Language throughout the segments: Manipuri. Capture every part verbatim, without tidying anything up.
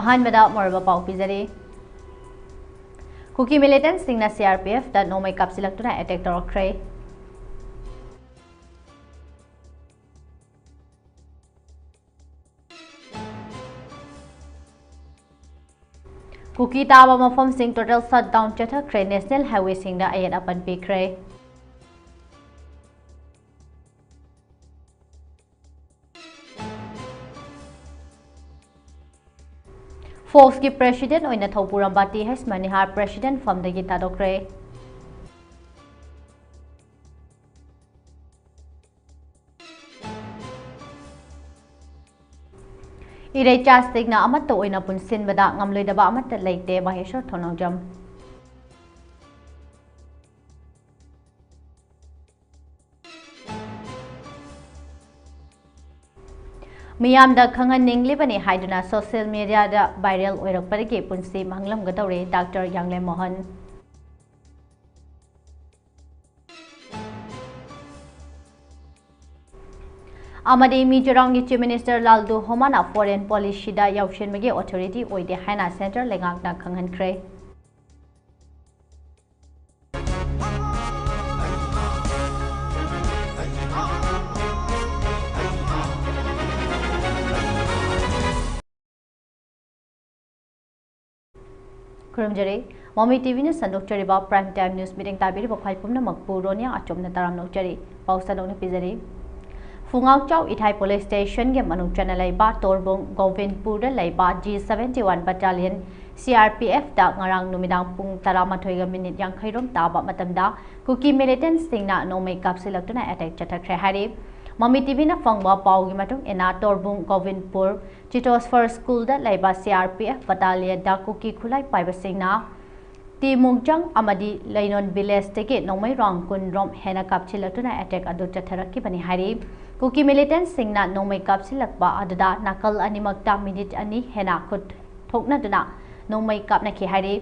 ꯑꯍꯥꯟꯕꯗ ꯃꯔꯨꯑꯣꯏꯕ ꯄꯥꯎ ꯄꯤꯖꯔꯤ꯫ ꯀꯨꯀꯤ militantꯁꯤꯡꯅ C R P Fꯇ ꯅꯣꯡꯃꯩ ꯀꯥꯞꯁꯤꯜꯂꯛꯇꯨꯅ attack ꯇꯧꯔꯛꯈ꯭ꯔꯦ꯫ ꯀꯨꯀꯤ ꯇꯥꯕ ꯃꯐꯝꯁꯤꯡ total shutdown ꯆꯠꯊꯈ꯭ꯔꯦ, national highwayꯁꯤꯡꯗ ꯑꯌꯦꯠ ꯑꯄꯟ ꯄꯤꯈ꯭ꯔꯦ꯫ ꯐꯣꯛꯁꯀꯤ president ꯑꯣꯏꯅ ꯊꯧꯄꯨꯔꯝꯕ ꯇꯤ ꯍꯩꯆ ꯃꯅꯤꯍꯥꯔ president ꯐꯝꯗꯒꯤ ꯊꯥꯗꯣꯛꯈ꯭ꯔꯦ꯫ ꯏꯔꯩꯆꯥꯁꯤꯡꯅ ꯑꯃꯠꯇ ꯑꯣꯏꯅ ꯄꯨꯟꯁꯤꯟꯕꯗ ꯉꯝꯂꯣꯏꯗꯕ ꯑꯃꯠꯇ ꯂꯩꯇꯦ, ꯃꯍꯦꯁ꯭ꯋꯔ ꯊꯣꯅꯣꯡꯖꯝ꯫ ꯃꯤꯌꯥꯝꯗ ꯈꯪꯍꯟꯅꯤꯡꯂꯤꯕꯅꯤ ꯍꯥꯏꯗꯨꯅ social mediaꯗ viral ꯑꯣꯏꯔꯛꯄꯗꯒꯤ ꯄꯨꯟꯁꯤ ꯃꯥꯡꯂꯝꯒꯗꯧꯔꯦ, ꯗꯥꯛꯇꯔ ꯌꯥꯡꯂꯦꯝ ꯃꯣꯍꯟ꯫ ꯑꯃꯗꯤ ꯃꯤꯖꯣꯔꯥꯝꯒꯤ Chief Minister ꯂꯥꯜꯗꯨ ꯍꯣꯃꯥꯅ foreign policyꯗ ꯌꯥꯎꯁꯤꯟꯕꯒꯤ authority ꯑꯣꯏꯗꯦ ꯍꯥꯏꯅ centre ꯂꯩꯉꯥꯛꯅ ꯈꯪꯍꯟꯈ꯭ꯔꯦ꯫ ꯈꯨꯔꯨꯝꯖꯔꯤ꯫ ꯃꯃꯤ ꯇꯤꯚꯤꯅ ꯁꯟꯗꯣꯛꯆꯔꯤꯕ Prime Time News meeting ꯇꯥꯕꯤꯔꯤꯕ ꯈ꯭ꯋꯥꯏ ꯄꯨꯝꯅꯃꯛꯄꯨ ꯔꯣꯅꯤꯌꯥ ꯑꯆꯣꯝꯅ ꯇꯔꯥꯝꯅ ꯑꯣꯛꯆꯔꯤ꯫ ꯄꯥꯎ ꯁꯟꯗꯣꯛꯅ ꯄꯤꯖꯔꯤ꯫ ꯐꯨꯉꯥꯛꯆꯥꯎ ꯏꯊꯥꯏ police stationꯒꯤ ꯃꯅꯨꯡ ꯆꯟꯅ ꯂꯩꯕ ꯇꯣꯔꯕꯨꯡ ꯒꯣꯕꯤꯟꯄꯨꯔꯗ ꯂꯩꯕ G seventy one battalion C R P Fꯇ ꯉꯔꯥꯡ ꯅꯨꯃꯤꯗꯥꯡ ꯄꯨꯡ ꯇꯔꯥꯃꯥꯊꯣꯏꯒ ꯃꯤꯅꯤꯠ ꯌꯥꯡꯈꯩꯔꯣꯝ ꯇꯥꯕ ꯃꯇꯝꯗ ꯀꯨꯀꯤ militantꯁꯤꯡꯅ ꯅꯣꯡꯃꯩ ꯀꯥꯞꯁꯤꯜꯂꯛꯇꯨꯅ attack ꯆꯠꯊꯈ꯭ꯔꯦ ꯍꯥꯏꯔꯤ꯫ ꯃꯃꯤ ꯇꯤꯚꯤꯅ ꯐꯪꯕ ꯄꯥꯎꯒꯤ ꯃꯇꯨꯡ ꯏꯟꯅ, ꯇꯣꯔꯕꯨꯡ ꯒꯣꯕꯤꯟꯄꯨꯔ ꯆꯤꯇꯣꯁ꯭ꯋꯔ ꯁ꯭ꯀꯨꯜꯗ ꯂꯩꯕ C R P F battalionꯗ ꯀꯨꯀꯤ ꯈꯨꯠꯂꯥꯏ ꯄꯥꯏꯕꯁꯤꯡꯅ ꯇꯤ ꯃꯨꯡꯖꯪ ꯑꯃꯗꯤ ꯂꯩꯅꯣꯟ villageꯇꯒꯤ ꯅꯣꯡꯃꯩ round ꯀꯨꯟ ꯔꯣꯝ ꯍꯦꯟꯅ ꯀꯥꯞꯁꯤꯜꯂꯛꯇꯨꯅ attack ꯑꯗꯨ ꯆꯠꯊꯔꯛꯈꯤꯕꯅꯤ ꯍꯥꯏꯔꯤ꯫ ꯀꯨꯀꯤ militantꯁꯤꯡꯅ ꯅꯣꯡꯃꯩ ꯀꯥꯞꯁꯤꯜꯂꯛꯄ ꯑꯗꯨꯗ ꯅꯥꯀꯜ ꯑꯅꯤꯃꯛꯇ ꯃꯤꯅꯤꯠ ꯑꯅꯤ ꯍꯦꯟꯅ ꯈꯨꯠ ꯊꯣꯛꯅꯗꯨꯅ ꯅꯣꯡꯃꯩ ꯀꯥꯞꯅꯈꯤ ꯍꯥꯏꯔꯤ꯫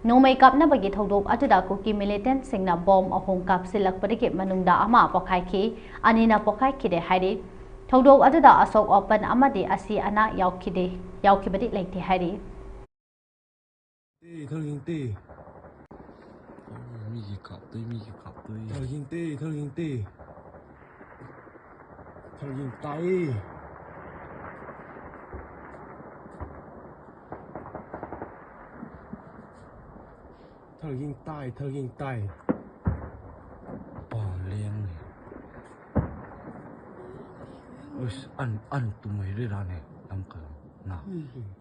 ꯅꯣꯡꯃꯩ ꯀꯥꯞꯅꯕꯒꯤ ꯊꯧꯗꯣꯛ ꯑꯗꯨꯗ ꯀꯨꯀꯤ militantꯁꯤꯡꯅ bomb ꯑꯍꯨꯝ ꯀꯥꯞꯁꯤꯜꯂꯛꯄꯗꯒꯤ ꯃꯅꯨꯡꯗ ꯑꯃ ꯄꯣꯈꯥꯏꯈꯤ, ꯑꯅꯤꯅ ꯄꯣꯈꯥꯏꯈꯤꯗꯦ ꯍꯥꯏꯔꯤ꯫ ꯊꯧꯗꯣꯛ ꯑꯗꯨꯗ ꯑꯁꯣꯛ ꯑꯄꯟ ꯑꯃꯗꯤ ꯑꯁꯤ ꯑꯅꯥ ꯌꯥꯎꯈꯤꯗꯦ, ꯌꯥꯎꯈꯤꯕꯗꯤ ꯂꯩꯇꯦ ꯍꯥꯏꯔꯤ꯫ ꯇꯦ, ꯊꯥꯡꯖꯤꯡ ꯇꯦ꯫ ꯃꯤꯒꯤ ꯀꯥꯞꯇꯣꯏ, ꯃꯤꯒꯤ ꯀꯥꯞꯇꯣꯏ꯫ ꯊꯥꯡꯖꯤꯡ ꯇꯦ, ꯊꯥꯡꯖꯤꯡ ꯇꯦ꯫ ꯊꯥꯡꯖꯤꯡ ꯇꯥꯏ꯫ ꯊꯥꯡꯖꯤꯡ ꯇꯥꯏ, ꯊꯥꯡꯖꯤꯡ ꯇꯥꯏ꯫ ꯄꯥꯝ ꯂꯦꯡꯉꯦ꯫ ꯎꯁ, ꯑꯟ, ꯑꯟ ꯇꯨꯝꯃꯩ ꯔꯦ ꯔꯥꯅꯦ, ꯂꯝ ꯀꯂꯝ, ꯅꯥ꯫ ꯎꯝ꯫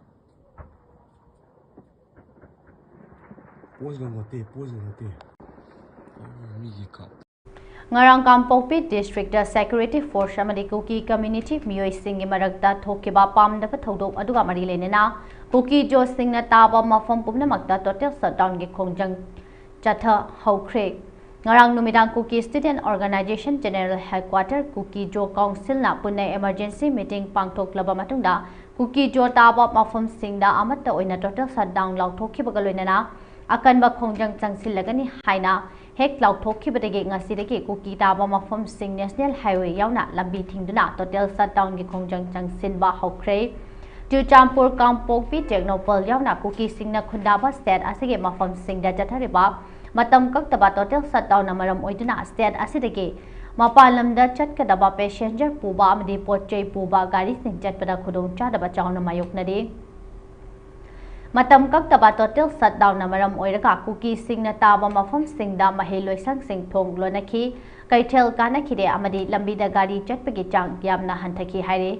ꯄꯣꯁ ꯉꯝꯃꯠꯇꯦ, ꯄꯣꯁ ꯉꯝꯃꯠꯇꯦ꯫ ꯃꯤꯒꯤ ꯀꯥꯞ꯫ ꯉꯔꯥꯡ ꯀꯥꯡꯄꯣꯛꯄꯤ ꯗꯤꯁꯇ꯭ꯔꯤꯛꯇ ꯁꯦꯀ꯭ꯌꯨꯔꯤꯇꯤ ꯐꯣꯔꯁ ꯑꯃꯗꯤ ꯀꯨꯀꯤ ꯀꯝꯃ꯭ꯌꯨꯅꯤꯇꯤ ꯃꯤꯑꯣꯏꯁꯤꯡꯒꯤ ꯃꯔꯛꯇ ꯊꯣꯛꯈꯤꯕ ꯄꯥꯝꯗꯕ ꯊꯧꯗꯣꯛ ꯑꯗꯨꯒ ꯃꯔꯤ ꯂꯩꯅꯅ ꯀꯨꯀꯤ ꯖꯣꯁꯤꯡꯅ ꯇꯥꯕ ꯃꯐꯝ ꯄꯨꯝꯅꯃꯛꯇ ꯇꯣꯇꯦꯜ ꯁꯠꯗꯥꯎꯟꯒꯤ ꯈꯣꯡꯖꯪ ꯆꯠꯊꯍꯧꯈ꯭ꯔꯦ꯫ ꯉꯔꯥꯡ ꯅꯨꯃꯤꯗꯥꯡ ꯀꯨꯀꯤ ꯁ꯭ꯇꯨꯗꯦꯟꯠ ꯑꯣꯔꯒꯅꯥꯏꯖꯦꯁꯟ ꯖꯦꯅꯔꯦꯜ ꯍꯦꯗꯀ꯭ꯋꯥꯇꯔ ꯀꯨꯀꯤ ꯖꯣ ꯀꯥꯎꯟꯁꯤꯜꯅ ꯄꯨꯟꯅ ꯏꯃꯔꯖꯦꯟꯁꯤ ꯃꯤꯇꯤꯡ ꯄꯥꯡꯊꯣꯛꯂꯕ ꯃꯇꯨꯡꯗ ꯀꯨꯀꯤ ꯖꯣ ꯇꯥꯕ ꯃꯐꯝꯁꯤꯡꯗ ꯑꯃꯠꯇ ꯑꯣꯏꯅ ꯇꯣꯇꯦꯜ ꯁꯠꯗꯥꯎꯟ ꯂꯥꯎꯊꯣꯛꯈꯤꯕꯒ ꯂꯣꯏꯅꯅ ꯑꯀꯟꯕ ꯈꯣꯡꯖꯪ ꯆꯪꯁꯤꯜꯂꯒꯅꯤ ꯍꯥꯏꯅ ꯍꯦꯛ ꯂꯥꯎꯊꯣꯛꯈꯤꯕꯗꯒꯤ ꯉꯁꯤꯗꯒꯤ ꯀꯨꯀꯤ ꯇꯥꯕ ꯃꯐꯝꯁꯤꯡ ꯅꯦꯁꯅꯦꯜ ꯍꯥꯏꯋꯦ ꯌꯥꯎꯅ ꯂꯝꯕꯤ ꯊꯤꯡꯗꯨꯅ ꯇꯣꯇꯦꯜ ꯁꯠꯗꯥꯎꯟꯒꯤ ꯈꯣꯡꯖꯪ ꯆꯪꯁꯤꯟꯕ ꯍꯧꯈ꯭ꯔꯦ꯫ ꯆꯨꯔꯆꯥꯟꯄꯨꯔ, ꯀꯥꯡꯄꯣꯛꯄꯤ, ꯇꯦꯡꯅꯧꯄꯜ ꯌꯥꯎꯅ ꯀꯨꯀꯤꯁꯤꯡꯅ ꯈꯨꯟꯗꯥꯕ ꯁ꯭ꯇꯦꯠ ꯑꯁꯤꯒꯤ ꯃꯐꯝꯁꯤꯡꯗ ꯆꯠꯊꯔꯤꯕ ꯃꯇꯝ ꯀꯛꯇꯕ ꯇꯣꯇꯦꯜ ꯁꯠꯗꯥꯎꯟꯅ ꯃꯔꯝ ꯑꯣꯏꯗꯨꯅ ꯁ꯭ꯇꯦꯠ ꯑꯁꯤꯗꯒꯤ ꯃꯄꯥꯟ ꯂꯝꯗ ꯆꯠꯀꯗꯕ ꯄꯦꯁꯦꯟꯖꯔ ꯄꯨꯕ ꯑꯃꯗꯤ ꯄꯣꯠ ꯆꯩ ꯄꯨꯕ ꯒꯥꯔꯤꯁꯤꯡ ꯆꯠꯄꯗ ꯈꯨꯗꯣꯡꯆꯥꯗꯕ ꯆꯥꯎꯅ ꯃꯥꯌꯣꯛꯅꯔꯤ꯫ ꯃꯇꯝ ꯀꯛꯇꯕ ꯇꯣꯇꯦꯜ ꯁꯠꯗꯥꯎꯟꯅ ꯃꯔꯝ ꯑꯣꯏꯔꯒ ꯀꯨꯀꯤꯁꯤꯡꯅ ꯇꯥꯕ ꯃꯐꯝꯁꯤꯡꯗ ꯃꯍꯩ ꯂꯣꯏꯁꯪꯁꯤꯡ ꯊꯣꯡ ꯂꯣꯟꯅꯈꯤ, ꯀꯩꯊꯦꯜ ꯀꯥꯅꯈꯤꯗꯦ ꯑꯃꯗꯤ ꯂꯝꯕꯤꯗ ꯒꯥꯔꯤ ꯆꯠꯄꯒꯤ ꯆꯥꯡ ꯌꯥꯝꯅ ꯍꯟꯊꯈꯤ ꯍꯥꯏꯔꯤ꯫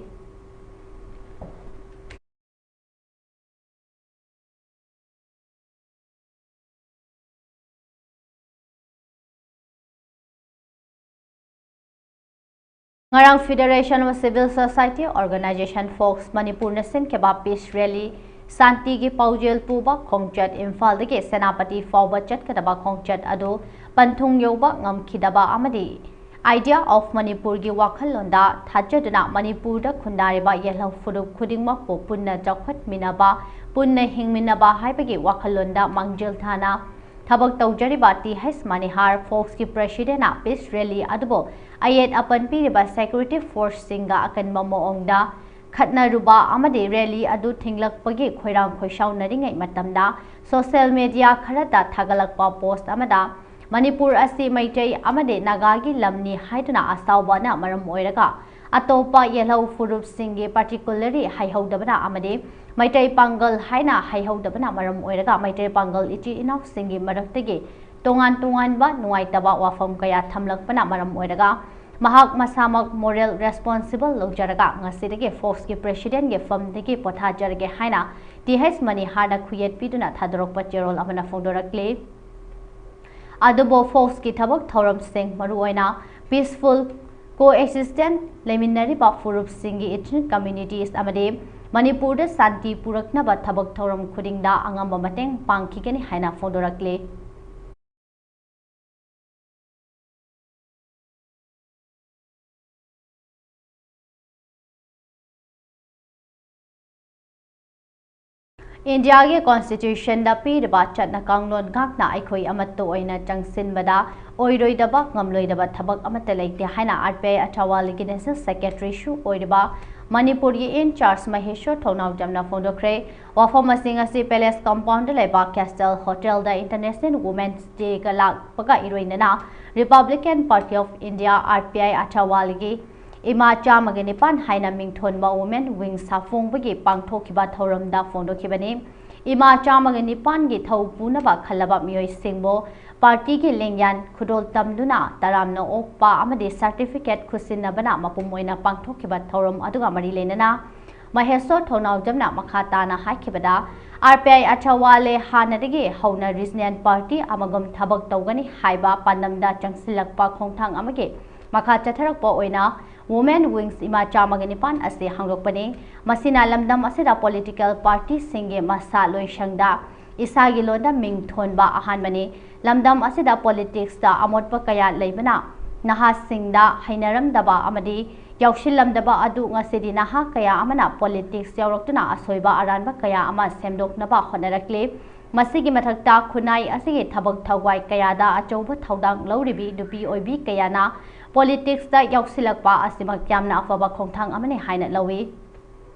ꯉꯔꯥꯡ Federation of Civil Society Organisation, fox ꯃꯅꯤꯄꯨꯔꯅ ꯁꯤꯟꯈꯤꯕ ꯄꯤꯁ ꯔꯦꯂꯤ, ꯁꯥꯟꯇꯤꯒꯤ ꯄꯥꯎꯖꯦꯜ ꯄꯨꯕ ꯈꯣꯡꯆꯠ, ꯏꯝꯐꯥꯜꯗꯒꯤ ꯁꯦꯅꯥꯄꯇꯤ ꯐꯥꯎꯕ ꯆꯠꯀꯗꯕ ꯈꯣꯡꯆꯠ ꯑꯗꯨ ꯄꯟꯊꯨꯡ ꯌꯧꯕ ꯉꯝꯈꯤꯗꯕ ꯑꯃꯗꯤ Idea of ꯃꯅꯤꯄꯨꯔꯒꯤ ꯋꯥꯈꯜꯂꯣꯟꯗ ꯊꯥꯖꯗꯨꯅ ꯃꯅꯤꯄꯨꯔꯗ ꯈꯨꯟꯗꯥꯔꯤꯕ ꯌꯦꯜꯍꯧ ꯐꯨꯔꯨꯞ ꯈꯨꯗꯤꯡꯃꯛꯄꯨ ꯄꯨꯟꯅ ꯆꯥꯎꯈꯠꯃꯤꯟꯅꯕ, ꯄꯨꯟꯅ ꯍꯤꯡꯃꯤꯟꯅꯕ ꯍꯥꯏꯕꯒꯤ ꯋꯥꯈꯜꯂꯣꯟꯗ ꯃꯥꯡꯖꯤꯜ ꯊꯥꯅ ꯊꯕꯛ ꯇꯧꯖꯔꯤꯕ ꯇꯤ ꯍꯩꯆ ꯃꯅꯤꯍꯥꯔ, ꯐꯣꯛꯁꯀꯤ ꯄ꯭ꯔꯦꯁꯤꯗꯦꯟꯅ ꯄꯤꯁ ꯔꯦꯂꯤ ꯑꯗꯨꯕꯨ ꯑꯌꯦꯠ ꯑꯄꯟ ꯄꯤꯔꯤꯕ ꯁꯦꯀ꯭ꯌꯨꯔꯤꯇꯤ ꯐꯣꯔꯁꯁꯤꯡꯒ ꯑꯀꯟꯕ ꯃꯑꯣꯡꯗ ꯈꯠꯅꯔꯨꯕ ꯑꯃꯗꯤ ꯔꯦꯂꯤ ꯑꯗꯨ ꯊꯤꯡꯂꯛꯄꯒꯤ ꯈꯣꯏꯔꯥꯡ ꯈꯣꯏꯁꯥꯎꯅꯔꯤꯉꯩ ꯃꯇꯝꯗ ꯁꯣꯁꯤꯌꯦꯜ ꯃꯤꯗꯤꯌꯥ ꯈꯔꯗ ꯊꯥꯒꯠꯂꯛꯄ ꯄꯣꯁ꯭ꯠ ꯑꯃꯗ ꯃꯅꯤꯄꯨꯔ ꯑꯁꯤ ꯃꯩꯇꯩ ꯑꯃꯗꯤ ꯅꯥꯒꯥꯒꯤ ꯂꯝꯅꯤ ꯍꯥꯏꯗꯨꯅ ꯑꯁꯥꯎꯕꯅ ꯃꯔꯝ ꯑꯣꯏꯔꯒ ꯑꯇꯣꯞꯄ ꯌꯦꯜꯍꯧ ꯐꯨꯔꯨꯞꯁꯤꯡꯒꯤ ꯄꯥꯔꯇꯤꯀꯨꯂꯔꯤ ꯍꯥꯏꯍꯧꯗꯕꯅ ꯑꯃꯗꯤ ꯃꯩꯇꯩ ꯄꯥꯡꯒꯜ ꯍꯥꯏꯅ ꯍꯥꯏꯍꯧꯗꯕꯅ ꯃꯔꯝ ꯑꯣꯏꯔꯒ ꯃꯩꯇꯩ ꯄꯥꯡꯒꯜ ꯏꯆꯤꯜ ꯏꯅꯥꯎꯁꯤꯡꯒꯤ ꯃꯔꯛꯇꯒꯤ ꯇꯣꯉꯥꯟ ꯇꯣꯉꯥꯟꯕ ꯅꯨꯡꯉꯥꯏꯇꯕ ꯋꯥꯐꯝ ꯀꯌꯥ ꯊꯝꯂꯛꯄꯅ ꯃꯔꯝ ꯑꯣꯏꯔꯒ ꯃꯍꯥꯛ ꯃꯁꯥꯃꯛ ꯃꯣꯔꯦꯜ ꯔꯦꯁꯄꯣꯟꯁꯤꯕꯜ ꯂꯧꯖꯔꯒ ꯉꯁꯤꯗꯒꯤ ꯐꯣꯛꯁꯀꯤ ꯄ꯭ꯔꯦꯁꯤꯗꯦꯟꯒꯤ ꯐꯝꯗꯒꯤ ꯄꯣꯊꯥꯖꯔꯒꯦ ꯍꯥꯏꯅ ꯇꯤ ꯍꯩꯆ ꯃꯅꯤꯍꯥꯔꯗ ꯈꯨꯌꯦꯠ ꯄꯤꯗꯨꯅ ꯊꯥꯗꯣꯔꯛꯄ ꯆꯦꯔꯣꯜ ꯑꯃꯅ ꯐꯣꯡꯗꯣꯔꯛꯂꯤ꯫ ꯑꯗꯨꯕꯨ ꯐꯣꯛꯁꯀꯤ ꯊꯕꯛ ꯊꯧꯔꯝꯁꯤꯡ, ꯃꯔꯨꯑꯣꯏꯅ ꯄꯤꯁꯐꯨꯜ ꯀꯣ ꯑꯦꯛꯁꯤꯁꯇꯦꯟ ꯂꯩꯃꯤꯟꯅꯔꯤꯕ ꯐꯨꯔꯨꯞꯁꯤꯡꯒꯤ ꯏꯊꯅꯤꯛ ꯀꯝꯃ꯭ꯌꯨꯅꯤꯇꯤꯁ ꯑꯃꯗꯤ ꯃꯅꯤꯄꯨꯔꯗ ꯁꯥꯟꯇꯤ ꯄꯨꯔꯛꯅꯕ ꯊꯕꯛ ꯊꯧꯔꯝ ꯈꯨꯗꯤꯡꯗ ꯑꯉꯝꯕ ꯃꯇꯦꯡ ꯄꯥꯡꯈꯤꯒꯅꯤ ꯍꯥꯏꯅ ꯐꯣꯡꯗꯣꯔꯛꯂꯤ꯫ ꯏꯟꯗꯤꯌꯥꯒꯤ ꯀꯣꯟꯁꯇꯤꯇ꯭ꯌꯨꯁꯟꯗ ꯄꯤꯔꯤꯕ ꯆꯠꯅ ꯀꯥꯡꯂꯣꯟ ꯉꯥꯛꯅ ꯑꯩꯈꯣꯏ ꯑꯃꯠꯇ ꯑꯣꯏꯅ ꯆꯪꯁꯤꯟꯕꯗ ꯑꯣꯏꯔꯣꯏꯗꯕ, ꯉꯝꯂꯣꯏꯗꯕ ꯊꯕꯛ ꯑꯃꯠꯇ ꯂꯩꯇꯦ ꯍꯥꯏꯅ ꯑꯥꯔ ꯄꯤ ꯑꯥꯏ ꯑꯊꯋꯥꯂꯤꯒꯤ ꯅꯦꯁꯅꯦꯜ ꯁꯦꯀ꯭ꯔꯦꯇꯔꯤꯁꯨ ꯑꯣꯏꯔꯤꯕ ꯃꯅꯤꯄꯨꯔꯒꯤ ꯏꯟ ꯆꯥꯔꯖ ꯃꯍꯦꯁ꯭ꯋꯔ ꯊꯧꯅꯥꯎꯖꯝꯅ ꯐꯣꯡꯗꯣꯛꯈ꯭ꯔꯦ꯫ ꯋꯥꯐꯝ ꯑꯁꯤ ꯉꯁꯤ ꯄꯦꯂꯦꯁ ꯀꯝꯄꯥꯎꯟꯗ ꯂꯩꯕ ꯀꯦꯁꯇꯜ ꯍꯣꯇꯦꯜꯗ ꯏꯟꯇꯔꯅꯦꯁꯅꯦꯜ ꯋꯨꯃꯦꯟꯁ ꯗꯦꯒ ꯂꯥꯛꯄꯒ ꯏꯔꯣꯏꯅꯅ republican party of India, R P I ꯑꯊꯋꯥꯂꯤꯒꯤ ꯏꯃꯥ ꯆꯥꯝꯃꯒ ꯅꯤꯄꯥꯟ ꯍꯥꯏꯅ ꯃꯤꯡꯊꯣꯟꯕ ꯋꯨꯃꯦꯟ ꯋꯤꯡ ꯁꯥꯐꯣꯡꯕꯒꯤ ꯄꯥꯡꯊꯣꯛꯈꯤꯕ ꯊꯧꯔꯝꯗ ꯐꯣꯡꯗꯣꯛꯈꯤꯕꯅꯤ꯫ ꯏꯃꯥ ꯆꯥꯝꯃꯒ ꯅꯤꯄꯥꯟꯒꯤ ꯊꯧ ꯄꯨꯅꯕ ꯈꯜꯂꯕ ꯃꯤꯑꯣꯏꯁꯤꯡꯕꯨ ꯄꯥꯔꯇꯤꯒꯤ ꯂꯦꯡꯌꯥꯟ ꯈꯨꯗꯣꯜ ꯇꯝꯗꯨꯅ ꯇꯔꯥꯝꯅ ꯑꯣꯛꯄ ꯑꯃꯗꯤ ꯁꯔꯇꯤꯐꯤꯀꯦꯠ ꯈꯨꯠꯁꯤꯟꯅꯕꯅ ꯃꯄꯨꯝ ꯑꯣꯏꯅ ꯄꯥꯡꯊꯣꯛꯈꯤꯕ ꯊꯧꯔꯝ ꯑꯗꯨꯒ ꯃꯔꯤ ꯂꯩꯅꯅ ꯃꯍꯦꯁ꯭ꯋꯔ ꯊꯧꯅꯥꯎꯖꯝꯅ ꯃꯈꯥ ꯇꯥꯅ ꯍꯥꯏꯈꯤꯕꯗ, ꯑꯥꯔ ꯄꯤ ꯑꯥꯏ ꯑꯊꯋꯥꯂꯦ ꯍꯥꯟꯅꯗꯒꯤ ꯍꯧꯅ ꯔꯤꯖꯅꯦꯜ ꯄꯥꯔꯇꯤ ꯑꯃꯒꯨꯝ ꯊꯕꯛ ꯇꯧꯒꯅꯤ ꯍꯥꯏꯕ ꯄꯥꯟꯗꯝꯗ ꯆꯪꯁꯤꯜꯂꯛꯄ ꯈꯣꯡꯊꯥꯡ ꯑꯃꯒꯤ ꯃꯈꯥ ꯆꯠꯊꯔꯛꯄ ꯑꯣꯏꯅ ꯋꯨꯃꯦꯟ ꯋꯤꯡꯁ ꯏꯃꯥ ꯆꯥꯝꯃꯒ ꯅꯤꯄꯥꯟ ꯑꯁꯤ ꯍꯥꯡꯗꯣꯛꯄꯅꯤ꯫ ꯃꯁꯤꯅ ꯂꯝꯗꯝ ꯑꯁꯤꯗ ꯄꯣꯂꯤꯇꯤꯀꯦꯜ ꯄꯥꯔꯇꯤꯁꯤꯡꯒꯤ ꯃꯁꯥ ꯂꯣꯏꯁꯪꯗ ꯏꯁꯥꯒꯤ ꯂꯣꯟꯗ ꯃꯤꯡ ꯊꯣꯟꯕ ꯑꯍꯥꯟꯕꯅꯤ꯫ ꯂꯝꯗꯝ ꯑꯁꯤꯗ ꯄꯣꯂꯤꯇꯤꯛꯁꯇ ꯑꯃꯣꯠꯄ ꯀꯌꯥ ꯂꯩꯕꯅ ꯅꯍꯥꯁꯤꯡꯗ ꯍꯩꯅꯔꯝꯗꯕ ꯑꯃꯗꯤ ꯌꯥꯎꯁꯤꯜꯂꯝꯗꯕ ꯑꯗꯨ ꯉꯁꯤꯗꯤ ꯅꯍꯥ ꯀꯌꯥ ꯑꯃꯅ ꯄꯣꯂꯤꯇꯤꯛꯁ ꯌꯥꯎꯔꯛꯇꯨꯅ ꯑꯁꯣꯏꯕ ꯑꯔꯥꯟꯕ ꯀꯌꯥ ꯑꯃ ꯁꯦꯝꯗꯣꯛꯅꯕ ꯍꯣꯠꯅꯔꯛꯂꯤ꯫ ꯃꯁꯤꯒꯤ ꯃꯊꯛꯇ ꯈꯨꯟꯅꯥꯏ ꯑꯁꯤꯒꯤ ꯊꯕꯛ ꯊꯧꯋꯥꯏ ꯀꯌꯥꯗ ꯑꯆꯧꯕ ꯊꯧꯗꯥꯡ ꯂꯧꯔꯤꯕꯤ ꯅꯨꯄꯤ ꯑꯣꯏꯕꯤ ꯀꯌꯥꯅ ꯄꯣꯂꯤꯇꯤꯛꯁꯇ ꯌꯥꯎꯁꯤꯜꯂꯛꯄ ꯑꯁꯤꯃꯛ ꯌꯥꯝꯅ ꯑꯐꯕ ꯈꯣꯡꯊꯥꯡ ꯑꯃꯅꯤ ꯍꯥꯏꯅ ꯂꯧꯏ꯫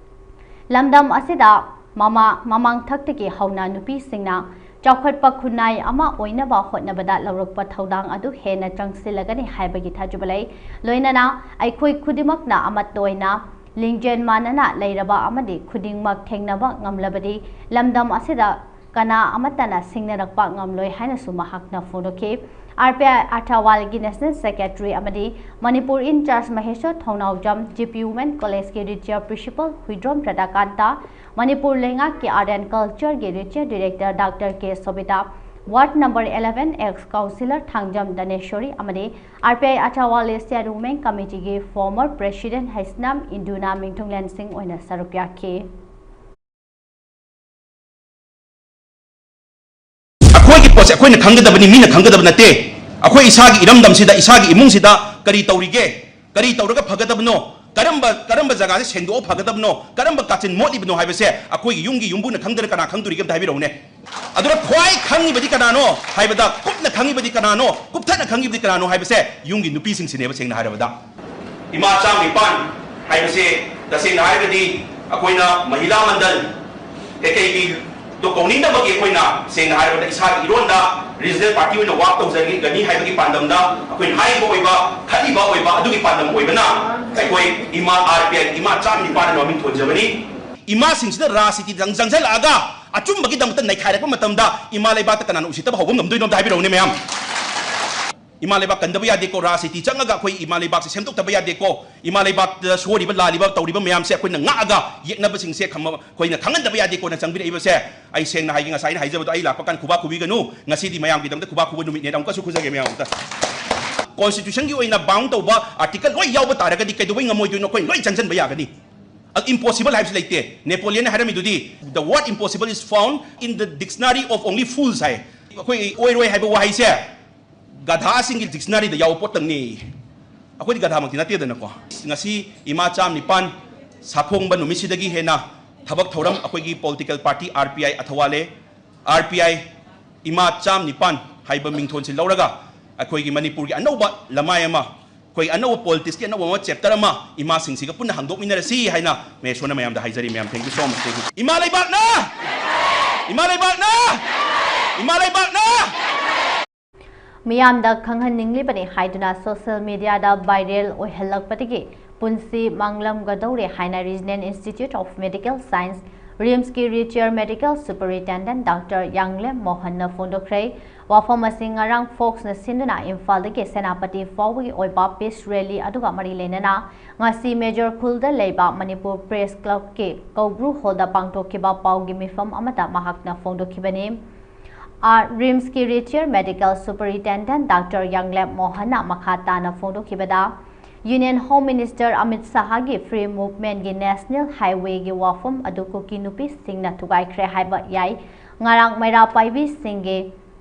ꯂꯝꯗꯝ ꯑꯁꯤꯗ ꯃꯃꯥ ꯃꯃꯥꯡꯊꯛꯇꯒꯤ ꯍꯧꯅ ꯅꯨꯄꯤꯁꯤꯡꯅ ꯆꯥꯎꯈꯠꯄ ꯈꯨꯟꯅꯥꯏ ꯑꯃ ꯑꯣꯏꯅꯕ ꯍꯣꯠꯅꯕꯗ ꯂꯧꯔꯛꯄ ꯊꯧꯗꯥꯡ ꯑꯗꯨ ꯍꯦꯟꯅ ꯆꯪꯁꯤꯜꯂꯒꯅꯤ ꯍꯥꯏꯕꯒꯤ ꯊꯥꯖꯕ ꯂꯩ꯫ ꯂꯣꯏꯅꯅ ꯑꯩꯈꯣꯏ ꯈꯨꯗꯤꯡꯃꯛꯅ ꯑꯃꯠꯇ ꯑꯣꯏꯅ ꯂꯤꯡꯖꯦꯜ ꯃꯥꯟꯅꯅ ꯂꯩꯔꯕ ꯑꯃꯗꯤ ꯈꯨꯗꯤꯡꯃꯛ ꯊꯦꯡꯅꯕ ꯉꯝꯂꯕꯗꯤ ꯂꯝꯗꯝ ꯑꯁꯤꯗ ꯀꯅꯥ ꯑꯃꯠꯇꯅ ꯁꯤꯡꯅꯔꯛꯄ ꯉꯝꯂꯣꯏ ꯍꯥꯏꯅꯁꯨ ꯃꯍꯥꯛꯅ ꯐꯣꯡꯗꯣꯛꯈꯤ꯫ ꯑꯥꯔ ꯄꯤ ꯑꯥꯏ ꯑꯊꯥꯋꯥꯜꯒꯤ National Secretary ꯑꯃꯗꯤ Manipur in charge Maheshor Thounaojam, G P Women College ꯀꯤ Retired Principal ꯍꯨꯏꯗ꯭ꯔꯣꯝ ꯔꯥꯙꯥꯀꯥꯟꯇ, ꯃꯅꯤꯄꯨꯔ ꯂꯩꯉꯥꯛꯀꯤ Art and Culture ꯒꯤ Retired Director Doctor K ꯁꯣꯕꯤꯇꯥ, Ward number eleven ex Councillor Thangjam Daneshori ꯑꯃꯗꯤ R P I Athawale State Women Committee ꯒꯤ former President ꯍꯩꯁꯅꯥꯝ ꯏꯟꯗꯨꯅ ꯃꯤꯡꯊꯨꯡꯂꯦꯟꯁꯤꯡ ꯑꯣꯏꯅ ꯁꯔꯨꯛ ꯌꯥꯈꯤ꯫ ꯑꯩꯈꯣꯏꯒꯤ ꯄꯣꯠꯁꯦ ꯑꯩꯈꯣꯏꯅ ꯈꯪꯒꯗꯕꯅꯤ, ꯃꯤꯅ ꯈꯪꯒꯗꯕ ꯅꯠꯇꯦ꯫ ꯑꯩꯈꯣꯏ ꯏꯁꯥꯒꯤ ꯏꯔꯝꯗꯝꯁꯤꯗ, ꯏꯁꯥꯒꯤ ꯏꯃꯨꯡꯁꯤꯗ ꯀꯔꯤ ꯇꯧꯔꯤꯒꯦ, ꯀꯔꯤ ꯇꯧꯔꯒ ꯐꯒꯗꯕꯅꯣ, ꯀꯔꯝꯕ, ꯀꯔꯝꯕ ꯖꯒꯥꯁꯦ ꯁꯦꯡꯗꯣꯛꯑ ꯐꯒꯗꯕꯅꯣ, ꯀꯔꯝꯕ ꯀꯥꯆꯤꯟ ꯃꯣꯠꯂꯤꯕꯅꯣ ꯍꯥꯏꯕꯁꯦ ꯑꯩꯈꯣꯏꯒꯤ ꯌꯨꯝꯒꯤ ꯌꯨꯝꯕꯨꯅ ꯈꯪꯗꯅ ꯀꯅꯥ ꯈꯪꯗꯣꯔꯤꯒꯦ ꯑꯝꯇ ꯍꯥꯏꯕꯤꯔꯛꯎꯅꯦ꯫ ꯑꯗꯨꯅ ꯈ꯭ꯋꯥꯏ ꯈꯪꯉꯤꯕꯗꯤ ꯀꯅꯥꯅꯣ ꯍꯥꯏꯕꯗ, ꯀꯨꯞꯅ ꯈꯪꯉꯤꯕꯗꯤ ꯀꯅꯥꯅꯣ, ꯀꯨꯞꯊꯅ ꯈꯪꯉꯤꯕꯗꯤ ꯀꯅꯥꯅꯣ ꯍꯥꯏꯕꯁꯦ ꯌꯨꯝꯒꯤ ꯅꯨꯄꯤꯁꯤꯡꯁꯤꯅꯦꯕ, ꯁꯦꯡꯅ ꯍꯥꯏꯔꯕꯗ꯫ ꯏꯃꯥ ꯆꯥꯝ ꯅꯤꯄꯥꯟ ꯍꯥꯏꯕꯁꯦ ꯇꯁꯦꯡꯅ ꯍꯥꯏꯔꯒꯗꯤ ꯑꯩꯈꯣꯏꯅ ꯃꯍꯤꯂꯥ ꯃꯟꯗꯜ ꯀꯩꯀꯩꯒꯤ ꯗꯣ ꯀꯧꯅꯤꯡꯗꯕꯒꯤ ꯑꯩꯈꯣꯏꯅ ꯁꯦꯡꯅ ꯍꯥꯏꯔꯕꯗ ꯏꯁꯥꯒꯤ ꯏꯔꯣꯟꯗ regional party ꯑꯣꯏꯅ work ꯇꯧꯖꯒꯅꯤ ꯍꯥꯏꯕꯒꯤ ꯄꯥꯟꯗꯝꯗ ꯑꯩꯈꯣꯏꯅ ꯍꯥꯏꯔꯤꯕ ꯑꯣꯏꯕ, ꯈꯜꯂꯤꯕ ꯑꯣꯏꯕ ꯑꯗꯨꯒꯤ ꯄꯥꯟꯗꯝ ꯑꯣꯏꯕꯅ ꯑꯩꯈꯣꯏ ꯏꯃꯥ ꯑꯥꯔ ꯄꯤ ꯑꯥꯏ ꯏꯃꯥ ꯆꯥꯝ ꯅꯤꯄꯥꯟ ꯃꯃꯤꯡ ꯊꯣꯟꯖꯕꯅꯤ꯫ ꯏꯃꯥꯁꯤꯡꯁꯤꯅ ꯔꯥꯖꯅꯤꯇꯤꯗ ꯆꯪꯁꯤꯜꯂꯛꯑꯒ ꯑꯆꯨꯝꯕꯒꯤꯗꯃꯛꯇ ꯅꯩꯈꯥꯏꯔꯛꯄ ꯃꯇꯝꯗ ꯏꯃꯥ ꯂꯩꯕꯥꯛꯇ ꯀꯅꯥꯅ ꯎꯁꯤꯠꯇꯕ ꯍꯧꯕ ꯉꯝꯗꯣꯏꯅꯣ ꯑꯝꯇ ꯍꯥꯏꯕꯤꯔꯛꯎꯅꯦ ꯃꯌꯥꯝ꯫ ꯏꯃꯥ ꯂꯩꯕꯥꯛ ꯀꯟꯗꯕ ꯌꯥꯗꯦꯀꯣ, ꯔꯥꯖꯅꯤꯇꯤ ꯆꯪꯉꯒ ꯑꯩꯈꯣꯏ ꯏꯃꯥ ꯂꯩꯕꯥꯛꯁꯦ ꯁꯦꯝꯗꯣꯛꯇꯕ ꯌꯥꯗꯦꯀꯣ, ꯏꯃꯥ ꯂꯩꯕꯥꯛꯇ ꯁꯣꯔꯤꯕ ꯂꯥꯜꯂꯤꯕ ꯇꯧꯔꯤꯕ ꯃꯌꯥꯝꯁꯦ ꯑꯩꯈꯣꯏꯅ ꯉꯥꯛꯑꯒ ꯌꯦꯛꯅꯕꯁꯤꯡꯁꯦ ꯈꯝꯃ-, ꯑꯩꯈꯣꯏꯅ ꯈꯪꯍꯟꯗꯕ ꯌꯥꯗꯦꯀꯣꯅ ꯆꯪꯕꯤꯔꯛꯏꯕꯁꯦ꯫ ꯑꯩ ꯁꯦꯡꯅ ꯍꯥꯏꯒꯦ, ꯉꯁꯥꯏ ꯑꯩꯅ ꯍꯥꯏꯖꯕꯗꯣ ꯑꯩ ꯂꯥꯛꯄ ꯀꯥꯟ ꯈꯨꯕꯥꯛ ꯈꯨꯕꯤꯒꯅꯨ, ꯉꯁꯤꯗꯤ ꯃꯌꯥꯝꯒꯤꯗꯃꯛꯇ ꯈꯨꯕꯥꯛ ꯈꯨꯕ ꯅꯨꯃꯤꯠꯅꯦ꯫ ꯑꯃꯨꯛꯀꯁꯨ ꯈꯨꯖꯒꯦ ꯃꯌꯥꯝ ꯑꯝꯇ꯫ Constitution ꯒꯤ ꯑꯣꯏꯅ bound ꯇꯧꯕ article ꯂꯣꯏ ꯌꯥꯎꯕ ꯇꯥꯔꯒꯗꯤ ꯀꯩꯗꯧꯕꯩ ꯉꯝꯃꯣꯏꯗꯣꯏꯅꯣ? ꯑꯩꯈꯣꯏ ꯂꯣꯏ ꯆꯪꯁꯤꯟꯕ ꯌꯥꯒꯅꯤ꯫ ꯑ, impossible ꯍꯥꯏꯕꯁꯤ ꯂꯩꯇꯦ꯫ ꯅꯦꯄꯣꯂꯤꯌꯟꯅ ꯍꯥꯏꯔꯝꯃꯤꯗꯨꯗꯤ, "The word impossible is found in the dictionary of only fools" ꯍꯥꯏ꯫ ꯑꯩꯈꯣꯏ ꯑꯣꯏꯔꯣꯏ ꯍꯥꯏꯕ ꯋꯥꯍꯩꯁꯦ ꯒꯙꯥꯁꯤꯡꯒꯤ dictionary ꯗ ꯌꯥꯎꯕ ꯄꯣꯠꯇꯪꯅꯤ꯫ ꯑꯩꯈꯣꯏꯗꯤ ꯒꯙꯥꯃꯛꯇꯤ ꯅꯠꯇꯦꯗꯅꯀꯣ꯫ ꯉꯁꯤ ꯏꯃꯥ ꯆꯥꯝ ꯅꯤꯄꯥꯟ ꯁꯥꯐꯣꯡꯕ ꯅꯨꯃꯤꯠꯁꯤꯗꯒꯤ ꯍꯦꯟꯅ ꯊꯕꯛ ꯊꯧꯔꯝ ꯑꯩꯈꯣꯏꯒꯤ political party R P I ꯑꯊꯋꯥꯂꯦ ꯑꯥꯔ ꯄꯤ ꯑꯥꯏ ꯏꯃꯥ ꯆꯥꯝ ꯅꯤꯄꯥꯟ ꯍꯥꯏꯕ ꯃꯤꯡꯊꯣꯟꯁꯤ ꯂꯧꯔꯒ ꯑꯩꯈꯣꯏꯒꯤ ꯃꯅꯤꯄꯨꯔꯒꯤ ꯑꯅꯧꯕ ꯂꯃꯥꯏ ꯑꯃ, ꯑꯩꯈꯣꯏ ꯑꯅꯧꯕ ꯄꯣꯂꯤꯇꯤꯛꯁꯀꯤ ꯑꯅꯧꯕ ꯑꯃ, ꯆꯦꯞꯇꯔ ꯑꯃ ꯏꯃꯥꯁꯤꯡꯁꯤꯒ ꯄꯨꯟꯅ ꯍꯥꯡꯗꯣꯛꯃꯤꯟꯅꯔꯁꯤ ꯍꯥꯏꯅ ꯃꯍꯦꯁꯣꯔꯅ ꯃꯌꯥꯝꯗ ꯍꯥꯏꯖꯔꯤ꯫ ꯃꯌꯥꯝ thank you so much, thank you꯫ ꯏꯃꯥ ꯂꯩꯕꯥꯛꯅ! ꯏꯃꯥ ꯂꯩꯕꯥꯛꯅ! ꯏꯃꯥ ꯂꯩꯕꯥꯛꯅ! ꯃꯤꯌꯥꯝꯗ ꯈꯪꯍꯟꯅꯤꯡꯂꯤꯕꯅꯤ ꯍꯥꯏꯗꯨꯅ social mediaꯗ viral ꯑꯣꯏꯍꯜꯂꯛꯄꯗꯒꯤ ꯄꯨꯟꯁꯤ ꯃꯥꯡꯂꯝꯒꯗꯧꯔꯦ ꯍꯥꯏꯅ Regional Institute of Medical Science, RIMSꯀꯤ Retired Medical Superintendent Doctor ꯌꯥꯡꯂꯦꯝ ꯃꯣꯍꯟꯅ ꯐꯣꯡꯗꯣꯛꯈ꯭ꯔꯦ꯫ ꯋꯥꯐꯝ ꯑꯁꯤ ꯉꯔꯥꯡ Foxꯅ ꯁꯤꯟꯗꯨꯅ ꯏꯝꯐꯥꯜꯗꯒꯤ ꯁꯦꯅꯥꯄꯇꯤ ꯐꯥꯎꯕꯒꯤ ꯑꯣꯏꯕ peace rally ꯑꯗꯨꯒ ꯃꯔꯤ ꯂꯩꯅꯅ ꯉꯁꯤ ꯃꯦꯖꯣꯔ ꯈꯨꯜꯗ ꯂꯩꯕ ꯃꯅꯤꯄꯨꯔ Press Clubꯀꯤ ꯀꯧꯕ꯭ꯔꯨ ꯍꯣꯜꯗ ꯄꯥꯡꯊꯣꯛꯈꯤꯕ ꯄꯥꯎꯒꯤ ꯃꯤꯐꯝ ꯑꯃꯗ ꯃꯍꯥꯛꯅ ꯐꯣꯡꯗꯣꯛꯈꯤꯕꯅꯤ꯫ ꯑꯥ, RIMSꯀꯤ Retired Medical Superintendent Doctor ꯌꯥꯡꯂꯦꯝ ꯃꯣꯍꯟꯅ ꯃꯈꯥ ꯇꯥꯅ ꯐꯣꯡꯗꯣꯛꯈꯤꯕꯗ, Union Home Minister Amit ꯁꯥꯍꯒꯤ Free Movementꯀꯤ National Highwayꯒꯤ ꯋꯥꯐꯝ ꯑꯗꯨ ꯀꯨꯀꯤ ꯅꯨꯄꯤꯁꯤꯡꯅ ꯊꯨꯒꯥꯏꯈ꯭ꯔꯦ ꯍꯥꯏꯕ ꯌꯥꯏ꯫ ꯉꯔꯥꯡ ꯃꯩꯔꯥ ꯄꯥꯏꯕꯤꯁꯤꯡꯒꯤ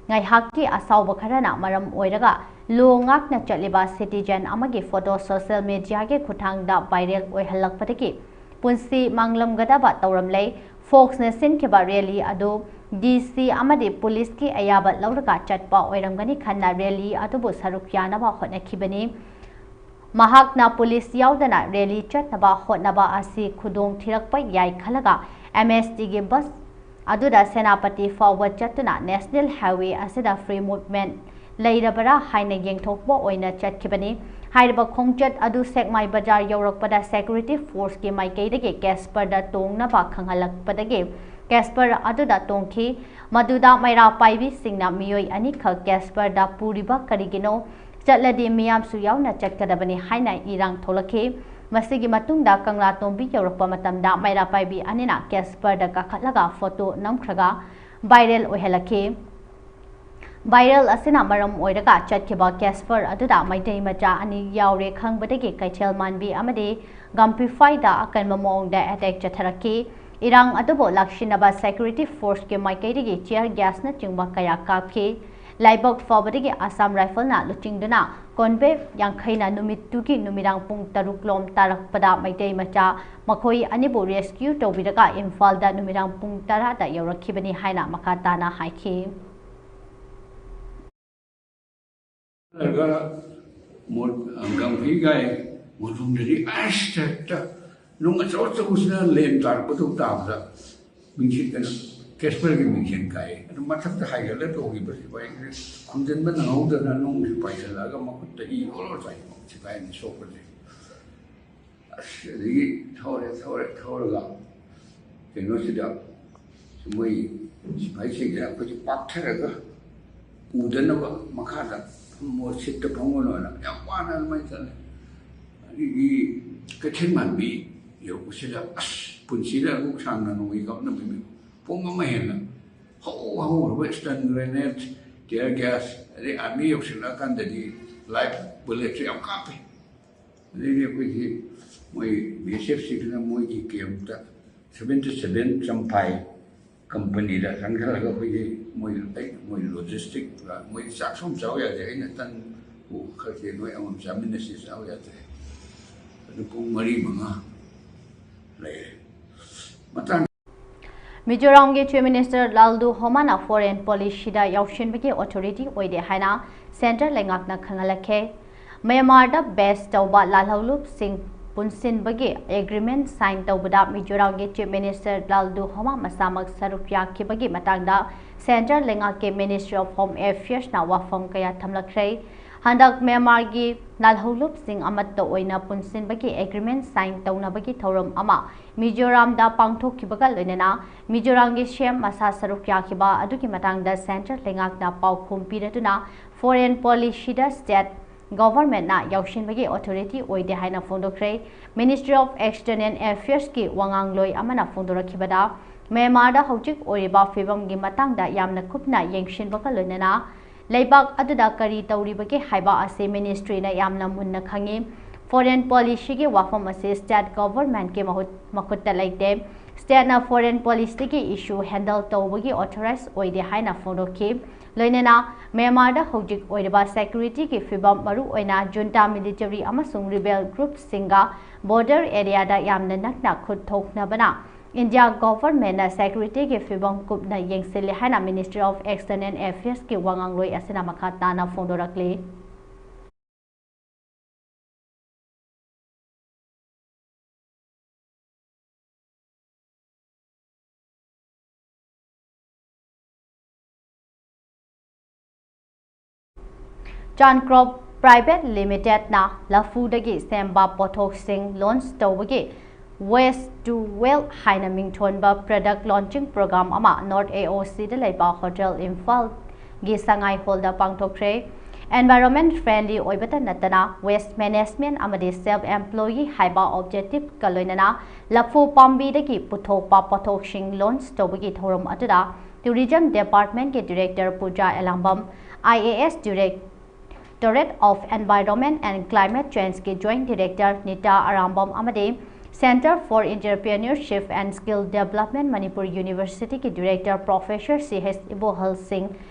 ꯉꯥꯏꯍꯥꯛꯀꯤ ꯑꯁꯥꯎꯕ ꯈꯔꯅ ꯃꯔꯝ ꯑꯣꯏꯔꯒ law ꯉꯥꯛꯅ ꯆꯠꯂꯤꯕ citizen ꯑꯃꯒꯤ photo social mediaꯒꯤ ꯈꯨꯠꯊꯥꯡꯗ viral ꯑꯣꯏꯍꯜꯂꯛꯄꯗꯒꯤ ꯄꯨꯟꯁꯤ ꯃꯥꯡꯂꯝꯒꯗꯕ ꯇꯧꯔꯝꯂꯦ꯫ Foxꯅ ꯁꯤꯟꯈꯤꯕ rally ꯑꯗꯨ DC ꯑꯃꯗꯤ ꯄꯨꯂꯤꯁꯀꯤ ꯑꯌꯥꯕ ꯂꯧꯔꯒ ꯆꯠꯄ ꯑꯣꯏꯔꯝꯒꯅꯤ ꯈꯟꯅ rally ꯑꯗꯨꯕꯨ ꯁꯔꯨꯛ ꯌꯥꯅꯕ ꯍꯣꯠꯅꯈꯤꯕꯅꯤ꯫ ꯃꯍꯥꯛꯅ ꯄꯨꯂꯤꯁ ꯌꯥꯎꯗꯅ rally ꯆꯠꯅꯕ ꯍꯣꯠꯅꯕ ꯑꯁꯤ ꯈꯨꯗꯣꯡ ꯊꯤꯔꯛꯄ ꯌꯥꯏ ꯈꯜꯂꯒ MSTꯒꯤ bus ꯑꯗꯨꯗ ꯁꯦꯅꯥꯄꯇꯤ ꯐꯥꯎꯕ ꯆꯠꯇꯨꯅ National Highway ꯑꯁꯤꯗ free movement ꯂꯩꯔꯕꯔꯥ ꯍꯥꯏꯅ ꯌꯦꯡꯊꯣꯛꯄ ꯑꯣꯏꯅ ꯆꯠꯈꯤꯕꯅꯤ꯫ ꯍꯥꯏꯔꯤꯕ ꯈꯣꯡꯆꯠ ꯑꯗꯨ ꯁꯦꯛꯃꯥꯏ ꯕꯖꯥꯔ ꯌꯧꯔꯛꯄꯗ security forceꯀꯤ ꯃꯥꯏꯀꯩꯗꯒꯤ Casperꯗ ꯇꯣꯡꯅꯕ ꯈꯪꯍꯜꯂꯛꯄꯗꯒꯤ Casper ꯑꯗꯨꯗ ꯇꯣꯡꯈꯤ꯫ ꯃꯗꯨꯗ ꯃꯩꯔꯥ ꯄꯥꯏꯕꯤꯁꯤꯡꯅ ꯃꯤꯑꯣꯏ ꯑꯅꯤꯈꯛ Casperꯗ ꯄꯨꯔꯤꯕ ꯀꯔꯤꯒꯤꯅꯣ? ꯆꯠꯂꯗꯤ ꯃꯤꯌꯥꯝꯁꯨ ꯌꯥꯎꯅ ꯆꯠꯀꯗꯕꯅꯤ ꯍꯥꯏꯅ ꯏꯔꯥꯡ ꯊꯣꯛꯂꯛꯈꯤ꯫ ꯃꯁꯤꯒꯤ ꯃꯇꯨꯡꯗ ꯀꯪꯂꯥꯇꯣꯡꯕꯤ ꯌꯧꯔꯛꯄ ꯃꯇꯝꯗ ꯃꯩꯔꯥ ꯄꯥꯏꯕꯤ ꯑꯅꯤꯅ Casperꯗ ꯀꯥꯈꯠꯂꯒ photo ꯅꯝꯈ꯭ꯔꯒ viral ꯑꯣꯏꯍꯜꯂꯛꯈꯤ꯫ Viral ꯑꯁꯤꯅ ꯃꯔꯝ ꯑꯣꯏꯔꯒ ꯆꯠꯈꯤꯕ Casper ꯑꯗꯨꯗ ꯃꯩꯇꯩ ꯃꯆꯥ ꯑꯅꯤ ꯌꯥꯎꯔꯦ ꯈꯪꯕꯗꯒꯤ ꯀꯩꯊꯦꯜ ꯃꯥꯟꯕꯤ ꯑꯃꯗꯤ ꯒꯝꯐꯤꯐꯥꯏꯗ ꯑꯀꯟꯕ ꯃꯑꯣꯡꯗ attack ꯆꯠꯊꯔꯛꯈꯤ꯫ ꯏꯔꯥꯡ ꯑꯗꯨꯕꯨ ꯂꯥꯛꯁꯤꯟꯅꯕ security forceꯀꯤ ꯃꯥꯏꯀꯩꯗꯒꯤ tear gasꯅꯆꯤꯡꯕ ꯀꯌꯥ ꯀꯥꯞꯈꯤ꯫ ꯂꯥꯏꯕꯛ ꯐꯕꯗꯒꯤ Assam Riflesꯅ ꯂꯨꯆꯤꯡꯗꯨꯅ convoy ꯌꯥꯡꯈꯩꯅ ꯅꯨꯃꯤꯠꯇꯨꯒꯤ ꯅꯨꯃꯤꯗꯥꯡ ꯄꯨꯡ ꯇꯔꯨꯛ ꯂꯣꯝ ꯇꯥꯔꯛꯄꯗ ꯃꯩꯇꯩ ꯃꯆꯥ ꯃꯈꯣꯏ ꯑꯅꯤꯕꯨ rescue ꯇꯧꯕꯤꯔꯒ ꯏꯝꯐꯥꯜꯗ ꯅꯨꯃꯤꯗꯥꯡ ꯄꯨꯡ ꯇꯔꯥꯗ ꯌꯧꯔꯛꯈꯤꯕꯅꯤ ꯍꯥꯏꯅ ꯃꯈꯥ ꯇꯥꯅ ꯍꯥꯏꯈꯤ꯫ ꯂꯩꯔꯒ ꯃꯣ-, ꯒꯝꯚꯤꯔꯒꯥꯏ ꯃꯣꯖꯨꯝꯗꯗꯤ ꯑꯁ ꯍꯦꯛꯇ ꯅꯨꯡ ꯑꯆꯧ ꯑꯆꯧꯕꯁꯤꯅ ꯂꯦꯟ ꯇꯥꯔꯛꯄꯗꯧ ꯇꯥꯕꯗ ꯃꯤꯡꯁꯦꯟ ꯀꯩꯅꯣ, ꯀꯦꯁꯄꯔꯒꯤ ꯃꯤꯡꯁꯦꯟ ꯀꯥꯏ꯫ ꯑꯗꯨ ꯃꯊꯛꯇ ꯍꯥꯏꯒꯠꯂ ꯇꯣꯡꯉꯤꯕ ꯁꯤꯐꯥꯏꯁꯤꯅ ꯈꯨꯝꯖꯤꯟꯕ ꯅꯪꯍꯧꯗꯅ ꯅꯨꯡꯁꯤ ꯄꯥꯏꯁꯤꯜꯂꯛꯑꯒ ꯃꯈꯨꯠꯇ ꯏ ꯑꯣꯔꯣ ꯇꯥꯏ ꯁꯤꯐꯥꯏꯅ ꯁꯣꯛꯄꯁꯦ꯫ ꯑꯁ ꯑꯗꯒꯤ ꯊꯧꯔꯦ ꯊꯧꯔꯦ ꯊꯧꯔꯒ ꯀꯩꯅꯣꯁꯤꯗ ꯃꯣꯏ ꯁꯤꯐꯥꯏꯁꯤꯡꯁꯤꯅ ꯑꯩꯈꯣꯏꯁꯦ ꯄꯥꯛꯊꯔꯒ ꯎꯗꯅꯕ ꯃꯈꯥꯗ ꯐꯝꯃꯣ, ꯁꯤꯠꯇ ꯐꯝꯒꯅꯣꯅ ꯌꯥꯝ ꯋꯥꯅ ꯑꯗꯨꯃꯥꯏꯅ ꯆꯠꯂꯦ꯫ ꯑꯗꯒꯤ ꯀꯩꯊꯦꯜ ꯃꯥꯟꯕꯤ ꯌꯧꯕꯁꯤꯗ ꯑꯁ ꯄꯨꯟꯁꯤꯗ ꯑꯗꯨꯛ ꯁꯥꯡꯅ ꯅꯣꯡꯃꯩ ꯀꯥꯞꯅꯕ ꯄꯨꯡ ꯑꯃ ꯍꯦꯟꯅ ꯍꯧ ꯍꯧꯔꯕ stun grenade, tear gas, ꯑꯗꯩ army ꯌꯧꯁꯤꯜꯂꯛꯑꯀꯥꯟꯗꯗꯤ live bulletꯁꯨ ꯌꯥꯝ ꯀꯥꯞꯄꯦ꯫ ꯑꯗꯩꯗꯤ ꯑꯩꯈꯣꯏꯒꯤ ꯃꯣꯏ B S F ꯁꯤꯒꯤꯅ ꯃꯣꯏꯒꯤ campꯇ seventy seven ꯆꯝꯐꯥꯏ companyꯗ ꯆꯪꯁꯤꯜꯂꯒ ꯑꯩꯈꯣꯏꯒꯤ ꯃꯣꯏ ꯑꯩ ꯃꯣꯏ logistic ꯃꯣꯏ ꯆꯥꯛꯁꯨ ꯑꯃ ꯆꯥꯎ ꯌꯥꯗꯦ꯫ ꯑꯩꯅ ꯇꯟ ꯈꯔꯁꯦ ꯅꯣꯏ ꯑꯃꯃꯝ ꯆꯥꯃꯤꯟꯅꯁꯤ ꯆꯥꯎ ꯌꯥꯗꯦ꯫ ꯑꯗꯨ ꯄꯨꯡ ꯃꯔꯤ ꯃꯉꯥ ꯂꯩꯔꯦ꯫ ꯃꯇꯥꯡ ꯃꯤꯖꯣꯔꯥꯝꯒꯤ Chief Minister ꯂꯥꯜꯗꯨ ꯍꯣꯃꯥꯅ foreign policyꯗ ꯌꯥꯎꯁꯤꯟꯕꯒꯤ authority ꯑꯣꯏꯗꯦ ꯍꯥꯏꯅ centre ꯂꯩꯉꯥꯛꯅ ꯈꯪꯍꯜꯂꯛꯈꯤ꯫ ꯃ꯭ꯌꯥꯟꯃꯥꯔꯗ base ꯇꯧꯕ ꯂꯥꯜꯍꯧꯂꯨꯞꯁꯤꯡ ꯄꯨꯟꯁꯤꯟꯕꯒꯤ agreement sign ꯇꯧꯕꯗ ꯃꯤꯖꯣꯔꯥꯝꯒꯤ Chief Minister ꯂꯥꯜꯗꯨ ꯍꯣꯃꯥ ꯃꯁꯥꯃꯛ ꯁꯔꯨꯛ ꯌꯥꯈꯤꯕꯒꯤ ꯃꯇꯥꯡꯗ centre ꯂꯩꯉꯥꯛꯀꯤ Ministry of Home Affairsꯅ ꯋꯥꯐꯝ ꯀꯌꯥ ꯊꯝꯂꯛꯈ꯭ꯔꯦ꯫ ꯍꯟꯗꯛ ꯃ꯭ꯌꯥꯟꯃꯥꯔꯒꯤ ꯂꯥꯜꯍꯧꯂꯨꯞꯁꯤꯡ ꯑꯃꯠꯇ ꯑꯣꯏꯅ ꯄꯨꯟꯁꯤꯟꯕꯒꯤ agreement sign ꯇꯧꯅꯕꯒꯤ ꯊꯧꯔꯝ ꯑꯃ ꯃꯤꯖꯣꯔꯥꯝꯗ ꯄꯥꯡꯊꯣꯛꯈꯤꯕꯒ ꯂꯣꯏꯅꯅ ꯃꯤꯖꯣꯔꯥꯝꯒꯤ CM ꯃꯁꯥ ꯁꯔꯨꯛ ꯌꯥꯈꯤꯕ ꯑꯗꯨꯒꯤ ꯃꯇꯥꯡꯗ centre ꯂꯩꯉꯥꯛꯅ ꯄꯥꯎꯈꯨꯝ ꯄꯤꯔꯗꯨꯅ foreign policyꯗ state governmentꯅ ꯌꯥꯎꯁꯤꯟꯕꯒꯤ authority ꯑꯣꯏꯗꯦ ꯍꯥꯏꯅ ꯐꯣꯡꯗꯣꯛꯈ꯭ꯔꯦ꯫ Ministry of External Affairsꯀꯤ ꯋꯥꯉꯥꯡꯂꯣꯏ ꯑꯃꯅ ꯐꯣꯡꯗꯣꯔꯛꯈꯤꯕꯗ, ꯃ꯭ꯌꯥꯟꯃꯥꯔꯗ ꯍꯧꯖꯤꯛ ꯑꯣꯏꯔꯤꯕ ꯐꯤꯕꯝꯒꯤ ꯃꯇꯥꯡꯗ ꯌꯥꯝꯅ ꯀꯨꯞꯅ ꯌꯦꯡꯁꯤꯟꯕꯒ ꯂꯣꯏꯅꯅ ꯂꯩꯕꯥꯛ ꯑꯗꯨꯗ ꯀꯔꯤ ꯇꯧꯔꯤꯕꯒꯦ ꯍꯥꯏꯕ ꯑꯁꯤ ministryꯅ ꯌꯥꯝꯅ ꯃꯨꯟꯅ ꯈꯪꯏ꯫ Foreign policyꯒꯤ ꯋꯥꯐꯝ ꯑꯁꯤ state governmentꯀꯤ ꯃꯍꯨꯠ, ꯃꯈꯨꯠꯇ ꯂꯩꯇꯦ꯫ Stateꯅ foreign policyꯒꯤ issue handle ꯇꯧꯕꯒꯤ authorize ꯑꯣꯏꯗꯦ ꯍꯥꯏꯅ ꯐꯣꯡꯗꯣꯛꯈꯤ꯫ ꯂꯣꯏꯅꯅ ꯃ꯭ꯌꯥꯟꯃꯥꯔꯗ ꯍꯧꯖꯤꯛ ꯑꯣꯏꯔꯤꯕ securityꯒꯤ ꯐꯤꯕꯝ, ꯃꯔꯨ ꯑꯣꯏꯅ junta military ꯑꯃꯁꯨꯡ rebel groupꯁꯤꯡꯒ border areaꯗ ꯌꯥꯝꯅ ꯅꯛꯅ ꯈꯨꯠ ꯊꯣꯛꯅꯕꯅ India governmentꯅ securityꯒꯤ ꯐꯤꯕꯝ ꯀꯨꯞꯅ ꯌꯦꯡꯁꯤꯜꯂꯤ ꯍꯥꯏꯅ Ministry of External Affairsꯀꯤ ꯋꯥꯉꯥꯡꯂꯣꯏ ꯑꯁꯤꯅ ꯃꯈꯥ ꯇꯥꯅ ꯐꯣꯡꯗꯣꯔꯛꯂꯤ꯫ Chancrop Private Limitedꯅ ꯂꯐꯨꯗꯒꯤ ꯁꯦꯝꯕ ꯄꯣꯠꯊꯣꯛꯁꯤꯡ launch ꯇꯧꯕꯒꯤ Waste to Wealth ꯍꯥꯏꯅ ꯃꯤꯡꯊꯣꯟꯕ product launching program ꯑꯃ North AOCꯗ ꯂꯩꯕ Hotel Imphalꯒꯤ ꯁꯉꯥꯏ hallꯗ ꯄꯥꯡꯊꯣꯛꯈ꯭ꯔꯦ꯫ Environment friendly ꯑꯣꯏꯕꯇ ꯅꯠꯇꯅ waste management ꯑꯃꯗꯤ self employee ꯍꯥꯏꯕ objectiveꯀ ꯂꯣꯏꯅꯅ ꯂꯐꯨ ꯄꯥꯝꯕꯤꯗꯒꯤ ꯄꯨꯊꯣꯛꯄ ꯄꯣꯠꯊꯣꯛꯁꯤꯡ launch ꯇꯧꯕꯒꯤ ꯊꯧꯔꯝ ꯑꯗꯨꯗ Tourism Departmentꯀꯤ Director Puja Elangbam, IAS Directorate of Environment and Climate Changeꯀꯤ Joint Director Nita Arambam ꯑꯃꯗꯤ Centre for Entrepreneurship and Skill Development Manipur Universityꯒꯤ Director Professor C H ꯏꯕꯣꯍꯜ ꯁꯤꯡ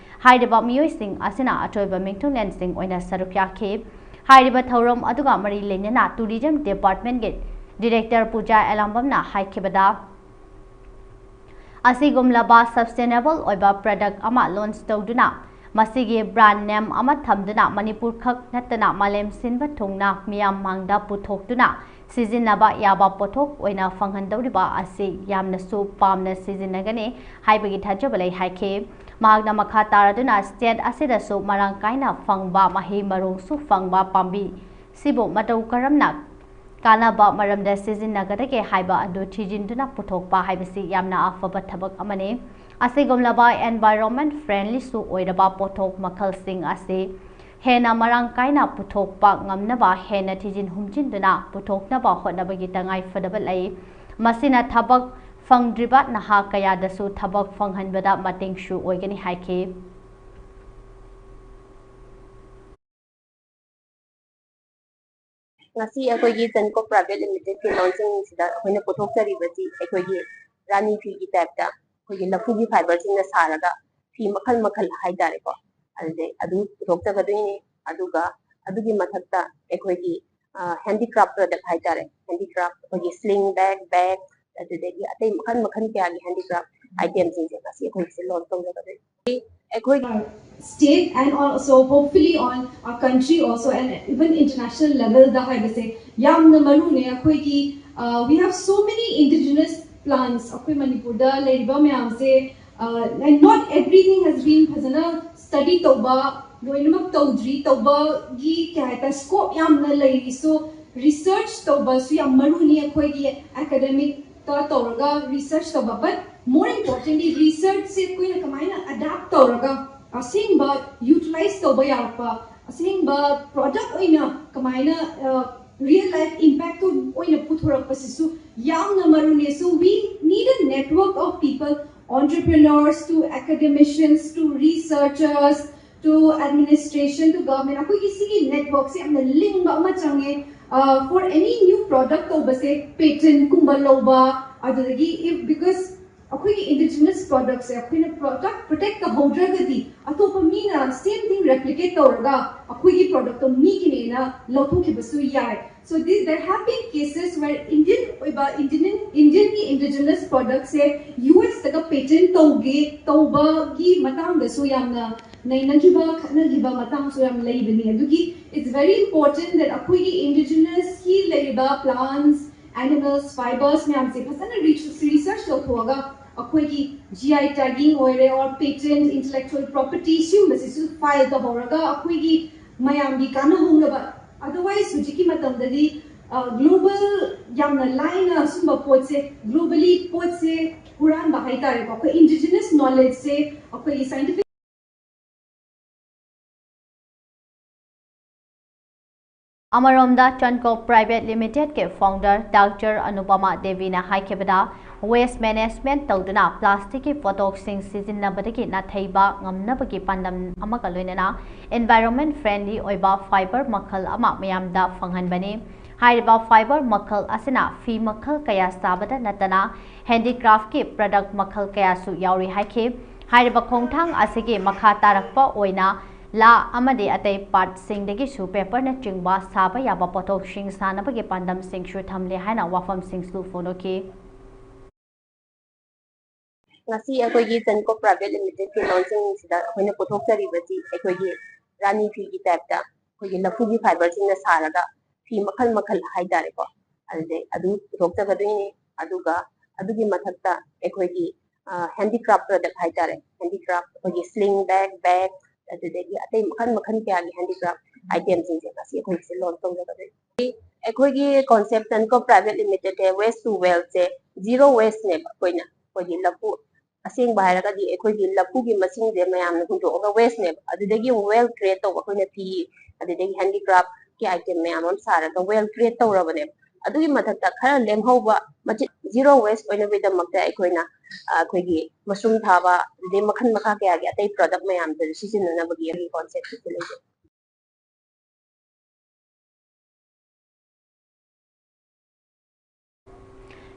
ꯍꯥꯏꯔꯤꯕ ꯃꯤꯑꯣꯏꯁꯤꯡ ꯑꯁꯤꯅ ꯑꯆꯣꯏꯕ ꯃꯤꯡꯊꯨꯡꯂꯦꯟꯁꯤꯡ ꯑꯣꯏꯅ ꯁꯔꯨꯛ ꯌꯥꯈꯤ꯫ ꯍꯥꯏꯔꯤꯕ ꯊꯧꯔꯝ ꯑꯗꯨꯒ ꯃꯔꯤ ꯂꯩꯅꯅ Tourism Departmentꯀꯤ Director ꯄꯨꯖꯥ ꯑꯦꯂꯥꯝꯕꯝꯅ ꯍꯥꯏꯈꯤꯕꯗ, ꯑꯁꯤꯒꯨꯝꯂꯕ sustainable ꯑꯣꯏꯕ product ꯑꯃ launch ꯇꯧꯗꯨꯅ ꯃꯁꯤꯒꯤ brand name ꯑꯃ ꯊꯝꯗꯨꯅ ꯃꯅꯤꯄꯨꯔ ꯈꯛ ꯅꯠꯇꯅ ꯃꯥꯂꯦꯝ ꯁꯤꯟꯕ ꯊꯨꯡꯅ ꯃꯤꯌꯥꯝ ꯃꯥꯡꯗ ꯄꯨꯊꯣꯛꯇꯨꯅ ꯁꯤꯖꯤꯟꯅꯕ ꯌꯥꯕ ꯄꯣꯠꯊꯣꯛ ꯑꯣꯏꯅ ꯐꯪꯍꯟꯗꯧꯔꯤꯕ ꯑꯁꯤ ꯌꯥꯝꯅꯁꯨ ꯄꯥꯝꯅ ꯁꯤꯖꯤꯟꯅꯒꯅꯤ ꯍꯥꯏꯕꯒꯤ ꯊꯥꯖꯕ ꯂꯩ ꯍꯥꯏꯈꯤ꯫ ꯃꯍꯥꯛꯅ ꯃꯈꯥ ꯇꯥꯔꯗꯨꯅ state ꯑꯁꯤꯗꯁꯨ ꯃꯔꯥꯡ ꯀꯥꯏꯅ ꯐꯪꯕ ꯃꯍꯩ ꯃꯔꯣꯡꯁꯨ ꯐꯪꯕ ꯄꯥꯝꯕꯤ ꯁꯤꯕꯨ ꯃꯇꯧ ꯀꯔꯝꯅ ꯀꯥꯟꯅꯕ ꯃꯔꯝꯗ ꯁꯤꯖꯤꯟꯅꯒꯗꯒꯦ ꯍꯥꯏꯕ ꯑꯗꯨ ꯊꯤꯖꯤꯟꯗꯨꯅ ꯄꯨꯊꯣꯛꯄ ꯍꯥꯏꯕꯁꯤ ꯌꯥꯝꯅ ꯑꯐꯕ ꯊꯕꯛ ꯑꯃꯅꯤ꯫ ꯑꯁꯤꯒꯨꯝꯂꯕ environment friendlyꯁꯨ ꯑꯣꯏꯔꯕ ꯄꯣꯠꯊꯣꯛ ꯃꯈꯜꯁꯤꯡ ꯑꯁꯤ ꯍꯦꯟꯅ ꯃꯔꯥꯡ ꯀꯥꯏꯅ ꯄꯨꯊꯣꯛꯄ ꯉꯝꯅꯕ ꯍꯦꯟꯅ ꯊꯤꯖꯤꯟ ꯍꯨꯝꯖꯤꯟꯗꯨꯅ ꯄꯨꯊꯣꯛꯅꯕ ꯍꯣꯠꯅꯕꯒꯤ ꯇꯉꯥꯏ ꯐꯗꯕ ꯂꯩ꯫ ꯃꯁꯤꯅ ꯊꯕꯛ ꯐꯪꯗ꯭ꯔꯤꯕ ꯅꯍꯥ ꯀꯌꯥꯗꯁꯨ ꯊꯕꯛ ꯐꯪꯍꯟꯕꯗ ꯃꯇꯦꯡꯁꯨ ꯑꯣꯏꯒꯅꯤ ꯍꯥꯏꯈꯤ꯫ ꯉꯁꯤ ꯑꯩꯈꯣꯏꯒꯤ ꯆꯟꯀꯣ ꯄ꯭ꯔꯥꯏꯚꯦꯠ ꯂꯤꯃꯤꯇꯦꯠꯀꯤ ꯂꯣꯟꯁꯤꯡꯁꯤꯗ ꯑꯩꯈꯣꯏꯅ ꯄꯨꯊꯣꯛꯆꯔꯤꯕꯁꯤ ꯑꯩꯈꯣꯏꯒꯤ ꯔꯥꯅꯤ ꯐꯤꯒꯤ ꯇꯥꯏꯞꯇ ꯑꯩꯈꯣꯏꯒꯤ ꯂꯐꯨꯒꯤ ꯐꯥꯏꯕꯔꯁꯤꯡꯅ ꯁꯥꯔꯒ ꯐꯤ ꯃꯈꯜ ꯃꯈꯜ ꯍꯥꯏꯇꯥꯔꯦꯀꯣ, ꯑꯗꯨꯗꯩ ꯑꯗꯨ ꯄꯨꯊꯣꯛꯆꯒꯗꯣꯏꯅꯤ꯫ ꯑꯗꯨꯒ ꯑꯗꯨꯒꯤ ꯃꯊꯛꯇ ꯑꯩꯈꯣꯏꯒꯤ ꯍꯦꯟꯗꯤꯀ꯭ꯔꯥꯐ ꯄ꯭ꯔꯗꯛ ꯍꯥꯏꯇꯥꯔꯦ, ꯍꯦꯟꯗꯤꯀ꯭ꯔꯥꯐ ꯑꯩꯈꯣꯏꯒꯤ ꯁ꯭ꯂꯤꯡ ꯕꯦꯒ, ꯕꯦꯒ, ꯑꯗꯨꯗꯒꯤ ꯑꯇꯩ ꯃꯈꯜ ꯃꯈꯜ ꯀꯌꯥꯒꯤ ꯍꯦꯟꯗꯤꯀ꯭ꯔꯥꯐ ꯑꯥꯏꯇꯦꯝꯁꯤꯡꯁꯦ ꯉꯁꯤ ꯑꯩꯈꯣꯏ ꯁꯤꯗ ꯂꯣꯟꯆ ꯇꯧꯖꯒꯗꯣꯏꯅꯤ꯫ ꯑꯩꯈꯣꯏ state and also hopefully on our country also and even international level ꯗ ꯍꯥꯏꯕꯁꯦ ꯌꯥꯝꯅ ꯃꯔꯨꯅꯦ꯫ ꯑꯩꯈꯣꯏꯒꯤ uh, we have so many indigenous plants ꯑꯩꯈꯣꯏ ꯃꯅꯤꯄꯨꯔꯗ ꯂꯩꯔꯤꯕ ꯃꯌꯥꯝꯁꯦ uh, and not everything has been ꯐꯖꯅ study ꯇꯧꯕ ꯂꯣꯏꯅꯃꯛ ꯇꯧꯗ꯭ꯔꯤ꯫ ꯇꯧꯕꯒꯤ ꯀꯩ ꯍꯥꯏꯇꯥꯔꯦ scope ꯌꯥꯝꯅ ꯂꯩꯔꯤ꯫ So research ꯇꯧꯕꯁꯨ ꯌꯥꯝ ꯃꯔꯨꯅꯤ꯫ ꯑꯩꯈꯣꯏꯒꯤ academic ꯇ ꯇꯧꯔꯒ research ꯇꯧꯕ, but more importantly research ꯁꯦ ꯑꯩꯈꯣꯏꯅ ꯀꯃꯥꯏꯅ adapt ꯇꯧꯔꯒ ꯑꯁꯦꯡꯕ utilize ꯇꯧꯕ ꯌꯥꯔꯛꯄ, ꯑꯁꯦꯡꯕ product ꯑꯣꯏꯅ ꯀꯃꯥꯏꯅ real life impact ꯇꯣ ꯑꯣꯏꯅ ꯄꯨꯊꯣꯔꯛꯄꯁꯤꯁꯨ ꯌꯥꯝꯅ ꯃꯔꯨꯅꯦ꯫ So we need a network of people, entrepreneurs to academicians to researchers to administration to government, ꯑꯩꯈꯣꯏꯒꯤ ꯁꯤꯒꯤ network ꯁꯦ ꯌꯥꯝꯅ ꯂꯤꯡꯕ ꯑꯃ ꯆꯪꯉꯦ꯫ Uh, for any new product ꯇꯧꯕꯁꯦ patent ꯀꯨꯝꯕ ꯂꯧꯕ, ꯑꯗꯨꯗꯒꯤ if because ꯑꯩꯈꯣꯏꯒꯤ indigenous product ꯁꯦ ꯑꯩꯈꯣꯏꯅ product protect ꯇꯧꯍꯧꯗ꯭ꯔꯒꯗꯤ ꯑꯇꯣꯞꯄ ꯃꯤꯅ same thing replicate ꯇꯧꯔꯒ ꯑꯩꯈꯣꯏꯒꯤ product ꯇꯣ ꯃꯤꯒꯤꯅꯦꯅ ꯂꯧꯊꯣꯛꯈꯤꯕꯁꯨ ꯌꯥꯏ꯫ So this, there have been cases where Indian ꯑꯣꯏꯕ Indian Indian ꯒꯤ indigenous product ꯁꯦ U S ꯇꯒ patent ꯇꯧꯒꯦ ꯇꯧꯕꯒꯤ ꯃꯇꯥꯡꯗꯁꯨ ꯌꯥꯝꯅ ꯅꯩꯅꯈꯤꯕ ꯈꯠꯅꯈꯤꯕ ꯃꯇꯥꯡꯁꯨ ꯌꯥꯝ ꯂꯩꯕꯅꯤ꯫ ꯑꯗꯨꯒꯤ it's very important that ꯑꯩꯈꯣꯏꯒꯤ indigenous ꯀꯤ ꯂꯩꯔꯤꯕ plants, animals, fibers ꯃꯌꯥꯝꯁꯦ ꯐꯖꯅ research ꯇꯧꯊꯣꯛꯑꯒ ꯑꯩꯈꯣꯏꯒꯤ G I tagging ꯑꯣꯏꯔꯦ or patent, intellectual property ꯁꯤꯒꯨꯝꯕꯁꯤꯁꯨ file ꯇꯧꯍꯧꯔꯒ ꯑꯩꯈꯣꯏꯒꯤ ꯃꯌꯥꯝꯒꯤ ꯀꯥꯟꯅꯍꯧꯅꯕ꯫ Otherwise ꯍꯧꯖꯤꯛꯀꯤ ꯃꯇꯝꯗꯗꯤ global ꯌꯥꯝꯅ ꯂꯥꯏꯅ ꯁꯨꯝꯕ ꯄꯣꯠꯁꯦ globally ꯄꯣꯠꯁꯦ ꯍꯨꯔꯥꯟꯕ ꯍꯥꯏꯇꯥꯔꯦꯀꯣ꯫ ꯑꯩꯈꯣꯏ indigenous knowledge ꯁꯦ ꯑꯩꯈꯣꯏꯒꯤ scientific ꯑꯃꯔꯣꯝꯗ ꯆꯟꯀꯣ ꯄ꯭ꯔꯥꯏꯚꯦꯠ ꯂꯤꯃꯤꯇꯦꯗꯀꯤ ꯐꯥꯎꯟꯗꯔ ꯗꯥꯛꯇꯔ ꯑꯅꯨꯄꯃꯥ ꯗꯦꯕꯤꯅ ꯍꯥꯏꯈꯤꯕꯗ, Waste management ꯇꯧꯗꯨꯅ plastic ꯀꯤ ꯄꯣꯠꯊꯣꯛꯁꯤꯡ ꯁꯤꯖꯤꯟꯅꯕꯗꯒꯤ ꯅꯥꯊꯩꯕ ꯉꯝꯅꯕꯒꯤ ꯄꯥꯟꯗꯝ ꯑꯃꯒ ꯂꯣꯏꯅꯅ environment friendly ꯑꯣꯏꯕ fiber ꯃꯈꯜ ꯑꯃ ꯃꯤꯌꯥꯝꯗ ꯐꯪꯍꯟꯕꯅꯤ꯫ ꯍꯥꯏꯔꯤꯕ fiber ꯃꯈꯜ ꯑꯁꯤꯅ ꯐꯤ ꯃꯈꯜ ꯀꯌꯥ ꯁꯥꯕꯗ ꯅꯠꯇꯅ handicraft ꯀꯤ product ꯃꯈꯜ ꯀꯌꯥꯁꯨ ꯌꯥꯎꯔꯤ ꯍꯥꯏꯈꯤ꯫ ꯍꯥꯏꯔꯤꯕ ꯈꯣꯡꯊꯥꯡ ꯑꯁꯤꯒꯤ ꯃꯈꯥ ꯇꯥꯔꯛꯄ ꯑꯣꯏꯅ ꯂꯥ ꯑꯃꯗꯤ ꯑꯇꯩ ꯄꯥꯠꯁꯤꯡꯗꯒꯤꯁꯨ paper ꯅꯆꯤꯡꯕ ꯁꯥꯕ ꯌꯥꯕ ꯄꯣꯠꯊꯣꯛꯁꯤꯡ ꯁꯥꯅꯕꯒꯤ ꯄꯥꯟꯗꯝꯁꯤꯡꯁꯨ ꯊꯝꯂꯦ ꯍꯥꯏꯅ ꯋꯥꯐꯝꯁꯤꯡꯁꯨ ꯐꯣꯡꯗꯣꯛꯈꯤ꯫ ꯉꯁꯤ ꯑꯩꯈꯣꯏꯒꯤ ꯆꯟꯀꯣ Private Limited ꯀꯤ launching ꯁꯤꯗ ꯑꯩꯈꯣꯏꯅ ꯄꯨꯊꯣꯛꯆꯔꯤꯕꯁꯤ ꯑꯩꯈꯣꯏꯒꯤ ꯔꯥꯅꯤ ꯐꯤꯒꯤ type ꯇ ꯑꯩꯈꯣꯏꯒꯤ ꯂꯐꯨꯒꯤ fiber ꯁꯤꯡꯅ ꯁꯥꯔꯒ ꯐꯤ ꯃꯈꯜ ꯃꯈꯜ ꯍꯥꯏꯇꯥꯔꯦꯀꯣ, ꯑꯗꯨꯗꯩ ꯑꯗꯨ ꯄꯨꯊꯣꯛꯆꯒꯗꯣꯏꯅꯤ꯫ ꯑꯗꯨꯒ ꯑꯗꯨꯒꯤ ꯃꯊꯛꯇ ꯑꯩꯈꯣꯏꯒꯤ, ꯑ, handicraft product ꯍꯥꯏꯇꯥꯔꯦ, handicraft ꯑꯩꯈꯣꯏꯒꯤ sling bag, bag, ꯑꯗꯨꯗꯒꯤ ꯑꯇꯩ ꯃꯈꯜ ꯃꯈꯜ ꯀꯌꯥꯒꯤ handicraft item ꯁꯤꯡꯁꯦ ꯉꯁꯤ ꯑꯩꯈꯣꯏꯒꯤꯁꯦ launch ꯇꯧꯖꯒꯗꯣꯏꯅꯤ꯫ ꯑꯩꯈꯣꯏꯒꯤ concept ꯆꯟꯀꯣ Private Limited say waste to wealth say zero waste ꯅꯦꯕ꯫ ꯑꯩꯈꯣꯏꯅ ꯑꯩꯈꯣꯏꯒꯤ ꯂꯐꯨ, ꯑꯁꯦꯡꯕ ꯍꯥꯏꯔꯒꯗꯤ ꯑꯩꯈꯣꯏꯒꯤ ꯂꯐꯨꯒꯤ ꯃꯁꯤꯡꯁꯦ ꯃꯌꯥꯝꯅ ꯍꯨꯟꯗꯣꯛꯑꯒ waste ꯅꯦꯕ, ꯑꯗꯨꯗꯒꯤ ꯑꯃꯨꯛ wealth create ꯇꯧꯕ ꯑꯩꯈꯣꯏꯅ ꯐꯤ, ꯑꯗꯨꯗꯒꯤ handicraft ꯀꯤ item ꯃꯌꯥꯝ ꯑꯃ ꯁꯥꯔꯒ wealth create ꯇꯧꯔꯕꯅꯦꯕ꯫ ꯑꯗꯨꯒꯤ ꯃꯊꯛꯇ ꯈꯔ ꯂꯦꯝꯍꯧꯕ ꯃꯆꯤꯠ zero waste ꯑꯣꯏꯅꯕꯒꯤꯗꯃꯛꯇ ꯑꯩꯈꯣꯏꯅ, ꯑ, ꯑꯩꯈꯣꯏꯒꯤ ꯃꯁꯔꯨꯝ ꯊꯥꯕ, ꯑꯗꯨꯗꯩ ꯃꯈꯜ ꯃꯈꯥ ꯀꯌꯥꯒꯤ ꯑꯇꯩ product ꯃꯌꯥꯝꯗꯁꯨ ꯁꯤꯖꯤꯟꯅꯅꯕꯒꯤ ꯑꯩꯒꯤ concept ꯁꯤꯁꯨ ꯂꯩꯖꯩ꯫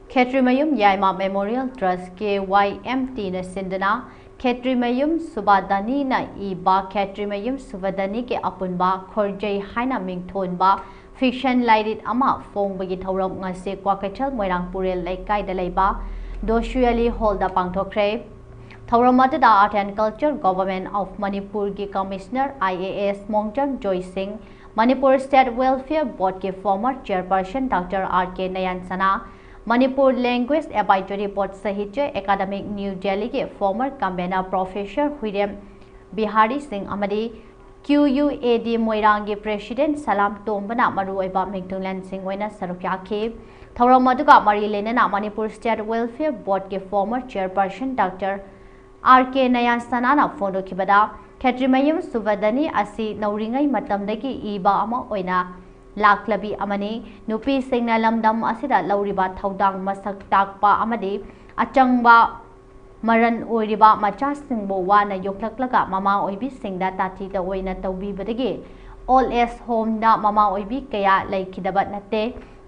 ꯈꯦꯇ꯭ꯔꯤꯃꯌꯨꯝ ꯌꯥꯏꯃ Memorial Trust, K Y M T ꯅ ꯁꯤꯟꯗꯨꯅ ꯈꯦꯇ꯭ꯔꯤꯃꯌꯨꯝ ꯁꯨꯕꯥꯗꯥꯅꯤꯅ ꯏꯕ ꯈꯦꯇ꯭ꯔꯤꯃꯌꯨꯝ ꯁꯨꯕꯥꯗꯥꯅꯤꯒꯤ ꯑꯄꯨꯟꯕ ꯈꯣꯔꯖꯩ ꯍꯥꯏꯅ ꯃꯤꯡꯊꯣꯟꯕ fiction ꯂꯥꯏꯔꯤꯛ ꯑꯃ ꯐꯣꯡꯕꯒꯤ ꯊꯧꯔꯝ ꯉꯁꯤ ꯀ꯭ꯋꯥꯀꯩꯊꯦꯜ ꯃꯣꯏꯔꯥꯡ ꯄꯨꯔꯦꯜ ꯂꯩꯀꯥꯏꯗ ꯂꯩꯕ ꯗꯣꯁꯨꯌꯥꯂꯤ hall ꯗ ꯄꯥꯡꯊꯣꯛꯈ꯭ꯔꯦ꯫ ꯊꯧꯔꯝ ꯑꯗꯨꯗ Art and Culture, Government of ꯃꯅꯤꯄꯨꯔꯒꯤ Commissioner I A S Mongjam Joy Singh, Manipur State Welfare Board ꯀꯤ former chairperson Doctor R K ꯅꯌꯟꯁꯅꯥ, Manipur Language Advisory Board Sahitya academy new ꯗꯦꯜꯂꯤꯒꯤ former convener Professor Huirem Bihari Singh ꯑꯃꯗꯤ Q U A D ꯃꯣꯏꯔꯥꯡꯒꯤ President ꯁꯂꯥꯝ ꯇꯣꯝꯕꯅ ꯃꯔꯨꯑꯣꯏꯕ ꯃꯤꯡꯊꯨꯡꯂꯦꯟꯁꯤꯡ ꯑꯣꯏꯅ ꯁꯔꯨꯛ ꯌꯥꯈꯤ꯫ ꯊꯧꯔꯝ ꯑꯗꯨꯒ ꯃꯔꯤ ꯂꯩꯅꯅ ꯃꯅꯤꯄꯨꯔ State Welfare Board ꯀꯤ former chairperson Doctor R K ꯅꯌꯟꯁꯅꯥꯅ ꯐꯣꯡꯗꯣꯛꯈꯤꯕꯗ, ꯈꯦꯇ꯭ꯔꯤꯃꯌꯨꯝ ꯁꯨꯕꯗꯅꯤ ꯑꯁꯤ ꯅꯧꯔꯤꯉꯩ ꯃꯇꯝꯗꯒꯤ ꯏꯕ ꯑꯃ ꯑꯣꯏꯅ ꯂꯥꯛꯂꯕꯤ ꯑꯃꯅꯤ꯫ ꯅꯨꯄꯤꯁꯤꯡꯅ ꯂꯝꯗꯝ ꯑꯁꯤꯗ ꯂꯧꯔꯤꯕ ꯊꯧꯗꯥꯡ ꯃꯁꯛ ꯇꯥꯛꯄ ꯑꯃꯗꯤ ꯑꯆꯪꯕ ꯃꯔꯟ ꯑꯣꯏꯔꯤꯕ ꯃꯆꯥꯁꯤꯡꯕꯨ ꯋꯥꯅ ꯌꯣꯛꯂꯛꯂꯒ ꯃꯃꯥ ꯑꯣꯏꯕꯤꯁꯤꯡꯗ ꯇꯥꯊꯤ ꯇꯑꯣꯏꯅ ꯇꯧꯕꯤꯕꯗꯒꯤ old age homeꯗ ꯃꯃꯥ ꯑꯣꯏꯕꯤ ꯀꯌꯥ ꯂꯩꯈꯤꯗꯕ ꯅꯠꯇꯦ꯫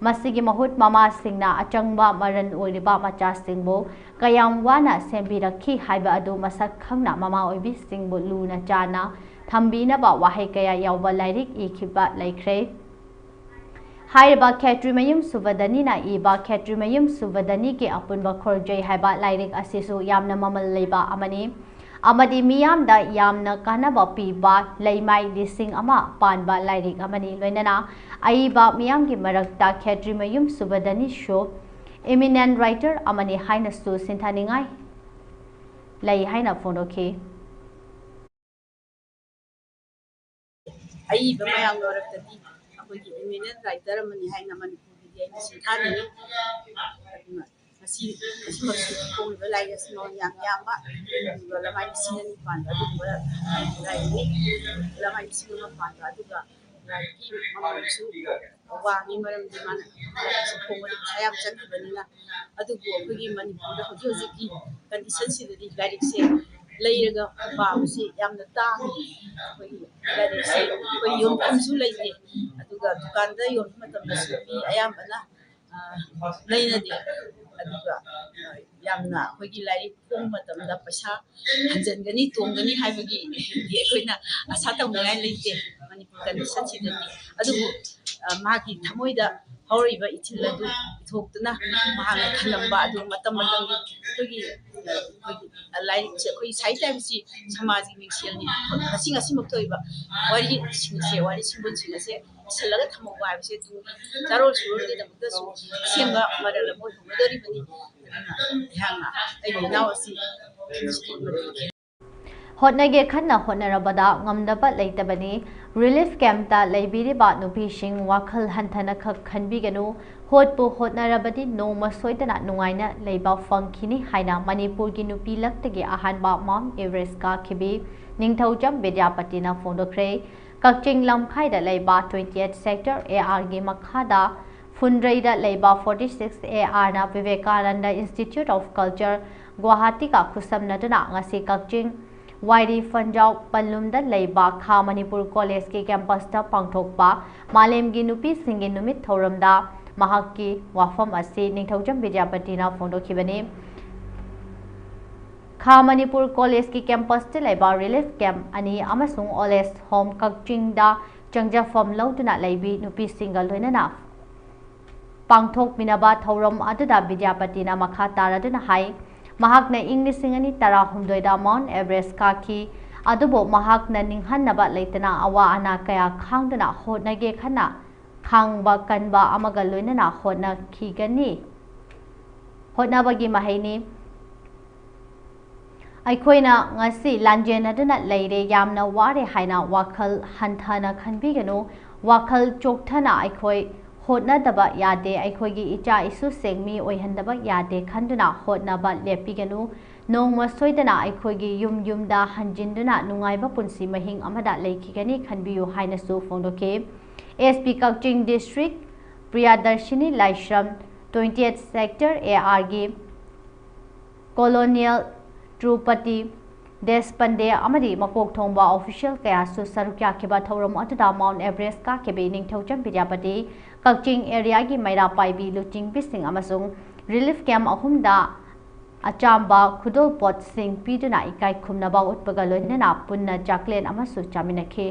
ꯃꯁꯤꯒꯤ ꯃꯍꯨꯠ ꯃꯃꯥꯁꯤꯡꯅ ꯑꯆꯪꯕ ꯃꯔꯟ ꯑꯣꯏꯔꯤꯕ ꯃꯆꯥꯁꯤꯡꯕꯨ ꯀꯌꯥꯝ ꯋꯥꯅ ꯁꯦꯝꯕꯤꯔꯛꯈꯤ ꯍꯥꯏꯕ ꯑꯗꯨ ꯃꯁꯛ ꯈꯪꯅ ꯃꯃꯥ ꯑꯣꯏꯕꯤꯁꯤꯡꯕꯨ ꯂꯨꯅ ꯆꯥꯟꯅ ꯊꯝꯕꯤꯅꯕ ꯋꯥꯍꯩ ꯀꯌꯥ ꯌꯥꯎꯕ ꯂꯥꯏꯔꯤꯛ ꯏꯈꯤꯕ ꯂꯩꯈ꯭ꯔꯦ꯫ ꯍꯥꯏꯔꯤꯕ ꯈꯦꯇ꯭ꯔꯤꯃꯌꯨꯝ ꯁꯨꯕꯗꯅꯤꯅ ꯏꯕ ꯈꯦꯇ꯭ꯔꯤꯃꯌꯨꯝ ꯁꯨꯕꯗꯅꯤꯒꯤ ꯑꯄꯨꯟꯕ ꯈꯣꯔꯖꯩ ꯍꯥꯏꯕ ꯂꯥꯏꯔꯤꯛ ꯑꯁꯤꯁꯨ ꯌꯥꯝꯅ ꯃꯃꯜ ꯂꯩꯕ ꯑꯃꯅꯤ ꯑꯃꯗꯤ ꯃꯤꯌꯥꯝꯗ ꯌꯥꯝꯅ ꯀꯥꯟꯅꯕ ꯄꯤꯕ ꯂꯩꯃꯥꯏ ꯂꯤꯁꯤꯡ ꯑꯃ ꯄꯥꯟꯕ ꯂꯥꯏꯔꯤꯛ ꯑꯃꯅꯤ꯫ ꯂꯣꯏꯅꯅ ꯑꯏꯕ ꯃꯤꯌꯥꯝꯒꯤ ꯃꯔꯛꯇ ꯈꯦꯇ꯭ꯔꯤꯃꯌꯨꯝ ꯁꯨꯕꯗꯅꯤꯁꯨ eminent writer ꯑꯃꯅꯤ ꯍꯥꯏꯅꯁꯨ ꯁꯤꯟꯊꯥꯅꯤꯡꯉꯥꯏ ꯂꯩ ꯍꯥꯏꯅ ꯐꯣꯡꯗꯣꯛꯈꯤ꯫ ꯑꯏꯕ ꯃꯌꯥꯝꯒꯤ ꯃꯔꯛꯇꯗꯤ ꯑꯩꯈꯣꯏꯒꯤ eminent writer ꯑꯃꯅꯤ ꯍꯥꯏꯅ ꯃꯅꯤꯄꯨꯔꯒꯤꯗꯤ ꯑꯩꯅ ꯁꯤꯟꯊꯥꯅꯤꯡꯉꯤ꯫ ꯑꯗꯨꯅ ꯉꯁꯤ ꯉꯁꯤꯃꯛꯁꯨ ꯐꯣꯡꯂꯤꯕ ꯂꯥꯏꯔꯤꯛ ꯑꯁꯤ ꯃꯃꯜ ꯌꯥꯝ ꯌꯥꯝꯕ, ꯑꯗꯨꯒ ꯂꯃꯥꯏ ꯂꯤꯁꯤꯡ ꯑꯅꯤ ꯄꯥꯟꯕ ꯑꯗꯨꯒꯨꯝꯕ ꯂꯥꯏꯔꯤꯛꯅꯤ꯫ ꯂꯃꯥꯏ ꯂꯤꯁꯤꯡ ꯑꯃ ꯄꯥꯟꯕ ꯑꯗꯨꯒ ꯂꯥꯏꯔꯤꯛꯀꯤ ꯃꯃꯜꯁꯨ ꯋꯥꯡꯉꯤ, ꯃꯔꯝꯗꯤ ꯃꯥꯅ ꯂꯥꯏꯔꯤꯛꯁꯤ ꯐꯣꯡꯕꯗ ꯄꯩꯁꯥ ꯌꯥꯝ ꯆꯪꯈꯤꯕꯅꯤꯅ꯫ ꯑꯗꯨꯕꯨ ꯑꯩꯈꯣꯏꯒꯤ ꯃꯅꯤꯄꯨꯔꯗ ꯍꯧꯖꯤꯛ ꯍꯧꯖꯤꯛꯀꯤ conditionꯁꯤꯗꯗꯤ ꯂꯥꯏꯔꯤꯛꯁꯦ ꯂꯩꯔꯒ ꯄꯥꯕꯁꯤ ꯌꯥꯝꯅ ꯇꯥꯡꯉꯤ꯫ ꯑꯩꯈꯣꯏꯒꯤ ꯂꯥꯏꯔꯤꯛꯁꯦ ꯑꯩꯈꯣꯏ ꯌꯣꯟꯐꯝꯁꯨ ꯂꯩꯇꯦ, ꯑꯗꯨꯒ ꯗꯨꯀꯥꯟꯗ ꯌꯣꯟꯕ ꯃꯇꯝꯗꯁꯨ ꯃꯤ ꯑꯌꯥꯝꯕꯅ ꯑ, ꯂꯩꯅꯗꯦ꯫ ꯑꯗꯨꯒ ꯑ, ꯌꯥꯝꯅ ꯑꯩꯈꯣꯏꯒꯤ ꯂꯥꯏꯔꯤꯛ ꯐꯣꯡꯕ ꯃꯇꯝꯗ ꯄꯩꯁꯥ ꯍꯟꯖꯤꯟꯒꯅꯤ, ꯇꯣꯡꯒꯅꯤ ꯍꯥꯏꯕꯒꯤ ꯑꯩꯈꯣꯏꯅ ꯑꯁꯥ ꯇꯧꯅꯤꯡꯉꯥꯏ ꯂꯩꯇꯦ ꯃꯅꯤꯄꯨꯔ conditionꯁꯤꯗꯗꯤ꯫ ꯑꯗꯨꯕꯨ ꯑ, ꯃꯥꯒꯤ ꯊꯃꯣꯏꯗ ꯍꯧꯔꯛꯏꯕ ꯏꯊꯤꯜ ꯑꯗꯨ ꯏꯊꯣꯛꯇꯨꯅ ꯃꯍꯥꯛꯅ ꯈꯜꯂꯝꯕ ꯑꯗꯨ ꯃꯇꯝ ꯃꯇꯝꯒꯤ ꯑꯩꯈꯣꯏꯒꯤ ꯑ, ꯑꯩꯈꯣꯏꯒꯤ ꯂꯥꯏꯔꯤꯛꯁꯦ, ꯑꯩꯈꯣꯏꯒꯤ ꯁꯥꯍꯤꯇ꯭ꯌ ꯍꯥꯏꯕꯁꯤ ꯁꯃꯥꯖꯒꯤ ꯃꯤꯡꯁꯦꯜꯅꯤ꯫ ꯉꯁꯤ ꯉꯁꯤꯃꯛ ꯊꯣꯛꯏꯕ ꯋꯥꯔꯤꯁꯤꯡꯁꯦ, ꯋꯥꯔꯤ ꯁꯤꯡꯕꯨꯜꯁꯤꯡ ꯑꯁꯦ ꯏꯁꯤꯜꯂꯒ ꯊꯝꯍꯧꯕ ꯍꯥꯏꯕꯁꯦ ꯇꯨꯡꯒꯤ ꯆꯥꯔꯣꯜ ꯁꯨꯔꯣꯜꯒꯤꯗꯃꯛꯇꯁꯨ ꯑꯁꯦꯡꯕ ꯃꯔꯜ ꯑꯃ ꯑꯣꯏꯍꯧꯒꯗꯧꯔꯤꯕꯅꯤ꯫ ꯑꯗꯨꯅ ꯑꯩꯍꯥꯛꯅ ꯑꯩꯒꯤ ꯏꯅꯥꯎ ꯑꯁꯤ ꯈꯟꯕꯤꯁꯤꯀꯤ ꯃꯇꯤꯛ ꯍꯣꯠꯅꯒꯦ ꯈꯟꯅ ꯍꯣꯠꯅꯔꯕꯗ ꯉꯝꯗꯕ ꯂꯩꯇꯕꯅꯤ꯫ Relief campꯇ ꯂꯩꯕꯤꯔꯤꯕ ꯅꯨꯄꯤꯁꯤꯡ ꯋꯥꯈꯜ ꯍꯟꯊꯅ ꯈꯛ ꯈꯟꯕꯤꯒꯅꯨ꯫ ꯍꯣꯠꯄꯨ ꯍꯣꯠꯅꯔꯕꯗꯤ ꯅꯣꯡꯃ ꯁꯣꯏꯗꯅ ꯅꯨꯡꯉꯥꯏꯅ ꯂꯩꯕ ꯐꯪꯈꯤꯅꯤ ꯍꯥꯏꯅ ꯃꯅꯤꯄꯨꯔꯒꯤ ꯅꯨꯄꯤ ꯂꯛꯇꯒꯤ ꯑꯍꯥꯟꯕ Mount Everest ꯀꯥꯈꯤꯕꯤ ꯅꯤꯡꯊꯧꯖꯝ ꯕꯤꯗ꯭ꯌꯥꯄꯇꯤꯅ ꯐꯣꯡꯗꯣꯛꯈ꯭ꯔꯦ꯫ ꯀꯛꯆꯤꯡ ꯂꯝꯈꯥꯏꯗ ꯂꯩꯕ twenty eight sector A R ꯒꯤ ꯃꯈꯥꯗ ꯐꯨꯟꯗ꯭ꯔꯩꯗ ꯂꯩꯕ forty six A R ꯅ Vivekananda Institute of Culture ꯒꯨꯋꯥꯍꯥꯇꯤꯒ ꯈꯨꯠꯁꯝꯅꯗꯨꯅ ꯉꯁꯤ ꯀꯛꯆꯤꯡ ꯋꯥꯏꯔꯤ ꯐꯟꯖꯥꯎ ꯄꯟꯂꯨꯝꯗ ꯂꯩꯕ ꯈꯥ ꯃꯅꯤꯄꯨꯔ ꯀꯣꯂꯦꯖꯀꯤ ꯀꯦꯝꯄꯁꯇ ꯄꯥꯡꯊꯣꯛꯄ ꯃꯥꯂꯦꯝꯒꯤ ꯅꯨꯄꯤꯁꯤꯡꯒꯤ ꯅꯨꯃꯤꯠ ꯊꯧꯔꯝꯗ ꯃꯍꯥꯛꯀꯤ ꯋꯥꯐꯝ ꯑꯁꯤ ꯅꯤꯡꯊꯧꯖꯝ ꯕꯤꯗ꯭ꯌꯥꯄꯇꯤꯅ ꯐꯣꯡꯗꯣꯛꯈꯤꯕꯅꯤ꯫ ꯈꯥ ꯃꯅꯤꯄꯨꯔ ꯀꯣꯂꯦꯖꯀꯤ ꯀꯦꯝꯄꯁꯇ ꯂꯩꯕ ꯔꯤꯂꯤꯐ ꯀꯦꯝꯞ ꯑꯅꯤ ꯑꯃꯁꯨꯡ ꯑꯣꯜ ꯑꯦꯖ ꯍꯣꯝ ꯀꯛꯆꯤꯡꯗ ꯆꯪꯖꯐꯝ ꯂꯧꯗꯨꯅ ꯂꯩꯕꯤ ꯅꯨꯄꯤꯁꯤꯡꯒ ꯂꯣꯏꯅꯅ ꯄꯥꯡꯊꯣꯛꯃꯤꯟꯅꯕ ꯊꯧꯔꯝ ꯑꯗꯨꯗ ꯕꯤꯗ꯭ꯌꯥꯄꯇꯤꯅ ꯃꯈꯥ ꯇꯥꯔꯗꯨꯅ ꯍꯥꯏ, ꯃꯍꯥꯛꯅ ꯏꯪ ꯂꯤꯁꯤꯡ ꯑꯅꯤ ꯇꯔꯥꯍꯨꯝꯗꯣꯏꯗ ꯃꯥꯎꯟ ꯑꯦꯚꯔꯦꯁ ꯀꯥꯈꯤ꯫ ꯑꯗꯨꯕꯨ ꯃꯍꯥꯛꯅ ꯅꯤꯡꯍꯟꯅꯕ ꯂꯩꯇꯅ ꯑꯋꯥ ꯑꯅꯥ ꯀꯌꯥ ꯈꯥꯡꯗꯨꯅ ꯍꯣꯠꯅꯒꯦ ꯈꯟꯅ ꯈꯥꯡꯕ ꯀꯟꯕ ꯑꯃꯒ ꯂꯣꯏꯅꯅ ꯍꯣꯠꯅꯈꯤꯒꯅꯤ꯫ ꯍꯣꯠꯅꯕꯒꯤ ꯃꯍꯩꯅꯤ꯫ ꯑꯩꯈꯣꯏꯅ ꯉꯁꯤ ꯂꯥꯟꯖꯦꯟꯅꯗꯨꯅ ꯂꯩꯔꯦ, ꯌꯥꯝꯅ ꯋꯥꯔꯦ ꯍꯥꯏꯅ ꯋꯥꯈꯜ ꯍꯟꯊꯅ ꯈꯟꯕꯤꯒꯅꯨ꯫ ꯋꯥꯈꯜ ꯆꯣꯛꯊꯅ ꯑꯩꯈꯣꯏ ꯍꯣꯠꯅꯗꯕ ꯌꯥꯗꯦ, ꯑꯩꯈꯣꯏꯒꯤ ꯏꯆꯥ ꯏꯁꯨꯁꯤꯡ ꯃꯤ ꯑꯣꯏꯍꯟꯗꯕ ꯌꯥꯗꯦ ꯈꯟꯗꯨꯅ ꯍꯣꯠꯅꯕ ꯂꯦꯞꯄꯤꯒꯅꯨ꯫ ꯅꯣꯡꯃ ꯁꯣꯏꯗꯅ ꯑꯩꯈꯣꯏꯒꯤ ꯌꯨꯝ ꯌꯨꯝꯗ ꯍꯟꯖꯤꯟꯗꯨꯅ ꯅꯨꯡꯉꯥꯏꯕ ꯄꯨꯟꯁꯤ ꯃꯍꯤꯡ ꯑꯃꯗ ꯂꯩꯈꯤꯒꯅꯤ ꯈꯟꯕꯤꯌꯨ ꯍꯥꯏꯅꯁꯨ ꯐꯣꯡꯗꯣꯛꯈꯤ꯫ S P Kakching district Priyadarshini Laishram, twenty eight sector A R ꯒꯤ Colonel ꯇ꯭ꯔꯨꯄꯇꯤ ꯗꯦꯁꯄꯟꯗꯦ ꯑꯃꯗꯤ ꯃꯀꯣꯛ ꯊꯣꯡꯕ official ꯀꯌꯥꯁꯨ ꯁꯔꯨꯛ ꯌꯥꯈꯤꯕ ꯊꯧꯔꯝ ꯑꯗꯨꯗ ꯃꯥꯎꯟ ꯑꯦꯚꯔꯦꯁ ꯀꯥꯈꯤꯕ ꯅꯤꯡꯊꯧꯖꯝ ꯕꯤꯗ꯭ꯌꯥꯄꯇꯤ, ꯀꯛꯆꯤꯡ area ꯒꯤ ꯃꯩꯔꯥ ꯄꯥꯏꯕꯤ ꯂꯨꯆꯤꯡꯕꯤꯁꯤꯡ ꯑꯃꯁꯨꯡ relief camp ꯑꯍꯨꯝꯗ ꯑꯆꯥꯝꯕ ꯈꯨꯗꯣꯜꯄꯣꯠꯁꯤꯡ ꯄꯤꯗꯨꯅ ꯏꯀꯥꯏ ꯈꯨꯝꯅꯕ ꯎꯠꯄꯒ ꯂꯣꯏꯅꯅ ꯄꯨꯟꯅ ꯆꯥꯛꯂꯦꯟ ꯑꯃꯁꯨ ꯆꯥꯃꯤꯟꯅꯈꯤ꯫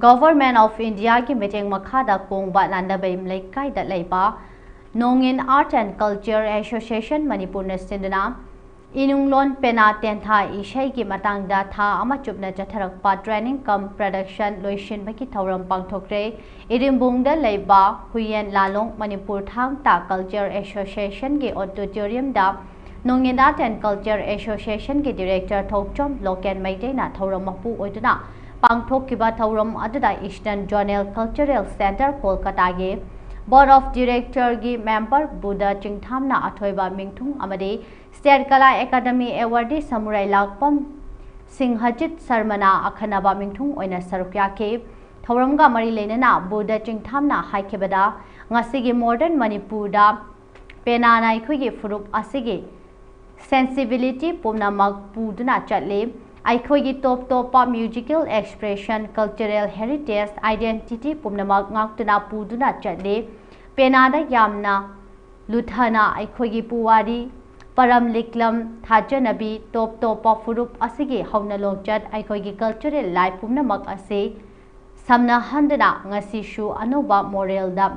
Government of India ꯒꯤ ꯃꯤꯠꯌꯦꯡ ꯃꯈꯥꯗ ꯀꯣꯡꯕ ꯅꯥꯟꯗꯕꯩ ꯂꯩꯀꯥꯏꯗ ꯂꯩꯕ ꯅꯣꯡꯏꯟ Art and Culture Association ꯃꯅꯤꯄꯨꯔꯅ ꯁꯤꯟꯗꯨꯅ ꯏꯅꯨꯡꯂꯣꯟ ꯄꯦꯅꯥ ꯇꯦꯟꯊꯥ ꯏꯁꯩꯒꯤ ꯃꯇꯥꯡꯗ ꯊꯥ ꯑꯃ ꯆꯨꯞꯅ ꯆꯠꯊꯔꯛꯄ training cum production ꯂꯣꯏꯁꯤꯟꯕꯒꯤ ꯊꯧꯔꯝ ꯄꯥꯡꯊꯣꯛꯈ꯭ꯔꯦ꯫ ꯏꯔꯤꯝꯕꯨꯡꯗ ꯂꯩꯕ ꯍꯨꯏꯌꯦꯟ ꯂꯥꯂꯣꯡ ꯃꯅꯤꯄꯨꯔ ꯊꯥꯡ ꯇꯥ Culture Association ꯒꯤ auditorium ꯗ Nongin Art and Culture Associationꯒꯤ Director ꯊꯣꯛꯆꯣꯝ ꯂꯣꯀꯦꯟ ꯃꯩꯇꯩꯅ ꯊꯧꯔꯝ ꯃꯄꯨ ꯑꯣꯏꯗꯨꯅ ꯄꯥꯡꯊꯣꯛꯈꯤꯕ ꯊꯧꯔꯝ ꯑꯗꯨꯗ Eastern Zonal Cultural Centre ꯀꯣꯜꯀꯇꯥꯒꯤ Board of Directorꯒꯤ member Buddha ꯆꯤꯡꯊꯥꯝꯅ ꯑꯊꯣꯏꯕ ꯃꯤꯡꯊꯨꯡ ꯑꯃꯗꯤ State Kala Academy Awardee ꯁꯃꯨꯔꯥꯏ ꯂꯥꯛꯄꯝ ꯁꯤꯡꯍꯖꯤꯠ ꯁꯔꯃꯅ ꯑꯈꯟꯅꯕ ꯃꯤꯡꯊꯨꯡ ꯑꯣꯏꯅ ꯁꯔꯨꯛ ꯌꯥꯈꯤ꯫ ꯊꯧꯔꯝꯒ ꯃꯔꯤ ꯂꯩꯅꯅ ꯕꯨꯙ ꯆꯤꯡꯊꯥꯝꯅ ꯍꯥꯏꯈꯤꯕꯗ, ꯉꯁꯤꯒꯤ modern ꯃꯅꯤꯄꯨꯔꯗ ꯄꯦꯅꯥꯅ ꯑꯩꯈꯣꯏꯒꯤ ꯐꯨꯔꯨꯞ ꯑꯁꯤꯒꯤ sensibility ꯄꯨꯝꯅꯃꯛ ꯄꯨꯗꯨꯅ ꯆꯠꯂꯤ꯫ ꯑꯩꯈꯣꯏꯒꯤ ꯇꯣꯞ ꯇꯣꯞꯄ musical expression, cultural heritage, identity ꯄꯨꯝꯅꯃꯛ ꯉꯥꯛꯇꯨꯅ ꯄꯨꯗꯨꯅ ꯆꯠꯂꯤ꯫ ꯄꯦꯅꯥꯗ ꯌꯥꯝꯅ ꯂꯨꯊꯅ ꯑꯩꯈꯣꯏꯒꯤ ꯄꯨꯋꯥꯔꯤ, ꯄꯔꯝ ꯂꯤꯛꯂꯝ, ꯊꯥꯖꯅꯕꯤ, ꯇꯣꯞ ꯇꯣꯞꯄ ꯐꯨꯔꯨꯞ ꯑꯁꯤꯒꯤ ꯍꯧꯅ ꯂꯣꯟꯆꯠ, ꯑꯩꯈꯣꯏꯒꯤ cultural life ꯄꯨꯝꯅꯃꯛ ꯑꯁꯤ ꯁꯝꯅꯍꯟꯗꯨꯅ ꯉꯁꯤꯁꯨ ꯑꯅꯧꯕ moralꯗ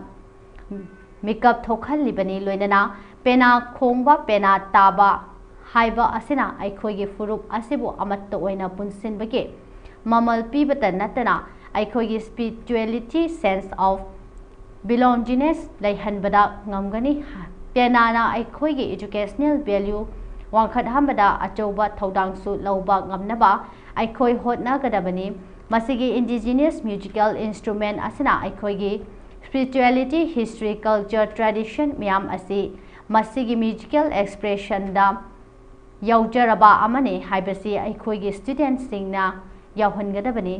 ꯃꯤꯀꯞ ꯊꯣꯛꯍꯜꯂꯤꯕꯅꯤ꯫ ꯂꯣꯏꯅꯅ ꯄꯦꯅꯥ ꯈꯣꯡꯕ, ꯄꯦꯅꯥ ꯇꯥꯕ ꯍꯥꯏꯕ ꯑꯁꯤꯅ ꯑꯩꯈꯣꯏꯒꯤ ꯐꯨꯔꯨꯞ ꯑꯁꯤꯕꯨ ꯑꯃꯠꯇ ꯑꯣꯏꯅ ꯄꯨꯟꯁꯤꯟꯕꯒꯤ ꯃꯃꯜ ꯄꯤꯕꯇ ꯅꯠꯇꯅ ꯑꯩꯈꯣꯏꯒꯤ spirituality, sense of belongingness ꯂꯩꯍꯟꯕꯗ ꯉꯝꯒꯅꯤ꯫ ꯄꯦꯅꯥꯅ ꯑꯩꯈꯣꯏꯒꯤ educational value ꯋꯥꯡꯈꯠꯍꯟꯕꯗ ꯑꯆꯧꯕ ꯊꯧꯗꯥꯡꯁꯨ ꯂꯧꯕ ꯉꯝꯅꯕ ꯑꯩꯈꯣꯏ ꯍꯣꯠꯅꯒꯗꯕꯅꯤ꯫ ꯃꯁꯤꯒꯤ indigenous musical instrument ꯑꯁꯤꯅ ꯑꯩꯈꯣꯏꯒꯤ spirituality, history, culture, tradition ꯃꯌꯥꯝ ꯑꯁꯤ ꯃꯁꯤꯒꯤ musical expressionꯗ ꯌꯥꯎꯖꯔꯕ ꯑꯃꯅꯤ ꯍꯥꯏꯕꯁꯤ ꯑꯩꯈꯣꯏꯒꯤ studentꯁꯤꯡꯅ ꯌꯥꯎꯍꯟꯒꯗꯕꯅꯤ꯫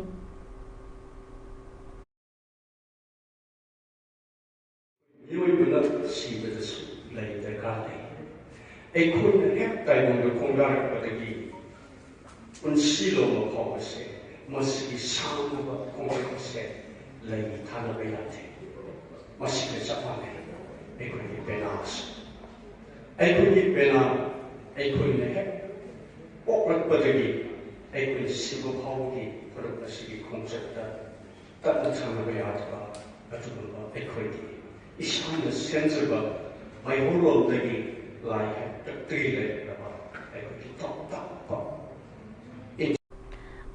ꯃꯤꯑꯣꯏꯕꯅ ꯁꯤꯕꯗꯁꯨ ꯂꯩ ꯗꯔꯀꯥꯔ ꯂꯩ꯫ ꯑꯩꯈꯣꯏꯅ ꯍꯦꯛ ꯇꯥꯏꯕꯪꯗ ꯈꯣꯡꯗꯥꯔꯛꯄꯗꯒꯤ ꯄꯨꯟꯁꯤ ꯂꯣꯝꯕ ꯐꯥꯎꯕꯁꯦ ꯃꯁꯤꯒꯤ ꯁꯥꯡꯂꯕ ꯈꯣꯡꯆꯠ ꯑꯁꯦ ꯂꯩ ꯊꯥꯅꯕ ꯌꯥꯗꯦ꯫ ꯃꯁꯤꯒ ꯆꯞ ꯃꯥꯟꯅꯩ ꯑꯩꯈꯣꯏꯒꯤ ꯄꯦꯅꯥꯁꯨ꯫ ꯑꯩꯈꯣꯏꯒꯤ ꯄꯦꯅꯥ ꯑꯩꯈꯣꯏꯅ ꯍꯦꯛ ꯄꯣꯛꯂꯛꯄꯗꯒꯤ ꯑꯩꯈꯣꯏ ꯁꯤꯕ ꯐꯥꯎꯕꯒꯤ ꯐꯨꯔꯨꯞ ꯑꯁꯤꯒꯤ ꯈꯣꯡꯆꯠꯇ ꯇꯠꯅ ꯊꯥꯅꯕ ꯌꯥꯗꯕ ꯑꯗꯨꯒꯨꯝꯕ ꯑꯩꯈꯣꯏꯒꯤ ꯏꯁꯥꯅ ꯁꯦꯝꯖꯕ ꯃꯩꯍꯧꯔꯣꯜꯗꯒꯤ ꯂꯥꯏ ꯍꯥꯛꯇꯛꯇꯒꯤ ꯂꯩꯔꯛꯂꯕ ꯑꯩꯈꯣꯏꯒꯤ ꯇꯣꯞ ꯇꯣꯞꯄ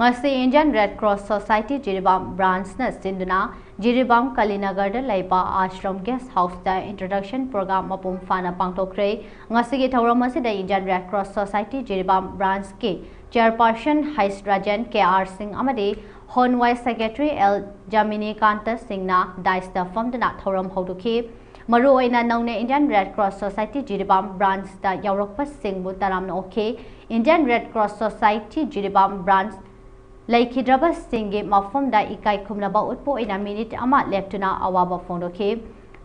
ꯉꯁꯤ Indian Red Cross Society Jiribam branchꯅ ꯁꯤꯟꯗꯨꯅ ꯖꯤꯔꯤꯕꯥꯝ ꯀꯂꯤꯅꯒꯔꯗ ꯂꯩꯕ Ashram Guest Houseꯇ introduction program ꯃꯄꯨꯡ ꯐꯥꯅ ꯄꯥꯡꯊꯣꯛꯈ꯭ꯔꯦ꯫ ꯉꯁꯤꯒꯤ ꯊꯧꯔꯝ ꯑꯁꯤꯗ Indian Red Cross Society Jiribam branchꯀꯤ chairperson H Rajan, K R Singh ꯑꯃꯗꯤ Hon Vice Secretary L Jamini Kanta Singhꯅ dais ꯐꯝꯗꯨꯅ ꯊꯧꯔꯝ ꯍꯧꯗꯣꯛꯈꯤ꯫ ꯃꯔꯨꯑꯣꯏꯅ ꯅꯧꯅ Indian Red Cross Society Jiribam branchꯇ ꯌꯥꯎꯔꯛꯄꯁꯤꯡꯕꯨ ꯇꯔꯥꯝꯅ ꯑꯣꯛꯈꯤ꯫ Indian Red Cross Society Jiribam branch ꯂꯩꯈꯤꯗ꯭ꯔꯕꯁꯤꯡꯒꯤ ꯃꯐꯝꯗ ꯏꯀꯥꯏ ꯈꯨꯝꯅꯕ ꯎꯠꯄ ꯑꯣꯏꯅ minute ꯑꯃ ꯂꯦꯞꯇꯨꯅ ꯑꯋꯥꯕ ꯐꯣꯡꯗꯣꯛꯈꯤ꯫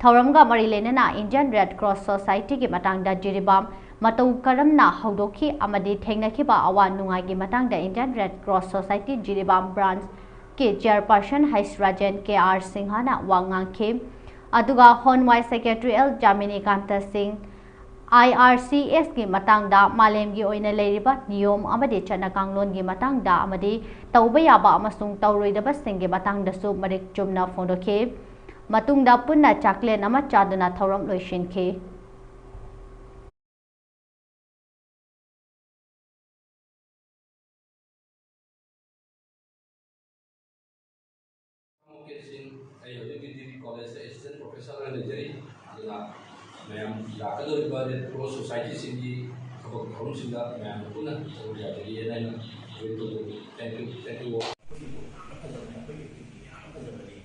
ꯊꯧꯔꯝꯒ ꯃꯔꯤ ꯂꯩꯅꯅ Indian Red Cross Societyꯒꯤ ꯃꯇꯥꯡꯗ ꯖꯤꯔꯤꯕꯥꯝ ꯃꯇꯧ ꯀꯔꯝꯅ ꯍꯧꯗꯣꯛꯈꯤ ꯑꯃꯗꯤ ꯊꯦꯡꯅꯈꯤꯕ ꯑꯋꯥ ꯅꯨꯡꯉꯥꯏꯒꯤ ꯃꯇꯥꯡꯗ Indian Red Cross Society Jiribam branchꯀꯤ chairperson H Rajan, K R Singhꯅ ꯋꯥ ꯉꯥꯡꯈꯤ꯫ ꯑꯗꯨꯒ Hon Vice Secretary L Jamini Kanta Singh, I R C Sꯀꯤ ꯃꯇꯥꯡꯗ, ꯃꯥꯂꯦꯝꯒꯤ ꯑꯣꯏꯅ ꯂꯩꯔꯤꯕ ꯅꯤꯌꯣꯝ ꯑꯃꯗꯤ ꯆꯠꯅ ꯀꯥꯡꯂꯣꯟꯒꯤ ꯃꯇꯥꯡꯗ ꯑꯃꯗꯤ ꯇꯧꯕ ꯌꯥꯕ ꯑꯃꯁꯨꯡ ꯇꯧꯔꯣꯏꯗꯕꯁꯤꯡꯒꯤ ꯃꯇꯥꯡꯗꯁꯨ ꯃꯔꯤꯛ ꯆꯨꯝꯅ ꯐꯣꯡꯗꯣꯛꯈꯤ꯫ ꯃꯇꯨꯡꯗ ꯄꯨꯟꯅ ꯆꯥꯛꯂꯦꯟ ꯑꯃ ꯆꯥꯗꯨꯅ ꯊꯧꯔꯝ ꯂꯣꯏꯁꯤꯟꯈꯤ꯫ ꯃꯨꯀꯦꯁ ꯁꯤꯡ, ꯑꯩ ꯍꯧꯖꯤꯛ ꯗꯤꯒ꯭ꯔꯤ ꯀꯣꯂꯦꯖꯇ assistant professor ꯑꯣꯏꯅ ꯂꯩꯖꯔꯤ꯫ ꯑꯗꯨꯅ ꯃꯌꯥꯝ ꯂꯥꯛꯀꯗꯧꯔꯤꯕ Red Cross Societyꯁꯤꯡꯒꯤ ꯊꯕꯛ ꯊꯧꯔꯝꯁꯤꯡꯗ ꯃꯌꯥꯝꯅ ꯄꯨꯟꯅ ꯁꯔꯨꯛ ꯌꯥꯖꯒꯦꯅ ꯑꯩꯅ wait ꯇꯧꯖꯕꯅꯤ꯫ Thank you, thank you all. ꯑꯩꯈꯣꯏꯒꯤ ꯌꯥꯝꯅ ꯐꯖꯕꯅꯤ, ꯑꯩꯈꯣꯏꯒꯤ ꯌꯥꯝꯅ ꯐꯖꯕꯅꯤ꯫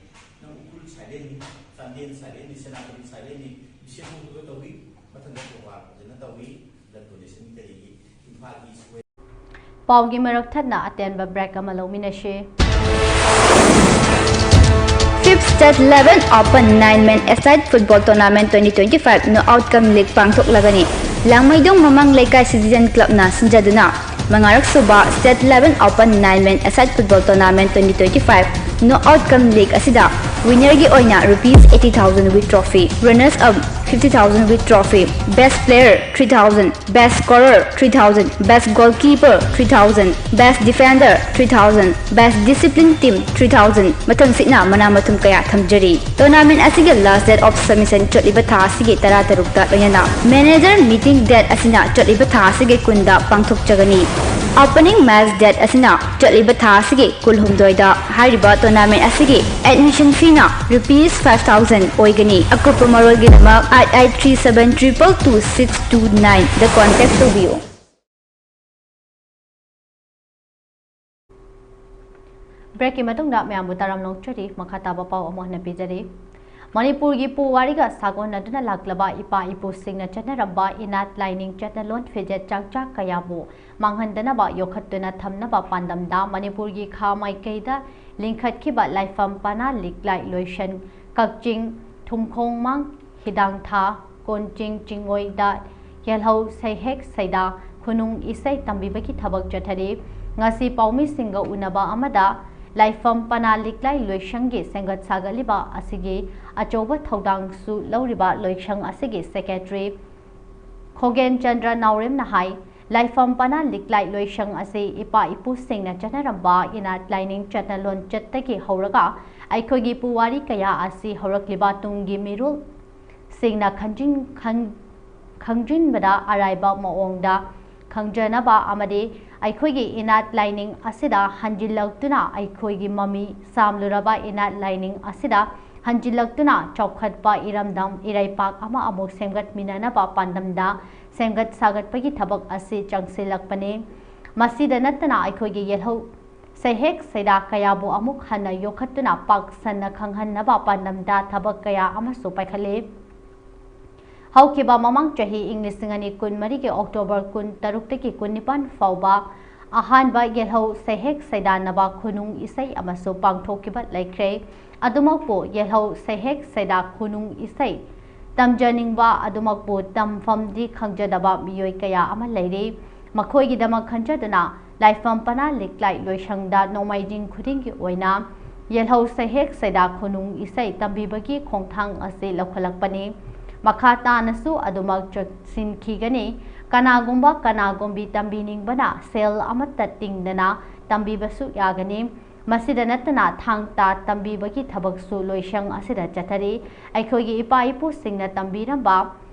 ꯅꯪ ꯎꯈ꯭ꯔꯨꯜ ꯁꯥꯏꯂꯦꯟꯅꯤ, ꯆꯥꯟꯗꯦꯜ ꯁꯥꯏꯂꯦꯟꯅꯤ, ꯁꯦꯅꯥꯄꯇꯤ ꯁꯥꯏꯂꯦꯟꯅꯤ, ꯕꯤꯁꯦꯝꯄꯨꯔꯗ ꯇꯧꯏ, ꯃꯊꯪꯗ ꯊꯧꯕꯥꯜ ꯐꯖꯅ ꯇꯧꯏ, blood donation ꯀꯔꯤꯒꯤ ꯏꯝꯐꯥꯜ East West꯫ ꯄꯥꯎꯒꯤ ꯃꯔꯛ ꯊꯠꯅ ꯑꯇꯦꯟꯕ break ꯑꯃ ꯂꯧꯃꯤꯟꯅꯁꯤ꯫ Fifth State Level Open Nine Men Aside Football Tournament twenty twenty-five Knockout Cum League ꯄꯥꯡꯊꯣꯛꯂꯒꯅꯤ꯫ ꯂꯥꯡꯃꯩꯗꯣꯡ ꯃꯃꯥꯡ ꯂꯩꯀꯥꯏ Citizen Clubꯅ ꯁꯤꯟꯖꯗꯨꯅ ꯃꯉꯥꯔꯛ ꯁꯨꯕ State Level Open Nine Men Aside Football Tournament twenty twenty-five Knockout Cum League ꯑꯁꯤꯗ winnerꯒꯤ ꯑꯣꯏꯅ rupees eighty thousand with trophy, runners up fifty thousand with trophy, best player three thousand, best scorer three thousand, best goalkeeper three thousand, best defender three thousand, best discipline team three thousand, ꯃꯊꯪꯁꯤꯠꯅ ꯃꯅꯥ ꯃꯊꯨꯝ ꯀꯌꯥ ꯊꯝꯖꯔꯤ꯫ Tournament ꯑꯁꯤꯒꯤ last date of submission ꯆꯠꯂꯤꯕ ꯊꯥ ꯑꯁꯤꯒꯤ ꯇꯔꯥꯇꯔꯨꯛꯇ ꯂꯣꯏꯅꯅ manager meeting date ꯑꯁꯤꯅ ꯆꯠꯂꯤꯕ ꯊꯥ ꯑꯁꯤꯒꯤ ꯀꯨꯟꯗ ꯄꯥꯡꯊꯣꯛꯆꯒꯅꯤ꯫ Opening match date ꯑꯁꯤꯅ ꯆꯠꯂꯤꯕ ꯊꯥ ꯑꯁꯤꯒꯤ ꯀꯨꯟꯍꯨꯝꯗꯣꯏꯗ꯫ ꯍꯥꯏꯔꯤꯕ tournament ꯑꯁꯤꯒꯤ admission feeꯅ rupees five thousand ꯑꯣꯏꯒꯅꯤ꯫ ꯑꯀꯨꯞꯄ ꯃꯔꯣꯜꯒꯤꯗꯃꯛ eight eight three seven triple two six two nineꯗ contact ꯇꯧꯕꯤꯌꯨ꯫ Breakꯀꯤ ꯃꯇꯨꯡꯗ ꯃꯌꯥꯝꯕꯨ ꯇꯔꯥꯝ ꯑꯣꯛꯆꯔꯤ꯫ ꯃꯈꯥ ꯇꯥꯕ ꯄꯥꯎ ꯑꯃꯨꯛ ꯍꯟꯅ ꯄꯤꯖꯔꯤ꯫ ꯃꯅꯤꯄꯨꯔꯒꯤ ꯄꯨꯋꯥꯔꯤꯒ ꯁꯥꯒꯣꯟꯅꯗꯨꯅ ꯂꯥꯛꯂꯕ ꯏꯄꯥ ꯏꯄꯨꯁꯤꯡꯅ ꯆꯠꯅꯔꯝꯕ ꯏꯅꯥꯠ ꯂꯥꯏꯅꯤꯡ ꯆꯠꯅꯂꯣꯟ ꯐꯤꯖꯦꯠ ꯆꯥꯛꯆꯥ ꯀꯌꯥꯕꯨ ꯃꯥꯡꯍꯟꯗꯅꯕ ꯌꯣꯛꯈꯠꯇꯨꯅ ꯊꯝꯅꯕ ꯄꯥꯟꯗꯝꯗ ꯃꯅꯤꯄꯨꯔꯒꯤ ꯈꯥ ꯃꯥꯏꯀꯩꯗ ꯂꯤꯡꯈꯠꯈꯤꯕ ꯂꯥꯏꯐꯝ ꯄꯅꯥ ꯂꯤꯛꯂꯥꯏ ꯂꯣꯏꯁꯪ ꯀꯛꯆꯤꯡ ꯊꯨꯝꯈꯣꯡꯃꯥꯡ ꯍꯤꯗꯥꯡꯊꯥ ꯀꯣꯟꯆꯤꯡ ꯆꯤꯡꯉꯣꯏꯗ ꯌꯦꯜꯍꯧ ꯁꯩꯍꯦꯛ ꯁꯩꯗꯥ ꯈꯨꯅꯨꯡ ꯏꯁꯩ ꯇꯝꯕꯤꯕꯒꯤ ꯊꯕꯛ ꯆꯠꯊꯔꯤ꯫ ꯉꯁꯤ ꯄꯥꯎꯃꯤꯁꯤꯡꯒ ꯎꯅꯕ ꯑꯃꯗ ꯂꯥꯏꯐꯝ ꯄꯅꯥ ꯂꯤꯛꯂꯥꯏ ꯂꯣꯏꯁꯪꯒꯤ ꯁꯦꯝꯒꯠ ꯁꯥꯒꯠꯂꯤꯕ ꯑꯁꯤꯒꯤ ꯑꯆꯧꯕ ꯊꯧꯗꯥꯡꯁꯨ ꯂꯧꯔꯤꯕ ꯂꯣꯏꯁꯪ ꯑꯁꯤꯒꯤ secretary ꯈꯣꯒꯦꯟ ꯆꯟꯗ꯭ꯔ ꯅꯥꯎꯔꯦꯝꯅ ꯍꯥꯏ, ꯂꯥꯏꯐꯝ ꯄꯅꯥ ꯂꯤꯛꯂꯥꯏ ꯂꯣꯏꯁꯪ ꯑꯁꯤ ꯏꯄꯥ ꯏꯄꯨꯁꯤꯡꯅ ꯆꯠꯅꯔꯝꯕ ꯏꯅꯥꯠ ꯂꯥꯏꯅꯤꯡ ꯆꯠꯅ ꯂꯣꯟꯆꯠꯇꯒꯤ ꯍꯧꯔꯒ ꯑꯩꯈꯣꯏꯒꯤ ꯄꯨꯋꯥꯔꯤ ꯀꯌꯥ ꯑꯁꯤ ꯍꯧꯔꯛꯂꯤꯕ ꯇꯨꯡꯒꯤ ꯃꯤꯔꯣꯜꯁꯤꯡꯅ ꯈꯟꯖꯤꯟ-, ꯈꯟ-, ꯈꯪꯖꯤꯟꯕꯗ ꯑꯔꯥꯏꯕ ꯃꯑꯣꯡꯗ ꯈꯪꯖꯅꯕ ꯑꯃꯗꯤ ꯑꯩꯈꯣꯏꯒꯤ ꯏꯅꯥꯠ ꯂꯥꯏꯅꯤꯡ ꯑꯁꯤꯗ ꯍꯟꯖꯤꯜꯂꯛꯇꯨꯅ ꯑꯩꯈꯣꯏꯒꯤ ꯃꯃꯤ ꯁꯥꯝꯂꯨꯔꯕ ꯏꯅꯥꯠ ꯂꯥꯏꯅꯤꯡ ꯑꯁꯤꯗ ꯍꯟꯖꯤꯜꯂꯛꯇꯨꯅ ꯆꯥꯎꯈꯠꯄ ꯏꯔꯝꯗꯝ ꯏꯔꯩꯄꯥꯛ ꯑꯃ ꯑꯃꯨꯛ ꯁꯦꯝꯒꯠꯃꯤꯟꯅꯅꯕ ꯄꯥꯟꯗꯝꯗ ꯁꯦꯝꯒꯠ ꯁꯥꯒꯠꯄꯒꯤ ꯊꯕꯛ ꯑꯁꯤ ꯆꯪꯁꯤꯜꯂꯛꯄꯅꯤ꯫ ꯃꯁꯤꯗ ꯅꯠꯇꯅ ꯑꯩꯈꯣꯏꯒꯤ ꯌꯦꯜꯍꯧ ꯁꯩꯍꯦꯛ ꯁꯩꯗꯥ ꯀꯌꯥꯕꯨ ꯑꯃꯨꯛ ꯍꯟꯅ ꯌꯣꯛꯈꯠꯇꯨꯅ ꯄꯥꯛ ꯁꯟꯅ ꯈꯪꯍꯟꯅꯕ ꯄꯥꯟꯗꯝꯗ ꯊꯕꯛ ꯀꯌꯥ ꯑꯃꯁꯨ ꯄꯥꯏꯈꯠꯂꯤ꯫ ꯍꯧꯈꯤꯕ ꯃꯃꯥꯡ ꯆꯍꯤ ꯏꯪ ꯂꯤꯁꯤꯡ ꯑꯅꯤ ꯀꯨꯟꯃꯔꯤꯒꯤ October ꯀꯨꯟꯇꯔꯨꯛꯇꯒꯤ ꯀꯨꯟꯅꯤꯄꯥꯟ ꯐꯥꯎꯕ ꯑꯍꯥꯟꯕ ꯌꯦꯜꯍꯧ ꯁꯩꯍꯦꯛ ꯁꯩꯗꯥꯅꯕ ꯈꯨꯅꯨꯡ ꯏꯁꯩ ꯑꯃꯁꯨ ꯄꯥꯡꯊꯣꯛꯈꯤꯕ ꯂꯩꯈ꯭ꯔꯦ꯫ ꯑꯗꯨꯃꯛꯄꯨ ꯌꯦꯜꯍꯧ ꯁꯩꯍꯦꯛ ꯁꯩꯗꯥ ꯈꯨꯅꯨꯡ ꯏꯁꯩ ꯇꯝꯖꯅꯤꯡꯕ ꯑꯗꯨꯃꯛꯄꯨ ꯇꯝꯐꯝꯗꯤ ꯈꯪꯖꯗꯕ ꯃꯤꯑꯣꯏ ꯀꯌꯥ ꯑꯃ ꯂꯩꯔꯤ꯫ ꯃꯈꯣꯏꯒꯤꯗꯃꯛ ꯈꯟꯖꯗꯨꯅ ꯂꯥꯏꯐꯝ ꯄꯅꯥ ꯂꯤꯛꯂꯥꯏ ꯂꯣꯏꯁꯪꯗ ꯅꯣꯡꯃꯥꯏꯖꯤꯡ ꯈꯨꯗꯤꯡꯒꯤ ꯑꯣꯏꯅ ꯌꯦꯜꯍꯧ ꯁꯩꯍꯦꯛ ꯁꯩꯗꯥ ꯈꯨꯅꯨꯡ ꯏꯁꯩ ꯇꯝꯕꯤꯕꯒꯤ ꯈꯣꯡꯊꯥꯡ ꯑꯁꯤ ꯂꯧꯈꯠꯂꯛꯄꯅꯤ꯫ ꯃꯈꯥ ꯇꯥꯅꯁꯨ ꯑꯗꯨꯃꯛ ꯆꯠꯁꯤꯟꯈꯤꯒꯅꯤ꯫ ꯀꯅꯥꯒꯨꯝꯕ ꯀꯅꯥꯒꯨꯝꯕꯤ ꯇꯝꯕꯤꯅꯤꯡꯕꯅ ꯁꯦꯜ ꯑꯃꯠꯇ ꯇꯤꯡꯗꯅ ꯇꯝꯕꯤꯕꯁꯨ ꯌꯥꯒꯅꯤ꯫ ꯃꯁꯤꯗ ꯅꯠꯇꯅ ꯊꯥꯡ ꯇꯥ ꯇꯝꯕꯤꯕꯒꯤ ꯊꯕꯛꯁꯨ ꯂꯣꯏꯁꯪ ꯑꯁꯤꯗ ꯆꯠꯊꯔꯤ꯫ ꯑꯩꯈꯣꯏꯒꯤ ꯏꯄꯥ ꯏꯄꯨꯁꯤꯡꯅ ꯇꯝꯕꯤꯔꯝꯕ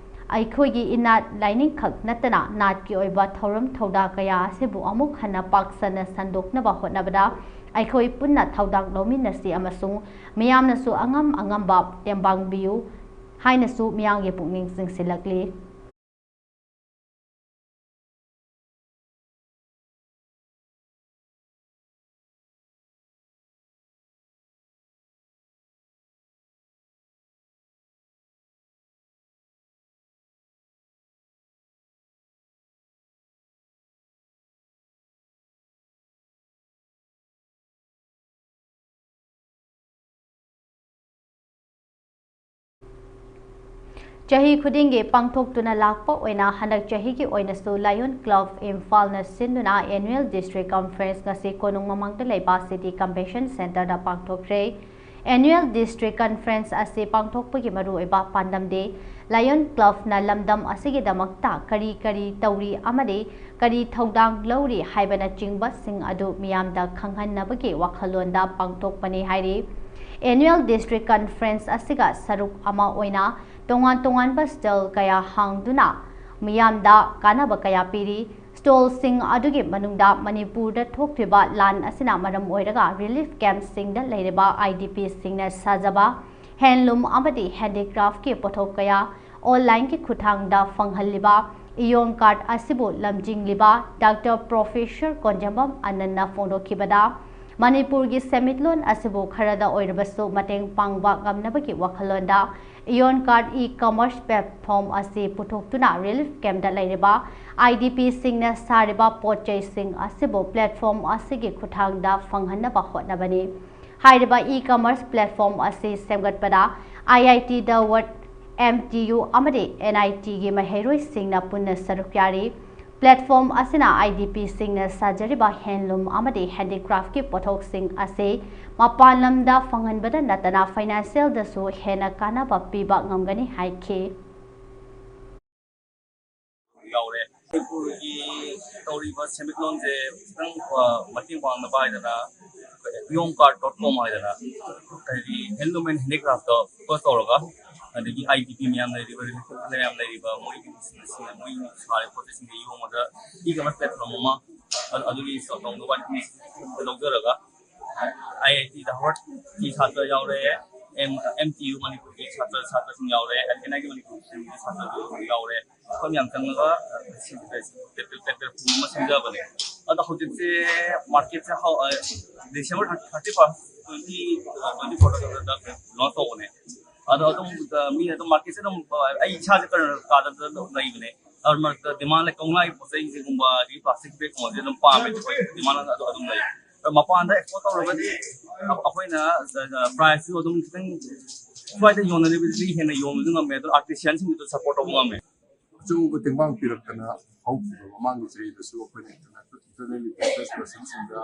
ꯑꯩꯈꯣꯏꯒꯤ ꯏꯅꯥꯠ ꯂꯥꯏꯅꯤꯡꯈꯛ ꯅꯠꯇꯅ ꯅꯥꯠꯀꯤ ꯑꯣꯏꯕ ꯊꯧꯔꯝ ꯊꯧꯗꯥ ꯀꯌꯥ ꯑꯁꯤꯕꯨ ꯑꯃꯨꯛ ꯍꯟꯅ ꯄꯥꯛ ꯁꯟꯅ ꯁꯟꯗꯣꯛꯅꯕ ꯍꯣꯠꯅꯕꯗ ꯑꯩꯈꯣꯏ ꯄꯨꯟꯅ ꯊꯧꯗꯥꯡ ꯂꯧꯃꯤꯟꯅꯁꯤ ꯑꯃꯁꯨꯡ ꯃꯤꯌꯥꯝꯅꯁꯨ ꯑꯉꯝ ꯑꯉꯝꯕ ꯇꯦꯡꯕꯥꯡꯕꯤꯌꯨ ꯍꯥꯏꯅꯁꯨ ꯃꯤꯌꯥꯝꯒꯤ ꯄꯨꯛꯅꯤꯡ ꯆꯤꯡꯁꯤꯜꯂꯛꯂꯤ꯫ ꯆꯍꯤ ꯈꯨꯗꯤꯡꯒꯤ ꯄꯥꯡꯊꯣꯛꯇꯨꯅ ꯂꯥꯛꯄ ꯑꯣꯏꯅ ꯍꯟꯗꯛ ꯆꯍꯤꯒꯤ ꯑꯣꯏꯅꯁꯨ Lion Club ꯏꯝꯐꯥꯜꯅ ꯁꯤꯟꯗꯨꯅ Annual District Conference ꯉꯁꯤ ꯀꯣꯅꯨꯡ ꯃꯃꯥꯡꯗ ꯂꯩꯕ City Convention Centerꯗ ꯄꯥꯡꯊꯣꯛꯈ꯭ꯔꯦ꯫ Annual District Conference ꯑꯁꯤ ꯄꯥꯡꯊꯣꯛꯄꯒꯤ ꯃꯔꯨꯑꯣꯏꯕ ꯄꯥꯟꯗꯝꯗꯤ Lion Clubꯅ ꯂꯝꯗꯝ ꯑꯁꯤꯒꯤꯗꯃꯛꯇ ꯀꯔꯤ ꯀꯔꯤ ꯇꯧꯔꯤ ꯑꯃꯗꯤ ꯀꯔꯤ ꯊꯧꯗꯥꯡ ꯂꯧꯔꯤ ꯍꯥꯏꯕꯅꯆꯤꯡꯕꯁꯤꯡ ꯑꯗꯨ ꯃꯤꯌꯥꯝꯗ ꯈꯪꯍꯟꯅꯕꯒꯤ ꯋꯥꯈꯜꯂꯣꯟꯗ ꯄꯥꯡꯊꯣꯛꯄꯅꯤ ꯍꯥꯏꯔꯤ꯫ Annual District Conference ꯑꯁꯤꯒ ꯁꯔꯨꯛ ꯑꯃ ꯑꯣꯏꯅ ꯇꯣꯉꯥꯟ ꯇꯣꯉꯥꯟꯕ stall ꯀꯌꯥ ꯍꯥꯡꯗꯨꯅ ꯃꯤꯌꯥꯝꯗ ꯀꯥꯟꯅꯕ ꯀꯌꯥ ꯄꯤꯔꯤ꯫ Stallꯁꯤꯡ ꯑꯗꯨꯒꯤ ꯃꯅꯨꯡꯗ ꯃꯅꯤꯄꯨꯔꯗ ꯊꯣꯛꯂꯤꯕ ꯂꯥꯟ ꯑꯁꯤꯅ ꯃꯔꯝ ꯑꯣꯏꯔꯒ relief campꯁꯤꯡꯗ ꯂꯩꯔꯤꯕ IDPꯁꯤꯡꯅ ꯁꯥꯖꯕ handloom ꯑꯃꯗꯤ handicraftꯀꯤ ꯄꯣꯠꯊꯣꯛ ꯀꯌꯥ onlineꯒꯤ ꯈꯨꯠꯊꯥꯡꯗ ꯐꯪꯍꯜꯂꯤꯕ Aeon Cart ꯑꯁꯤꯕꯨ ꯂꯝꯖꯤꯡꯂꯤꯕ Doctor Professor ꯀꯣꯟꯖꯝꯕꯝ ꯑꯅꯟꯅ ꯐꯣꯡꯗꯣꯛꯈꯤꯕꯗ, ꯃꯅꯤꯄꯨꯔꯒꯤ ꯁꯦꯟꯃꯤꯠꯂꯣꯟ ꯑꯁꯤꯕꯨ ꯈꯔꯗ ꯑꯣꯏꯔꯕꯁꯨ ꯃꯇꯦꯡ ꯄꯥꯡꯕ ꯉꯝꯅꯕꯒꯤ ꯋꯥꯈꯜꯂꯣꯟꯗ Aeon Cart e-commerce platform ꯑꯁꯤ ꯄꯨꯊꯣꯛꯇꯨꯅ relief campꯇ ꯂꯩꯔꯤꯕ IDPꯁꯤꯡꯅ ꯁꯥꯔꯤꯕ ꯄꯣꯠ ꯆꯩꯁꯤꯡ ꯑꯁꯤꯕꯨ platform ꯑꯁꯤꯒꯤ ꯈꯨꯠꯊꯥꯡꯗ ꯐꯪꯍꯟꯅꯕ ꯍꯣꯠꯅꯕꯅꯤ꯫ ꯍꯥꯏꯔꯤꯕ e-commerce platform ꯑꯁꯤ ꯁꯦꯝꯒꯠꯄꯗ IIT Dharwad, MTU ꯑꯃꯗꯤ NITꯒꯤ ꯃꯍꯩꯔꯣꯏꯁꯤꯡꯅ ꯄꯨꯟꯅ ꯁꯔꯨꯛ ꯌꯥꯔꯤ꯫ Platform ꯑꯁꯤꯅ IDPꯁꯤꯡꯅ ꯁꯥꯖꯔꯤꯕ handloom ꯑꯃꯗꯤ handicraftꯀꯤ ꯄꯣꯠꯊꯣꯛꯁꯤꯡ ꯑꯁꯤ ꯃꯄꯥꯟ ꯂꯝꯗ ꯐꯪꯍꯟꯕꯗ ꯅꯠꯇꯅ financialꯗꯁꯨ ꯍꯦꯟꯅ ꯀꯥꯟꯅꯕ ꯄꯤꯕ ꯉꯝꯒꯅꯤ ꯍꯥꯏꯈꯤ꯫ ꯌꯥꯎꯔꯦ꯫ ꯃꯅꯤꯄꯨꯔꯒꯤ ꯇꯧꯔꯤꯕ ꯁꯦꯟꯃꯤꯠꯂꯣꯟꯁꯦ ꯈꯤꯇꯪ, ꯑ, ꯃꯇꯦꯡ ꯄꯥꯡꯅꯕ ꯍꯥꯏꯗꯅ Aeon Cart dot com ꯍꯥꯏꯗꯅ ꯍꯥꯏꯗꯤ handloom and handicraftꯇ focus ꯇꯧꯔꯒ ꯑꯗꯒꯤ ꯑꯥꯏ ꯗꯤ ꯄꯤ ꯃꯌꯥꯝ ꯂꯩꯔꯤꯕ, ꯔꯤꯂꯤꯐ ꯃꯌꯥꯝ ꯂꯩꯔꯤꯕ, ꯃꯣꯏꯒꯤ ꯃꯣꯏꯅ ꯁꯥꯔꯤꯕ ꯄꯣꯠ ꯆꯩꯁꯤꯡꯗꯣ ꯌꯣꯝꯃꯒ ꯏ-ꯀꯃꯔꯁ ꯄ꯭ꯂꯦꯠꯐꯣꯝ ꯑꯃ, ꯑꯗꯨ-, ꯑꯗꯨꯒꯤ ꯆꯥꯎꯊꯣꯛꯅꯕ ꯋꯥꯔꯤ ꯂꯧꯖꯔꯒ, ꯑꯥꯏ ꯑꯥꯏ ꯇꯤꯗ ꯍꯥꯔꯕꯔꯠꯀꯤ ꯁꯥꯇ꯭ꯔ ꯌꯥꯎꯔꯦ, ꯑꯦꯝ, ꯑꯦꯝ ꯇꯤ ꯌꯨ ꯃꯅꯤꯄꯨꯔꯒꯤ ꯁꯥꯇ꯭ꯔ, ꯁꯥꯇ꯭ꯔꯁꯤꯡ ꯌꯥꯎꯔꯦ, ꯑꯦꯟ ꯑꯥꯏ ꯇꯤ ꯃꯅꯤꯄꯨꯔꯒꯤ ꯁꯥꯇ꯭ꯔꯁꯨ ꯌꯥꯎꯔꯦ꯫ ꯑꯩꯈꯣꯏ ꯃꯌꯥꯝ ꯆꯪꯉꯒ ꯄ꯭ꯂꯦꯠꯐꯣꯝ ꯑꯃ ꯁꯦꯝꯖꯕꯅꯦ꯫ ꯑꯗꯣ ꯍꯧꯖꯤꯛꯁꯦ ꯃꯥꯔꯀꯦꯠꯁꯦ ꯍꯧ-, ꯑ, December thirty first, twenty, twenty ꯐꯣꯔꯗ ꯂꯣꯟꯆ ꯇꯧꯕꯅꯦ꯫ ꯑꯗꯣ ꯑꯗꯨꯝ, ꯑ, ꯃꯤ ꯑꯗꯨꯝ ꯃꯥꯔꯀꯦꯠꯁꯦ ꯑꯗꯨꯝ, ꯑ, ꯑꯩ ꯏꯁꯥꯁꯦ ꯀꯔꯅꯥꯇꯀꯥꯗ ꯑꯗꯨꯝ ꯂꯩꯕꯅꯦ꯫ ꯑꯗꯨ ꯃꯔꯛꯇ ꯗꯤꯃꯥꯟ ꯂꯩ, ꯀꯧꯅꯥꯒꯤ ꯄꯣꯠ ꯆꯩꯁꯤꯒꯨꯝꯕ, ꯑꯗꯒꯤ ꯄ꯭ꯂꯥꯁꯇꯤꯛ ꯕꯦꯒꯀꯨꯝꯕꯁꯦ ꯑꯗꯨꯝ ꯄꯥꯝꯃꯦ, ꯑꯩꯈꯣꯏ ꯗꯤꯃꯥꯟ ꯑꯗꯨ ꯑꯗꯨꯝ ꯂꯩ꯫ ꯑꯗꯣ ꯃꯄꯥꯟꯗ ꯑꯦꯛꯁꯄꯣꯔꯠ ꯇꯧꯔꯒꯗꯤ ꯑꯩꯈꯣꯏꯅ, ꯑ, ꯄ꯭ꯔꯥꯏꯁꯁꯨ ꯑꯗꯨꯝ ꯈꯤꯇꯪ ꯁ꯭ꯋꯥꯏꯗ ꯌꯣꯟꯅꯔꯤꯕꯗꯒꯤ ꯍꯦꯟꯅ ꯌꯣꯟꯕꯁꯨ ꯉꯝꯃꯦ, ꯑꯗꯣ ꯑꯥꯔꯇꯤꯁꯤꯌꯥꯟꯁꯤꯡꯗꯨꯁꯨ ꯁꯞꯄꯣꯔꯠ ꯇꯧꯕ ꯉꯝꯃꯦ꯫ ꯑꯆꯧꯕ ꯇꯦꯡꯕꯥꯡ ꯄꯤꯔꯛꯇꯅ ꯍꯧꯈꯤꯕ ꯃꯃꯥꯡꯒꯤ ꯆꯍꯤꯗꯁꯨ ꯑꯩꯈꯣꯏꯅ ꯏꯟꯇꯔꯅꯦꯁꯅꯦꯜ ꯕꯤꯖꯤꯅꯦꯁ ꯄꯔꯁꯟꯁꯤꯡꯗ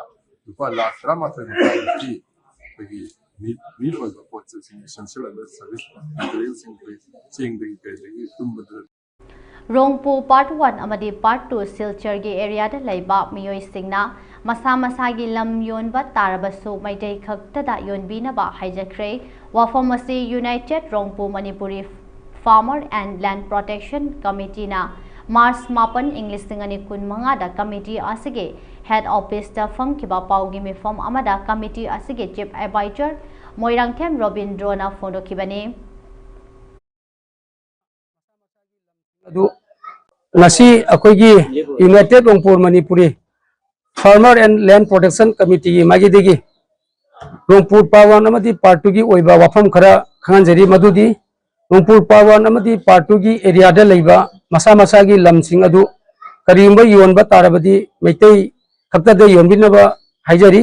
ꯂꯨꯄꯥ ꯂꯥꯈ ꯇꯔꯥꯃꯥꯊꯣꯏ ꯃꯈꯥꯏꯃꯨꯛꯀꯤ ꯑꯩꯈꯣꯏꯒꯤ ꯅꯤꯠ, ꯅꯤꯠ ꯑꯣꯏꯕ ꯄꯣꯠ ꯆꯩꯁꯤꯡ, ꯏꯁꯦꯟꯁꯤꯌꯦꯜ ꯑꯣꯏꯕ ꯁꯔꯚꯤꯁ ꯃꯦꯇꯔꯤꯌꯦꯜꯁꯤꯡ, ꯑꯩꯈꯣꯏ ꯆꯦꯡꯗꯒꯤ ꯀꯩꯗꯒꯤ ꯇꯨꯝꯕꯗ ꯔꯣꯡꯄꯨ ꯄꯥꯔꯠ ꯋꯥꯟ ꯑꯃꯗꯤ ꯄꯥꯔꯠ ꯇꯨ ꯁꯤꯜꯆꯔꯒꯤ ꯑꯦꯔꯤꯌꯥꯗ ꯂꯩꯕ ꯃꯤꯑꯣꯏꯁꯤꯡꯅ ꯃꯁꯥ ꯃꯁꯥꯒꯤ ꯂꯝ ꯌꯣꯟꯕ ꯇꯥꯔꯕꯁꯨ ꯃꯩꯇꯩ ꯈꯛꯇꯗ ꯌꯣꯟꯕꯤꯅꯕ ꯍꯥꯏꯖꯈ꯭ꯔꯦ꯫ ꯋꯥꯐꯝ ꯑꯁꯤ ꯌꯨꯅꯥꯏꯇꯦꯠ ꯔꯣꯡꯄꯨ ꯃꯅꯤꯄꯨꯔꯤ ꯐꯥꯔꯃꯔ ꯑꯦꯟ ꯂꯦꯟ ꯄ꯭ꯔꯣꯇꯦꯛꯁꯟ ꯀꯃꯤꯇꯤꯅ ꯃꯥꯔꯆ ꯃꯥꯄꯟ, ꯏꯪ ꯂꯤꯁꯤꯡ ꯑꯅꯤ ꯀꯨꯟꯃꯉꯥꯗ ꯀꯃꯤꯇꯤ ꯑꯁꯤꯒꯤ ꯍꯦꯗ ꯑꯣꯐꯤꯁꯇ ꯐꯪꯈꯤꯕ ꯄꯥꯎꯒꯤ ꯃꯤꯐꯝ ꯑꯃꯗ ꯀꯃꯤꯇꯤ ꯑꯁꯤꯒꯤ ꯆꯤꯐ ꯑꯦꯗꯚꯥꯏꯖꯔ ꯃꯣꯏꯔꯥꯡꯊꯦꯝ ꯔꯣꯕꯤꯟꯗ꯭ꯔꯣꯅ ꯐꯣꯡꯗꯣꯛꯈꯤꯕꯅꯤ꯫ ꯑꯗꯨ ꯉꯁꯤ ꯑꯩꯈꯣꯏꯒꯤ ꯌꯨꯅꯥꯏꯇꯦꯠ ꯔꯣꯡꯄꯨꯔ ꯃꯅꯤꯄꯨꯔꯤ ꯐꯥꯔꯃꯔ ꯑꯦꯟ ꯂꯦꯟ ꯄ꯭ꯔꯣꯇꯦꯛꯁꯟ ꯀꯃꯤꯇꯤꯒꯤ ꯃꯥꯏꯀꯩꯗꯒꯤ ꯔꯣꯡꯄꯨꯔ ꯄꯥꯔꯠ ꯋꯥꯟ ꯑꯃꯗꯤ ꯄꯥꯔꯠ ꯇꯨꯒꯤ ꯑꯣꯏꯕ ꯋꯥꯐꯝ ꯈꯔ ꯈꯪꯍꯟꯖꯔꯤ꯫ ꯃꯗꯨꯗꯤ ꯔꯣꯡꯄꯨꯔ ꯄꯥꯔꯠ ꯋꯥꯟ ꯑꯃꯗꯤ ꯄꯥꯔꯠ ꯇꯨꯒꯤ ꯑꯦꯔꯤꯌꯥꯗ ꯂꯩꯕ ꯃꯁꯥ ꯃꯁꯥꯒꯤ ꯂꯝꯁꯤꯡ ꯑꯗꯨ ꯀꯔꯤꯒꯨꯝꯕ ꯌꯣꯟꯕ ꯇꯥꯔꯕꯗꯤ ꯃꯩꯇꯩ ꯈꯛꯇꯗ ꯌꯣꯟꯕꯤꯅꯕ ꯍꯥꯏꯖꯔꯤ꯫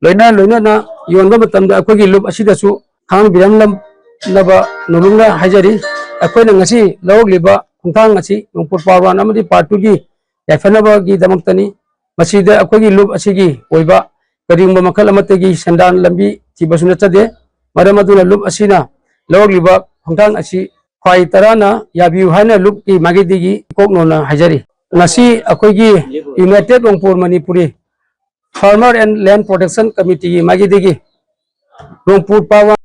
ꯂꯣꯏꯅ ꯂꯣꯏꯅꯅ ꯌꯣꯟꯕ ꯃꯇꯝꯗ ꯑꯩꯈꯣꯏꯒꯤ ꯂꯨꯞ ꯑꯁꯤꯗꯁꯨ ꯈꯪꯍꯟꯕꯤꯔꯝꯅꯕ ꯅꯧꯂꯨꯛꯅ ꯍꯥꯏꯖꯔꯤ꯫ ꯑꯩꯈꯣꯏꯅ ꯉꯁꯤ ꯂꯧꯔꯛꯂꯤꯕ ꯈꯣꯡꯊꯥꯡ ꯑꯁꯤ ꯔꯣꯡꯄꯨꯔ ꯄꯥꯔꯠ ꯋꯥꯟ ꯑꯃꯗꯤ ꯄꯥꯔꯠ ꯇꯨꯒꯤ ꯌꯥꯏꯐꯅꯕꯒꯤꯗꯃꯛꯇꯅꯤ꯫ ꯃꯁꯤꯗ ꯑꯩꯈꯣꯏꯒꯤ ꯂꯨꯞ ꯑꯁꯤꯒꯤ ꯑꯣꯏꯕ ꯀꯔꯤꯒꯨꯝꯕ ꯃꯈꯜ ꯑꯃꯠꯇꯒꯤ ꯁꯦꯟꯗꯥꯟ ꯂꯝꯕꯤ ꯊꯤꯕꯁꯨ ꯅꯠꯆꯗꯦ꯫ ꯃꯔꯝ ꯑꯗꯨꯅ ꯂꯨꯞ ꯑꯁꯤꯅ ꯂꯧꯔꯛꯂꯤꯕ ꯈꯣꯡꯊꯥꯡ ꯑꯁꯤ ꯈ꯭ꯋꯥꯏ ꯇꯔꯥꯅ ꯌꯥꯕꯤꯌꯨ ꯍꯥꯏꯅ ꯂꯨꯞꯀꯤ ꯃꯥꯏꯀꯩꯗꯒꯤ ꯏꯀꯣꯛꯅꯣꯅ ꯍꯥꯏꯖꯔꯤ꯫ ꯉꯁꯤ ꯑꯩꯈꯣꯏꯒꯤ ꯌꯨꯅꯥꯏꯇꯦꯠ ꯔꯣꯡꯄꯨꯔ ꯃꯅꯤꯄꯨꯔꯤ ꯐꯥꯔꯃꯔ ꯑꯦꯟ ꯂꯦꯟ ꯄ꯭ꯔꯣꯇꯦꯛꯁꯟ ꯀꯃꯤꯇꯤꯒꯤ ꯃꯥꯏꯀꯩꯗꯒꯤ ꯔꯣꯡꯄꯨꯔ ꯄꯥꯔꯠ ꯋꯥꯟ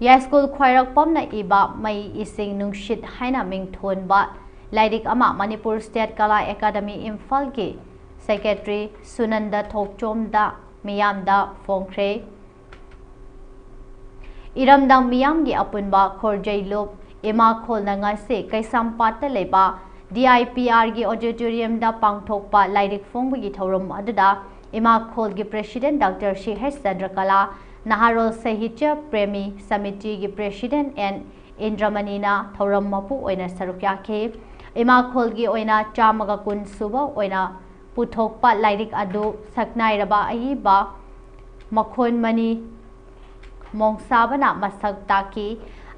ꯌꯥꯏꯁ꯭ꯀꯨꯜ ꯈ꯭ꯋꯥꯏꯔꯥꯛꯄꯝꯅ ꯏꯕ ꯃꯩ ꯏꯁꯤꯡ ꯅꯨꯡꯁꯤꯠ ꯍꯥꯏꯅ ꯃꯤꯡꯊꯣꯟꯕ ꯂꯥꯏꯔꯤꯛ ꯑꯃ ꯃꯅꯤꯄꯨꯔ ꯁ꯭ꯇꯦꯠ ꯀꯂꯥ ꯑꯦꯀꯥꯗꯃꯤ ꯏꯝꯐꯥꯜꯒꯤ ꯁꯦꯀ꯭ꯔꯦꯇꯔꯤ ꯁꯨꯅꯟꯗ ꯊꯣꯛꯆꯣꯝꯗ ꯃꯤꯌꯥꯝꯗ ꯐꯣꯡꯈ꯭ꯔꯦ꯫ ꯏꯔꯝꯗꯝ ꯃꯤꯌꯥꯝꯒꯤ ꯑꯄꯨꯟꯕ ꯈꯣꯔꯖꯩ ꯂꯨꯞ ꯏꯃꯥ ꯈꯣꯜꯅ ꯉꯁꯤ ꯀꯩꯁꯥꯝꯄꯥꯠꯇ ꯂꯩꯕ ꯗꯤ ꯑꯥꯏ ꯄꯤ ꯑꯥꯔꯒꯤ ꯑꯣꯗꯤꯇꯣꯔꯤꯌꯝꯗ ꯄꯥꯡꯊꯣꯛꯄ ꯂꯥꯏꯔꯤꯛ ꯐꯣꯡꯕꯒꯤ ꯊꯧꯔꯝ ꯑꯗꯨꯗ ꯏꯃꯥ ꯈꯣꯜꯒꯤ president doctor C H ꯆꯟꯗ꯭ꯔꯀꯂꯥ, Naharol Sahitya Premi ꯁꯃꯤꯇꯤꯒꯤ president and ꯏꯟꯗ꯭ꯔꯃꯅꯤꯅ ꯊꯧꯔꯝ ꯃꯄꯨ ꯑꯣꯏꯅ ꯁꯔꯨꯛ ꯌꯥꯈꯤ꯫ ꯏꯃꯥ ꯈꯣꯜꯒꯤ ꯑꯣꯏꯅ ꯆꯥꯝꯃꯒ ꯀꯨꯟ ꯁꯨꯕ ꯑꯣꯏꯅ ꯄꯨꯊꯣꯛꯄ ꯂꯥꯏꯔꯤꯛ ꯑꯗꯨ ꯁꯛꯅꯥꯏꯔꯕ ꯑꯏꯕ ꯃꯈꯣꯟꯃꯅꯤ ꯃꯣꯡꯁꯥꯕꯅ ꯃꯁꯛ ꯇꯥꯛꯈꯤ꯫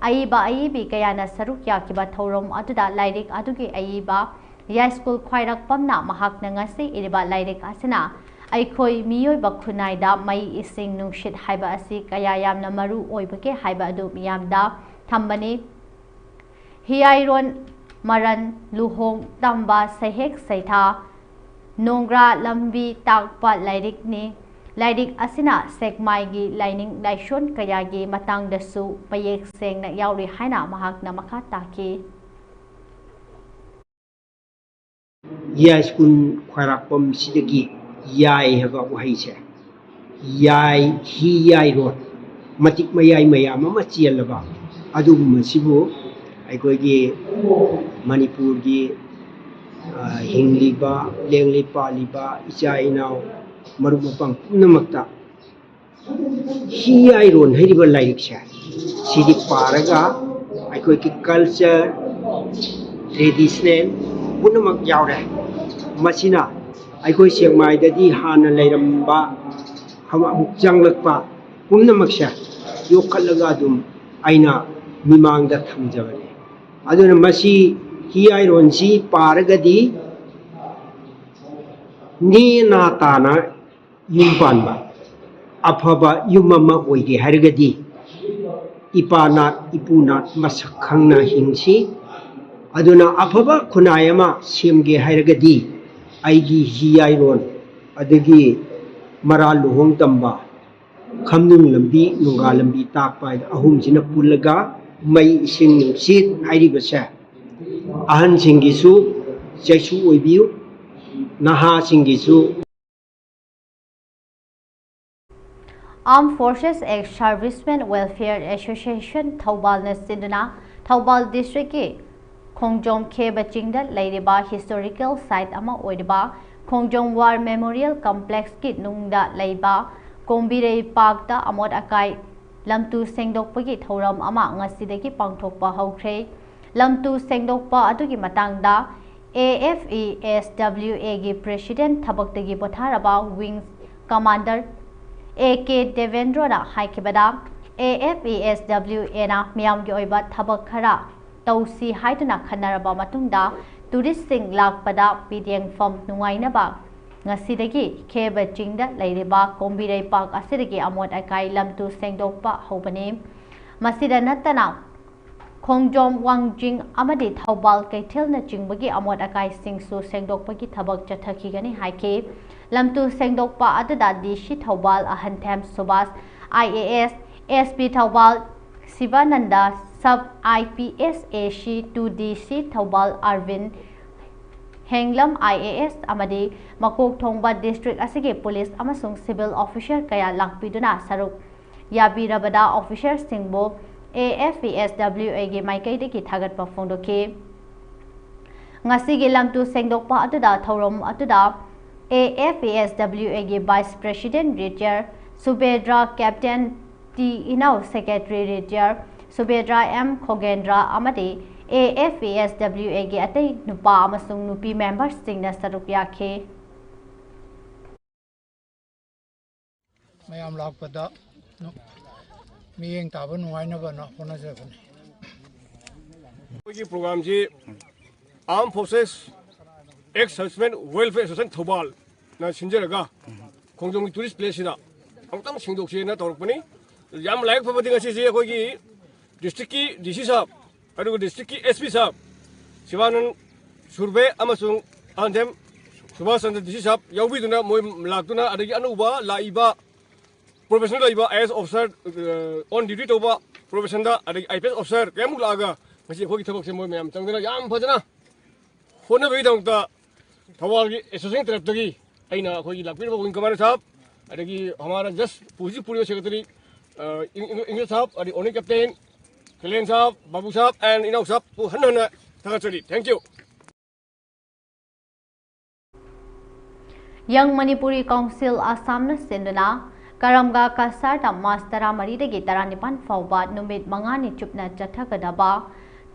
ꯑꯏꯕ ꯑꯏꯕꯤ ꯀꯌꯥꯅ ꯁꯔꯨꯛ ꯌꯥꯈꯤꯕ ꯊꯧꯔꯝ ꯑꯗꯨꯗ ꯂꯥꯏꯔꯤꯛ ꯑꯗꯨꯒꯤ ꯑꯏꯕ ꯌꯥꯏꯁ꯭ꯀꯨꯜ ꯈ꯭ꯋꯥꯏꯔꯥꯛꯄꯝꯅ ꯃꯍꯥꯛꯅ ꯉꯁꯤ ꯏꯔꯤꯕ ꯂꯥꯏꯔꯤꯛ ꯑꯁꯤꯅ ꯑꯩꯈꯣꯏ ꯃꯤꯑꯣꯏꯕ ꯈꯨꯟꯅꯥꯏꯗ ꯃꯩ, ꯏꯁꯤꯡ, ꯅꯨꯡꯁꯤꯠ ꯍꯥꯏꯕ ꯑꯁꯤ ꯀꯌꯥ ꯌꯥꯝꯅ ꯃꯔꯨ ꯑꯣꯏꯕꯒꯦ ꯍꯥꯏꯕ ꯑꯗꯨ ꯃꯤꯌꯥꯝꯗ ꯊꯝꯕꯅꯤ꯫ ꯍꯤꯌꯥꯏꯔꯣꯟ ꯃꯔꯟ, ꯂꯨꯍꯣꯡ ꯇꯝꯕ, ꯁꯩꯍꯦꯛ ꯁꯩꯊꯥ, ꯅꯣꯡꯒ꯭ꯔꯥ ꯂꯝꯕꯤ ꯇꯥꯛꯄ ꯂꯥꯏꯔꯤꯛꯅꯤ꯫ ꯂꯥꯏꯔꯤꯛ ꯑꯁꯤꯅ ꯁꯦꯛꯃꯥꯏꯒꯤ ꯂꯥꯏꯅꯤꯡ ꯂꯥꯏꯁꯣꯟ ꯀꯌꯥꯒꯤ ꯃꯇꯥꯡꯗꯁꯨ ꯃꯌꯦꯛ ꯁꯦꯡꯅ ꯌꯥꯎꯔꯤ ꯍꯥꯏꯅ ꯃꯍꯥꯛꯅ ꯃꯈꯥ ꯇꯥꯈꯤ꯫ ꯌꯥꯏꯁ꯭ꯀꯨꯜ ꯈ꯭ꯋꯥꯏꯔꯥꯛꯄꯝꯁꯤꯗꯒꯤ ꯌꯥꯏ ꯍꯥꯏꯕ ꯋꯥꯍꯩꯁꯦ, ꯌꯥꯏ, ꯍꯤ ꯌꯥꯏꯔꯣꯟ, ꯃꯇꯤꯛ ꯃꯌꯥꯏ ꯃꯌꯥꯝ ꯑꯃ ꯆꯦꯜꯂꯕ ꯑꯗꯨꯒꯨꯝꯕꯁꯤꯕꯨ ꯑꯩꯈꯣꯏꯒꯤ ꯃꯅꯤꯄꯨꯔꯒꯤ, ꯑ, ꯍꯤꯡꯂꯤꯕ, ꯂꯦꯡꯂꯤ ꯄꯥꯜꯂꯤꯕ ꯏꯆꯥ ꯏꯅꯥꯎ, ꯃꯔꯨꯞ ꯃꯄꯥꯡ ꯄꯨꯝꯅꯃꯛꯇ ꯍꯤ ꯌꯥꯏꯔꯣꯟ ꯍꯥꯏꯔꯤꯕ ꯂꯥꯏꯔꯤꯛꯁꯦ, ꯁꯤꯗꯤ ꯄꯥꯔꯒ ꯑꯩꯈꯣꯏꯒꯤ culture, traditional ꯄꯨꯝꯅꯃꯛ ꯌꯥꯎꯔꯦ꯫ ꯃꯁꯤꯅ ꯑꯩꯈꯣꯏ ꯁꯦꯛꯃꯥꯏꯗꯗꯤ ꯍꯥꯟꯅ ꯂꯩꯔꯝꯕ, ꯑꯃꯨꯛ ꯆꯪꯂꯛꯄ ꯄꯨꯝꯅꯃꯛꯁꯦ ꯌꯣꯛꯈꯠꯂꯒ ꯑꯗꯨꯝ ꯑꯩꯅ ꯃꯤꯃꯥꯡꯗ ꯊꯝꯖꯕꯅꯦ꯫ ꯑꯗꯨꯅ ꯃꯁꯤ ꯍꯤ ꯌꯥꯏꯔꯣꯟꯁꯤ ꯄꯥꯔꯒꯗꯤ ꯅꯦꯅꯥ ꯇꯥꯅ ꯌꯨꯝ ꯄꯥꯟꯕ, ꯑꯐꯕ ꯌꯨꯝ ꯑꯃ ꯑꯣꯏꯒꯦ ꯍꯥꯏꯔꯒꯗꯤ ꯏꯄꯥ ꯅꯥꯠ, ꯏꯄꯨ ꯅꯥꯠ ꯃꯁꯛ ꯈꯪꯅ ꯍꯤꯡꯁꯤ꯫ ꯑꯗꯨꯅ ꯑꯐꯕ ꯈꯨꯟꯅꯥꯏ ꯑꯃ ꯁꯦꯝꯒꯦ ꯍꯥꯏꯔꯒꯗꯤ ꯑꯩꯒꯤ ꯍꯤ ꯌꯥꯏꯔꯣꯟ, ꯑꯗꯒꯤ ꯃꯔꯥ ꯂꯨꯍꯣꯡ ꯇꯝꯕ, ꯈꯝꯅꯨꯡ ꯂꯝꯕꯤ, ꯅꯨꯡꯒꯥ ꯂꯝꯕꯤ ꯇꯥꯛꯄ ꯍꯥꯏꯗ ꯑꯍꯨꯝꯁꯤꯅ ꯄꯨꯜꯂꯒ ꯃꯩ, ꯏꯁꯤꯡ, ꯅꯨꯡꯁꯤꯠ ꯍꯥꯏꯔꯤꯕꯁꯦ ꯑꯍꯟꯁꯤꯡꯒꯤꯁꯨ ꯆꯩꯁꯨ ꯑꯣꯏꯕꯤꯌꯨ, ꯅꯍꯥꯁꯤꯡꯒꯤꯁꯨ꯫ Armed Forces Ex Servicemen Welfare Association ꯊꯧꯕꯥꯜꯅ ꯁꯤꯟꯗꯨꯅ ꯊꯧꯕꯥꯜ ꯗꯤꯁꯇ꯭ꯔꯤꯛꯀꯤ ꯈꯣꯡꯖꯣꯝ ꯈꯦꯕ ꯆꯤꯡꯗ ꯂꯩꯔꯤꯕ ꯍꯤꯁꯇꯣꯔꯤꯀꯦꯜ ꯁꯥꯏꯠ ꯑꯃ ꯑꯣꯏꯔꯤꯕ ꯈꯣꯡꯖꯣꯝ ꯋꯥꯔ ꯃꯦꯃꯣꯔꯤꯌꯦꯜ ꯀꯝꯄ꯭ꯂꯦꯛꯁꯀꯤ ꯅꯨꯡꯗ ꯂꯩꯕ ꯀꯣꯝꯕꯤꯔꯩ ꯄꯥꯔꯛꯇ ꯑꯃꯣꯠ ꯑꯀꯥꯏ ꯂꯝꯇꯨ ꯁꯦꯡꯗꯣꯛꯄꯒꯤ ꯊꯧꯔꯝ ꯑꯃ ꯉꯁꯤꯗꯒꯤ ꯄꯥꯡꯊꯣꯛꯄ ꯍꯧꯈ꯭ꯔꯦ꯫ ꯂꯝꯇꯨ ꯁꯦꯡꯗꯣꯛꯄ ꯑꯗꯨꯒꯤ ꯃꯇꯥꯡꯗ A F E S W A ꯒꯤ president ꯊꯕꯛꯇꯒꯤ ꯄꯣꯊꯥꯔꯕ wing commander A K ꯗꯦꯕꯦꯟꯗ꯭ꯔꯣꯅ ꯍꯥꯏꯈꯤꯕꯗ, A F E S W A ꯅ ꯃꯤꯌꯥꯝꯒꯤ ꯑꯣꯏꯕ ꯊꯕꯛ ꯈꯔ ꯇꯧꯁꯤ ꯍꯥꯏꯗꯨꯅ ꯈꯟꯅꯔꯕ ꯃꯇꯨꯡꯗ tourist ꯁꯤꯡ ꯂꯥꯛꯄꯗ ꯃꯤꯠꯌꯦꯡꯐꯝ ꯅꯨꯡꯉꯥꯏꯅꯕ ꯉꯁꯤꯗꯒꯤ ꯈꯦꯕ ꯆꯤꯡꯗ ꯂꯩꯔꯤꯕ ꯀꯣꯝꯕꯤꯔꯩ ꯄꯥꯔꯛ ꯑꯁꯤꯗꯒꯤ ꯑꯃꯣꯠ ꯑꯀꯥꯏ ꯂꯝꯇꯨ ꯁꯦꯡꯗꯣꯛꯄ ꯍꯧꯕꯅꯤ꯫ ꯃꯁꯤꯗ ꯅꯠꯇꯅ ꯈꯣꯡꯖꯣꯝ, ꯋꯥꯡꯖꯤꯡ ꯑꯃꯗꯤ ꯊꯧꯕꯥꯜ ꯀꯩꯊꯦꯜꯅꯆꯤꯡꯕꯒꯤ ꯑꯃꯣꯠ ꯑꯀꯥꯏꯁꯤꯡꯁꯨ ꯁꯦꯡꯗꯣꯛꯄꯒꯤ ꯊꯕꯛ ꯆꯠꯊꯈꯤꯒꯅꯤ ꯍꯥꯏꯈꯤ꯫ ꯂꯝꯇꯨ ꯁꯦꯡꯗꯣꯛꯄ ꯑꯗꯨꯗ D C Thoubal ꯑꯍꯟꯊꯦꯝ Subhas, I A S, S P Thoubal Sivananda, Sub I P S A C two D C Thoubal ꯑꯔꯕꯤꯟ ꯍꯦꯡꯂꯝ I A S ꯑꯃꯗꯤ ꯃꯀꯣꯛ ꯊꯣꯡꯕ district ꯑꯁꯤꯒꯤ police ꯑꯃꯁꯨꯡ civil officer ꯀꯌꯥ ꯂꯥꯛꯄꯤꯗꯨꯅ ꯁꯔꯨꯛ ꯌꯥꯕꯤꯔꯕꯗ officer ꯁꯤꯡꯕꯨ A F E S W A ꯒꯤ ꯃꯥꯏꯀꯩꯗꯒꯤ ꯊꯥꯒꯠꯄ ꯐꯣꯡꯗꯣꯛꯈꯤ꯫ ꯉꯁꯤꯒꯤ ꯂꯝꯇꯨ ꯁꯦꯡꯗꯣꯛꯄ ꯑꯗꯨꯗ ꯊꯧꯔꯝ ꯑꯗꯨꯗ A F E S W A ꯒꯤ vice president retire ꯁꯨꯕꯦꯗ꯭ꯔ, captain T ꯏꯅꯥꯎ, secretary retire ꯁꯨꯕꯦꯗ꯭ꯔ M ꯈꯣꯒꯦꯟꯗ꯭ꯔ ꯑꯃꯗꯤ A F E S W A ꯒꯤ ꯑꯇꯩ ꯅꯨꯄꯥ ꯑꯃꯁꯨꯡ ꯅꯨꯄꯤ member ꯁꯤꯡꯅ ꯁꯔꯨꯛ ꯌꯥꯈꯤ꯫ ꯃꯌꯥꯝ ꯂꯥꯛꯄꯗ ꯃꯤꯠꯌꯦꯡ ꯇꯥꯕ ꯅꯨꯡꯉꯥꯏꯅꯕꯅ ꯍꯣꯠꯅꯖꯕꯅꯤ꯫ ꯑꯩꯈꯣꯏꯒꯤ program ꯁꯤ Armed Forces Ex Servicemen Welfare Association ꯊꯧꯕꯥꯜꯅ ꯁꯤꯟꯖꯔꯒ ꯈꯣꯡꯖꯣꯝꯒꯤ tourist place ꯁꯤꯗ ꯑꯃꯨꯛꯇꯪ ꯁꯦꯡꯗꯣꯛꯁꯦꯅ ꯇꯧꯔꯛꯄꯅꯤ꯫ ꯌꯥꯝ ꯂꯥꯏꯕꯛ ꯐꯕꯗꯤ ꯉꯁꯤꯁꯤ ꯑꯩꯈꯣꯏꯒꯤ district ꯀꯤ D C sir ꯑꯗꯨꯒ district ꯀꯤ S P sir ꯁꯤꯕꯥꯅꯟ ꯁꯨꯔꯕꯦ ꯑꯃꯁꯨꯡ ꯑꯍꯟꯊꯦꯝ Subhas Chandra D C sir ꯌꯥꯎꯕꯤꯗꯨꯅ ꯃꯣꯏ ꯂꯥꯛꯇꯨꯅ ꯑꯗꯒꯤ ꯑꯅꯧꯕ ꯂꯥꯛꯏꯕ professionꯗ ꯂꯩꯕ IAS officer, on duty ꯇꯧꯕ professionꯗ, ꯑꯗꯒꯤ IPS officer ꯀꯌꯥꯃꯨꯛ ꯂꯥꯛꯑꯒ ꯉꯁꯤ ꯑꯩꯈꯣꯏꯒꯤ ꯊꯕꯛꯁꯦ ꯃꯣꯏ ꯃꯌꯥꯝ ꯆꯪꯗꯅ ꯌꯥꯝ ꯐꯖꯅ ꯍꯣꯠꯅꯕꯒꯤꯗꯃꯛꯇ ꯊꯧꯕꯥꯜꯒꯤ association ꯇꯔꯞꯇꯒꯤ ꯑꯩꯅ ꯑꯩꯈꯣꯏꯒꯤ ꯂꯥꯛꯄꯤꯔꯤꯕ wing commander ꯁꯥꯍꯕ, ꯑꯗꯒꯤ ꯍꯃꯥꯔꯥ just ꯍꯧꯖꯤꯛ ꯄꯨꯔꯤꯕ secretary, ꯑ, ꯏꯪ-, ꯏꯪ-, ꯏꯪꯂꯤꯁ ꯁꯥꯍꯕ, ꯑꯗꯩ owning captain ꯈꯤꯂꯦꯟ ꯁꯥꯍꯕ, ꯕꯥꯕꯨ ꯁꯥꯍꯕ and ꯏꯅꯥꯎ ꯁꯥꯍꯕꯄꯨ ꯍꯟꯅ ꯍꯟꯅ ꯊꯥꯒꯠꯆꯔꯤ꯫ Thank you꯫ Young Manipuri Council ꯑꯁꯥꯝꯅ ꯁꯤꯟꯗꯨꯅ ꯀꯔꯝꯒ ꯀꯁꯥꯔꯗ ꯃꯥꯔꯆ ꯇꯔꯥꯃꯔꯤꯗꯒꯤ ꯇꯔꯥꯅꯤꯄꯥꯟ ꯐꯥꯎꯕ ꯅꯨꯃꯤꯠ ꯃꯉꯥꯅꯤ ꯆꯨꯞꯅ ꯆꯠꯊꯒꯗꯕ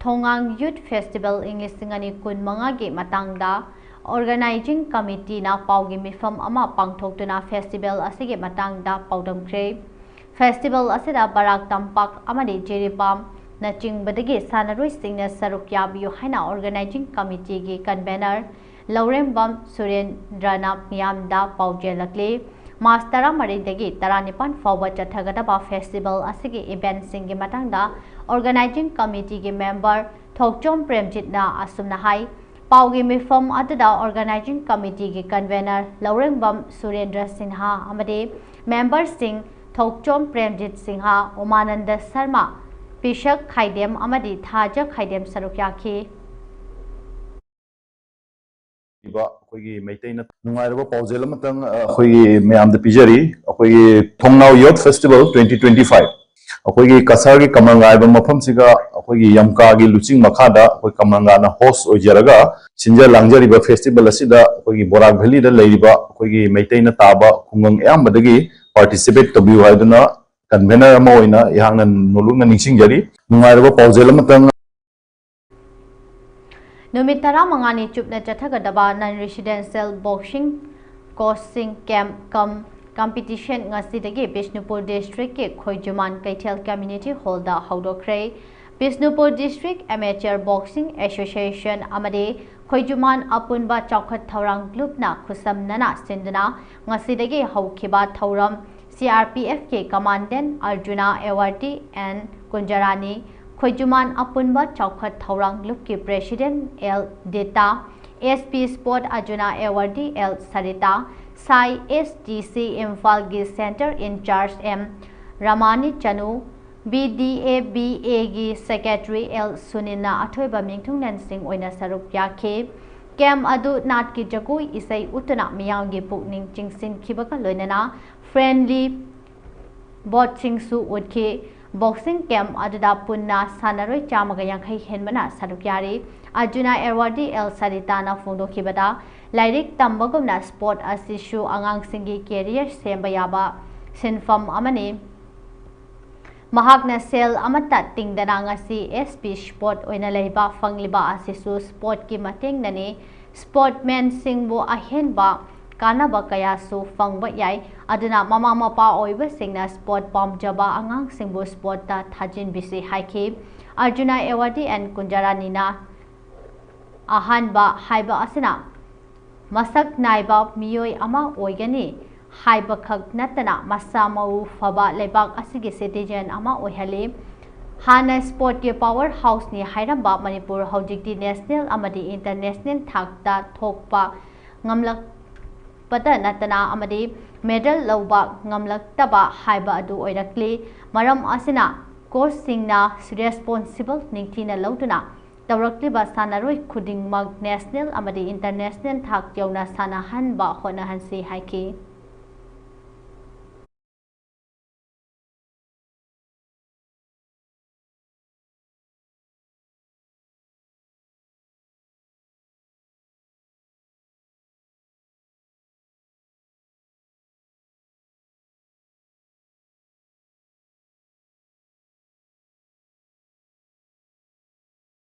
ꯊꯣꯉꯥꯡ Youth Festival ꯏꯪ ꯂꯤꯁꯤꯡ ꯑꯅꯤ ꯀꯨꯟꯃꯉꯥꯒꯤ ꯃꯇꯥꯡꯗ organizing committeeꯅ ꯄꯥꯎꯒꯤ ꯃꯤꯐꯝ ꯑꯃ ꯄꯥꯡꯊꯣꯛꯇꯨꯅ festival ꯑꯁꯤꯒꯤ ꯃꯇꯥꯡꯗ ꯄꯥꯎꯗꯝꯈ꯭ꯔꯦ꯫ Festival ꯑꯁꯤꯗ ꯕꯔꯥꯛ ꯇꯝꯄꯥꯛ ꯑꯃꯗꯤ ꯖꯤꯔꯤꯕꯥꯝꯅꯆꯤꯡꯕꯗꯒꯤ ꯁꯥꯟꯅꯔꯣꯏꯁꯤꯡꯅ ꯁꯔꯨꯛ ꯌꯥꯕꯤꯌꯨ ꯍꯥꯏꯅ organizing committeeꯒꯤ convener ꯂꯧꯔꯦꯝꯕꯝ ꯁꯨꯔꯦꯟꯗ꯭ꯔꯅ ꯃꯤꯌꯥꯝꯗ ꯄꯥꯎꯖꯦꯜꯂꯛꯂꯤ꯫ ꯃꯥꯔꯆ ꯇꯔꯥꯃꯔꯤꯗꯒꯤ ꯇꯔꯥꯅꯤꯄꯥꯟ ꯐꯥꯎꯕ ꯆꯠꯊꯒꯗꯕ festival ꯑꯁꯤꯒꯤ eventꯁꯤꯡꯒꯤ ꯃꯇꯥꯡꯗ organizing committeeꯒꯤ member ꯊꯣꯛꯆꯣꯝ ꯄ꯭ꯔꯦꯝꯖꯤꯠꯅ ꯑꯁꯨꯝꯅ ꯍꯥꯏ, ꯄꯥꯎꯒꯤ ꯃꯤꯐꯝ ꯑꯗꯨꯗ organizing committeeꯒꯤ convener ꯂꯧꯔꯦꯝꯕꯝ ꯁꯨꯔꯦꯟꯗ꯭ꯔ ꯁꯤꯟꯍꯥ ꯑꯃꯗꯤ memberꯁꯤꯡ ꯊꯣꯛꯆꯣꯝ ꯄ꯭ꯔꯦꯝꯖꯤꯠ ꯁꯤꯡꯍ, ꯎꯃꯥꯅꯟꯗ ꯁꯔꯃ, ꯄꯤꯁꯛ ꯈꯥꯏꯗꯦꯝ ꯑꯃꯗꯤ ꯊꯥꯖ ꯈꯥꯏꯗꯦꯝ ꯁꯔꯨꯛ ꯌꯥꯈꯤ꯫ ꯑꯩꯈꯣꯏꯒꯤ ꯃꯩꯇꯩꯅ ꯅꯨꯡꯉꯥꯏꯔꯕ ꯄꯥꯎꯖꯦꯜ ꯑꯃꯇꯪ, ꯑ, ꯑꯩꯈꯣꯏꯒꯤ ꯃꯌꯥꯝꯗ ꯄꯤꯖꯔꯤ꯫ ꯑꯩꯈꯣꯏꯒꯤ ꯊꯣꯡꯅꯥꯎ Youth Festival twenty twenty five, ꯑꯩꯈꯣꯏꯒꯤ ꯀꯁꯥꯔꯒꯤ ꯀꯃꯔꯪꯒ ꯍꯥꯏꯕ ꯃꯐꯝꯁꯤꯒ ꯑꯩꯈꯣꯏꯒꯤ ꯌꯝꯀꯥꯒꯤ ꯂꯨꯆꯤꯡ ꯃꯈꯥꯗ ꯑꯩꯈꯣꯏ ꯀꯃꯔꯪꯒꯅ host ꯑꯣꯏꯖꯔꯒ ꯁꯤꯟꯖ ꯂꯥꯡꯖꯔꯤꯕ festival ꯑꯁꯤꯗ ꯑꯩꯈꯣꯏꯒꯤ ꯕꯣꯔꯥꯛ valleyꯗ ꯂꯩꯔꯤꯕ ꯑꯩꯈꯣꯏꯒꯤ ꯃꯩꯇꯩꯅ ꯇꯥꯕ ꯈꯨꯡꯒꯪ ꯑꯌꯥꯝꯕꯗꯒꯤ participate ꯇꯧꯕꯤꯌꯨ ꯍꯥꯏꯗꯨꯅ convener ꯑꯃ ꯑꯣꯏꯅ ꯑꯩꯍꯥꯛꯅ ꯅꯣꯂꯨꯛꯅ ꯅꯤꯡꯁꯤꯡꯖꯔꯤ꯫ ꯅꯨꯡꯉꯥꯏꯔꯕ ꯄꯥꯎꯖꯦꯜ ꯑꯃꯇꯪ꯫ ꯅꯨꯃꯤꯠ ꯇꯔꯥꯃꯉꯥꯅꯤ ꯆꯨꯞꯅ ꯆꯠꯊꯒꯗꯕ non residential boxing coaching camp cum competition ꯉꯁꯤꯗꯒꯤ ꯕꯤꯁꯅꯨꯄꯨꯔ districtꯀꯤ ꯈꯣꯏꯖꯨꯃꯥꯟ ꯀꯩꯊꯦꯜ community hallꯗ ꯍꯧꯗꯣꯛꯈ꯭ꯔꯦ꯫ Bishnupur District Amateur Boxing Association ꯑꯃꯗꯤ ꯈꯣꯏꯖꯨꯃꯥꯟ ꯑꯄꯨꯟꯕ ꯆꯥꯎꯈꯠ ꯊꯧꯔꯥꯡ group ꯅ ꯈꯨꯠꯁꯝꯅꯅ ꯁꯤꯟꯗꯨꯅ ꯉꯁꯤꯗꯒꯤ ꯍꯧꯈꯤꯕ ꯊꯧꯔꯝ CRPFꯀꯤ Commandant Arjuna Awardee N ꯀꯨꯟꯖꯔꯥꯅꯤ, ꯈꯣꯏꯖꯨꯃꯥꯟ ꯑꯄꯨꯟꯕ ꯆꯥꯎꯈꯠ ꯊꯧꯔꯥꯡ group ꯀꯤ President L ꯗꯤꯇꯥ, SP Sport Arjuna Awardee L Sarita, ꯁꯥꯏ ꯑꯦꯁ ꯇꯤ ꯁꯤ ꯏꯝꯐꯥꯜꯒꯤ centre in charge M Ramani Chanu, B D A B ꯑꯦꯒꯤ ꯁꯦꯀ꯭ꯔꯦꯇꯔꯤ ꯑꯦꯜ ꯁꯨꯅꯤꯜꯅ ꯑꯊꯣꯏꯕ ꯃꯤꯡꯊꯨꯡꯅꯦꯟꯁꯤꯡ ꯑꯣꯏꯅ ꯁꯔꯨꯛ ꯌꯥꯈꯤ꯫ ꯀꯦꯝꯞ ꯑꯗꯨ ꯅꯥꯠꯀꯤ ꯖꯒꯣꯏ ꯏꯁꯩ ꯎꯠꯇꯨꯅ ꯃꯤꯌꯥꯝꯒꯤ ꯄꯨꯛꯅꯤꯡ ꯆꯤꯡꯁꯤꯟꯈꯤꯕꯒ ꯂꯣꯏꯅꯅ ꯐ꯭ꯔꯦꯟꯂꯤ ꯕꯣꯠꯁꯤꯡꯁꯨ ꯎꯠꯈꯤ꯫ ꯕꯣꯛꯁꯤꯡ ꯀꯦꯝꯞ ꯑꯗꯨꯗ ꯄꯨꯟꯅ ꯁꯥꯟꯅꯔꯣꯏ ꯆꯥꯝꯃꯒ ꯌꯥꯡꯈꯩ ꯍꯦꯟꯕꯅ ꯁꯔꯨꯛ ꯌꯥꯔꯤ꯫ ꯑꯔꯖꯨꯅꯥ ꯑꯦꯋꯥꯔꯗꯤ ꯑꯦꯜ ꯁꯔꯤꯇꯥꯅ ꯐꯣꯡꯗꯣꯛꯈꯤꯕꯗ, ꯂꯥꯏꯔꯤꯛ ꯇꯝꯕꯒꯨꯝꯅ ꯁ꯭ꯄꯣꯔꯠ ꯑꯁꯤꯁꯨ ꯑꯉꯥꯡꯁꯤꯡꯒꯤ ꯀꯦꯔꯤꯌꯔ ꯁꯦꯝꯕ ꯌꯥꯕ ꯁꯤꯟꯐꯝ ꯑꯃꯅꯤ꯫ ꯃꯍꯥꯛꯅ ꯁꯦꯜ ꯑꯃꯠꯇ ꯇꯤꯡꯗꯅ ꯉꯁꯤ ꯑꯦꯁ ꯄꯤ ꯁ꯭ꯄꯣꯔꯠ ꯑꯣꯏꯅ ꯂꯩꯕ ꯐꯪꯂꯤꯕ ꯑꯁꯤꯁꯨ ꯁ꯭ꯄꯣꯔꯠꯀꯤ ꯃꯇꯦꯡꯅꯅꯤ꯫ ꯁ꯭ꯄꯣꯔꯠꯃꯦꯟꯁꯤꯡꯕꯨ ꯑꯍꯦꯟꯕ ꯀꯥꯟꯅꯕ ꯀꯌꯥꯁꯨ ꯐꯪꯕ ꯌꯥꯏ꯫ ꯑꯗꯨꯅ ꯃꯃꯥ ꯃꯄꯥ ꯑꯣꯏꯕꯁꯤꯡꯅ ꯁ꯭ꯄꯣꯔꯠ ꯄꯥꯝꯖꯕ ꯑꯉꯥꯡꯁꯤꯡꯕꯨ ꯁ꯭ꯄꯣꯔꯠꯇ ꯊꯥꯖꯤꯟꯕꯤꯁꯤ ꯍꯥꯏꯈꯤ꯫ ꯑꯔꯖꯨꯅꯥ ꯑꯦꯋꯥꯔꯗꯤ ꯑꯦꯟ ꯀꯨꯟꯖꯔꯥꯅꯤꯅ ꯑꯍꯥꯟꯕ ꯍꯥꯏꯕ ꯑꯁꯤꯅ ꯃꯁꯛ ꯅꯥꯏꯕ ꯃꯤꯑꯣꯏ ꯑꯃ ꯑꯣꯏꯒꯅꯤ ꯍꯥꯏꯕꯈꯛ ꯅꯠꯇꯅ ꯃꯁꯥ ꯃꯎ ꯐꯕ ꯂꯩꯕꯥꯛ ꯑꯁꯤꯒꯤ ꯁꯤꯇꯤꯖꯦꯟ ꯑꯃ ꯑꯣꯏꯍꯜꯂꯤ꯫ ꯍꯥꯟꯅ ꯁ꯭ꯄꯣꯔꯠꯀꯤ ꯄꯥꯋꯔ ꯍꯥꯎꯁꯅꯤ ꯍꯥꯏꯔꯝꯕ ꯃꯅꯤꯄꯨꯔ ꯍꯧꯖꯤꯛꯇꯤ ꯅꯦꯁꯅꯦꯜ ꯑꯃꯗꯤ ꯏꯟꯇꯔꯅꯦꯁꯅꯦꯜ ꯊꯥꯛꯇ ꯊꯣꯛꯄ ꯉꯝꯂꯛꯄꯇ ꯅꯠꯇꯅ ꯑꯃꯗꯤ ꯃꯦꯗꯜ ꯂꯧꯕ ꯉꯝꯂꯛꯇꯕ ꯍꯥꯏꯕ ꯑꯗꯨ ꯑꯣꯏꯔꯛꯂꯤ꯫ ꯃꯔꯝ ꯑꯁꯤꯅ ꯀꯣꯆꯁꯤꯡꯅ ꯔꯦꯁꯄꯣꯟꯁꯤꯕꯜ ꯅꯤꯡꯊꯤꯅ ꯂꯧꯗꯨꯅ ꯇꯧꯔꯛꯂꯤꯕ ꯁꯥꯟꯅꯔꯣꯏ ꯈꯨꯗꯤꯡꯃꯛ ꯅꯦꯁꯅꯦꯜ ꯑꯃꯗꯤ ꯏꯟꯇꯔꯅꯦꯁꯅꯦꯜ ꯊꯥꯛ ꯌꯧꯅ ꯁꯥꯟꯅꯍꯟꯕ ꯍꯣꯠꯅꯍꯟꯁꯤ ꯍꯥꯏꯈꯤ꯫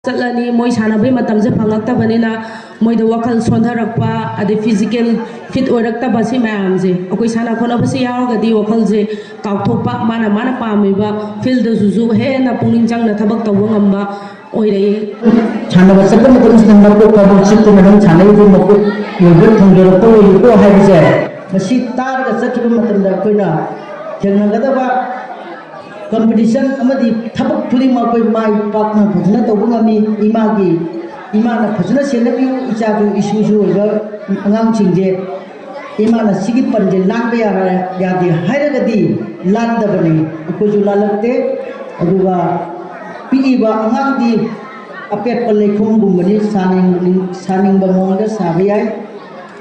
ꯆꯠꯂꯅꯤ꯫ ꯃꯣꯏ ꯁꯥꯟꯅꯕꯒꯤ ꯃꯇꯝꯁꯦ ꯐꯪꯉꯛꯇꯕꯅꯤꯅ ꯃꯣꯏꯗ ꯋꯥꯈꯜ ꯁꯣꯟꯊꯔꯛꯄ, ꯑꯗꯩ ꯐꯤꯖꯤꯀꯦꯜ ꯐꯤꯠ ꯑꯣꯏꯔꯛꯇꯕ, ꯁꯤ ꯃꯌꯥꯝꯁꯦ ꯑꯩꯈꯣꯏ ꯁꯥꯟꯅ ꯈꯣꯠꯅꯕꯁꯤ ꯌꯥꯎꯔꯒꯗꯤ ꯋꯥꯈꯜꯁꯦ ꯀꯥꯎꯊꯣꯛꯄ, ꯃꯥꯅ ꯃꯥꯅ ꯄꯥꯝꯃꯤꯕ ꯐꯤꯜꯗꯁꯨ ꯍꯦꯟꯅ ꯄꯨꯛꯅꯤꯡ ꯆꯪꯅ ꯊꯕꯛ ꯇꯧꯕ ꯉꯝꯕ ꯑꯣꯏꯔꯛꯏ꯫ ꯁꯥꯟꯅꯕ ꯆꯠꯄ ꯃꯇꯝꯁꯤꯗ ꯃꯀꯣꯛ ꯐꯕ ꯆꯤꯠꯇꯨꯅ ꯅꯪ ꯁꯥꯟꯅꯔꯤꯕ ꯃꯀꯣꯛ ꯌꯧꯕ ꯊꯨꯡꯗꯣꯔꯛꯄ ꯑꯣꯏꯌꯨꯀꯣ ꯍꯥꯏꯕꯁꯦ ꯃꯁꯤ ꯇꯥꯔꯒ ꯆꯠꯈꯤꯕ ꯃꯇꯝꯗ ꯑꯩꯈꯣꯏꯅ ꯊꯦꯡꯅꯒꯗꯕ ꯀꯝꯄꯤꯇꯤꯁꯟ ꯑꯃꯗꯤ ꯊꯕꯛ ꯈꯨꯗꯤꯡꯃꯛ ꯑꯩꯈꯣꯏ ꯃꯥꯏ ꯄꯥꯛꯅ ꯐꯖꯅ ꯇꯧꯕ ꯉꯝꯃꯤ꯫ ꯏꯃꯥꯒꯤ, ꯏꯃꯥꯅ ꯐꯖꯅ ꯁꯦꯟꯅꯕꯤꯌꯨ, ꯏꯆꯥꯁꯨ ꯏꯁꯨꯁꯨ ꯑꯣꯏꯕ ꯑꯉꯥꯡꯁꯤꯡꯁꯦ꯫ ꯏꯃꯥꯅ ꯁꯤꯒꯤ ꯄꯟꯁꯦ ꯂꯥꯟꯕ ꯌꯥꯔ-, ꯌꯥꯗꯦ ꯍꯥꯏꯔꯒꯗꯤ ꯂꯥꯟꯗꯕꯅꯤ, ꯑꯩꯈꯣꯏꯁꯨ ꯂꯥꯜꯂꯛꯇꯦ꯫ ꯑꯗꯨꯒ ꯄꯤꯛꯏꯕ ꯑꯉꯥꯡꯗꯤ ꯑꯄꯦꯠꯄ ꯂꯩꯈꯣꯝꯒꯨꯝꯕꯅꯤ, ꯁꯥꯅꯤꯡ-, ꯁꯥꯅꯤꯡꯕ ꯃꯑꯣꯡꯗ ꯁꯥꯕ ꯌꯥꯏ꯫